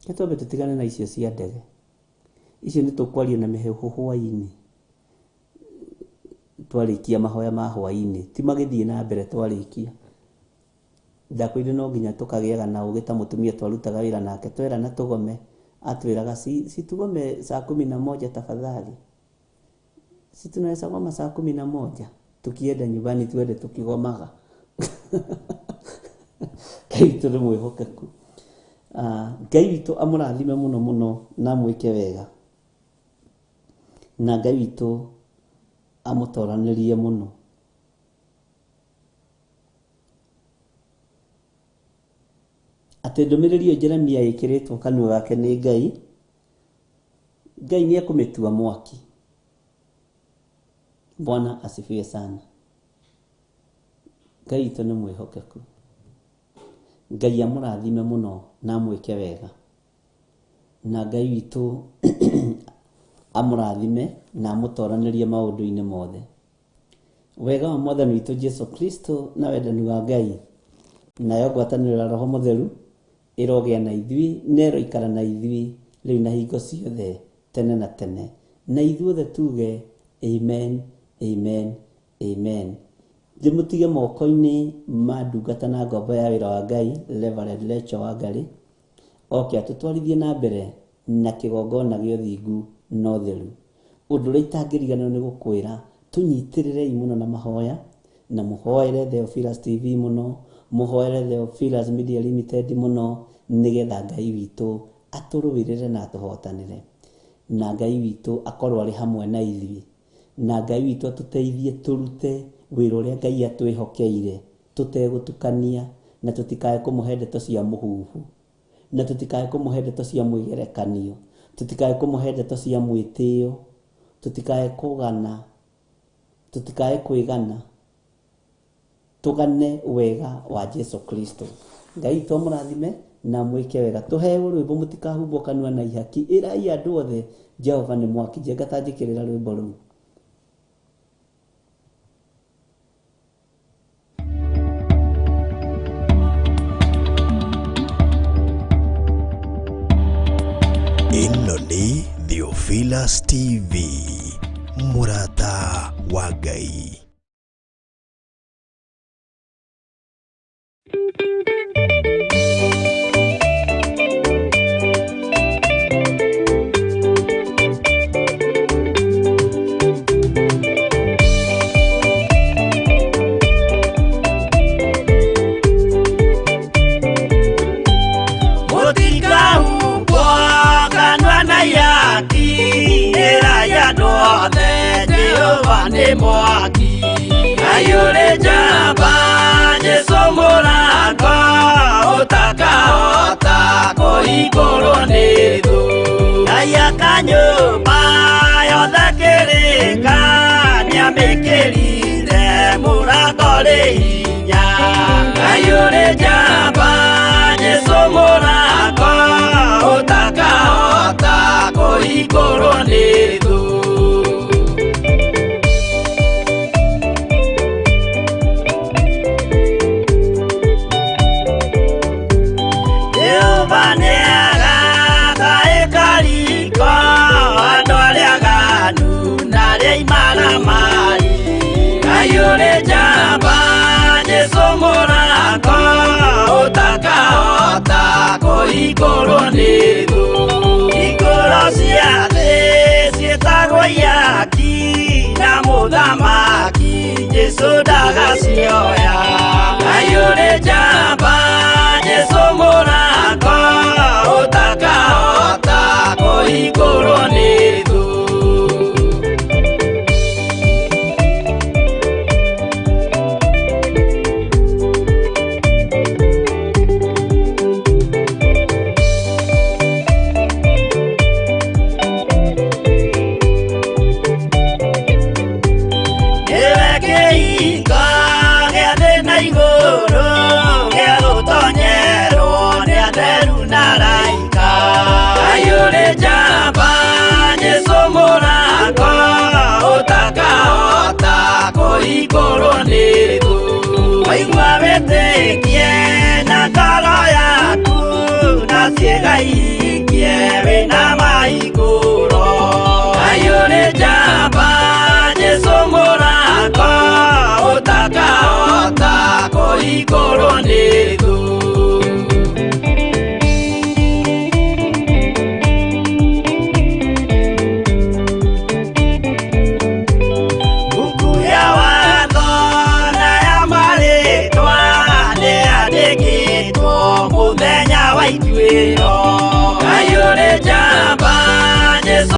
S1: Reke twambe tũtigane na icio cia ndege. Icio nĩ tũkwaria na mĩheehũ hwaĩ-inĩ twarĩkia mahoya ma hwaĩ-inĩ. Ti magĩthiĩ na mbere twarĩkia. Ndakwĩrire no nginya tũkagĩaga na ũgĩ ta mũtumia twarutaga wĩra nake. Twerana tũgome, atwĩraga si tugome saa kumi na moja tafadhali. Si tunaweza goma saa 11 tukienda nyumbani tuende tukigomaga. Ngai witũ nĩ mwĩhokeku. Ngai witũ amũrathime mũno mũno na amwĩke wega, na Ngai witũ amũtoranĩrie mũno. Atĩ ndũmĩrĩri ĩyo Jeremia ĩkĩrĩtwo kanua gake nĩ Ngai, Ngai nĩ ekũmĩtua mwaki. Bwana asifiwe sana. Ngai witũ nĩ mwĩhokeku. Ngai amũrathime mũno na amwĩke wega, na Ngai witũ amũrathime na amũtoranĩrie maũndũ-inĩ mothe. Wega wa Mwathani witũ Jesu Kristo na wendani wa Ngai nayo ngwatanĩro ya Roho Mũtheru ĩrogĩa na ithuĩ na ĩroikara na ithuĩ rĩu na hingo ciothe tene na tene, na ithuothe tuge amen, amen, amen. Ndĩmũtige moko-inĩ ma ndungata na ngombo ya wĩra wa Ngai Reverend Rachel Wangari, oke atũtwarithie na mbere na kĩgongona gĩa ũthingu na ũtheru. Ũndũ ũrĩa itangĩriganĩrwo nĩ gũkwĩra, tũnyitĩrĩrei mũno na mahoya, na mũhoere Theophilus TV mũno, mũhoere Theophilus Media Limited mũno, nĩgetha Ngai witũ atũrũĩrĩre na atũhotanĩre, na Ngai witũ akorwo arĩ hamwe na ithuĩ, na Ngai witũ atũteithie tũrute wĩra ũrĩa Ngai atwĩhokeire tũtegũtukania, na tũtikae kũmũhe ndeto cia mũhuhu, na tũtikae kũmũhe ndeto cia mwĩgerekanio, tũtikae kũmũhe ndeto cia mwĩtĩo, tũtikae kũgana, tũtikae kwĩgana, tũgane wega wa Jesu Kristo. Ngai witũ amũrathime na mwĩke wega. Tũheo rwĩmbo mũtikahumbwo kanua na ihaki, ĩrai andũ othe Jehova nĩ mwaki. Njenga ta njĩkĩrĩra rwĩmbo rũu.
S3: Ĩno nĩ Theophilus TV, mũrata wa Ngai.
S2: Mũtikahumbwo kanua na ihaki, ĩrai andũ othe Jehova nĩ mwaki. Ngai ũrĩ njamba, Jesũ mũrango, ũtakahota kũhingũrwo nĩ thũ. Ngai aka nyũmba yothe kĩrĩka, nĩamĩkĩrire mũrango rĩ hinya. Ngai ũrĩ njamba, Jesũ mũrango, ũtakahota kũhingũrwo nĩ thũ. Jehova nĩagaka ĩkariko, andũ arĩa aganu na arĩa imaramari. Ngai ũrĩ njamba, Jesũ mũrango, ũtakahota kũhingũrwo nĩ thũ. Hingũro cia thĩ ciĩtagwo ihaki, na mũthamaki Jesũ ndagacioya. Ngai ũrĩ njamba, Jesũ mũrango, ũtakahota kũhingũrwo nĩ thũ. Nĩwe kĩhingo gĩa thĩ na igũrũ, gĩa gũtonyerwo nĩ atheru na araika. Ngai ũrĩ njamba, Jesũ mũrango, ũtakahota kũhingũrwo nĩ thũ. Waigua wĩtĩkie na ngoro yaku, na ciĩga ihingie wĩna mahingũro. Ngai ũrĩ njamba, Jesũ mũrango, ũtakahota kũhingũrwo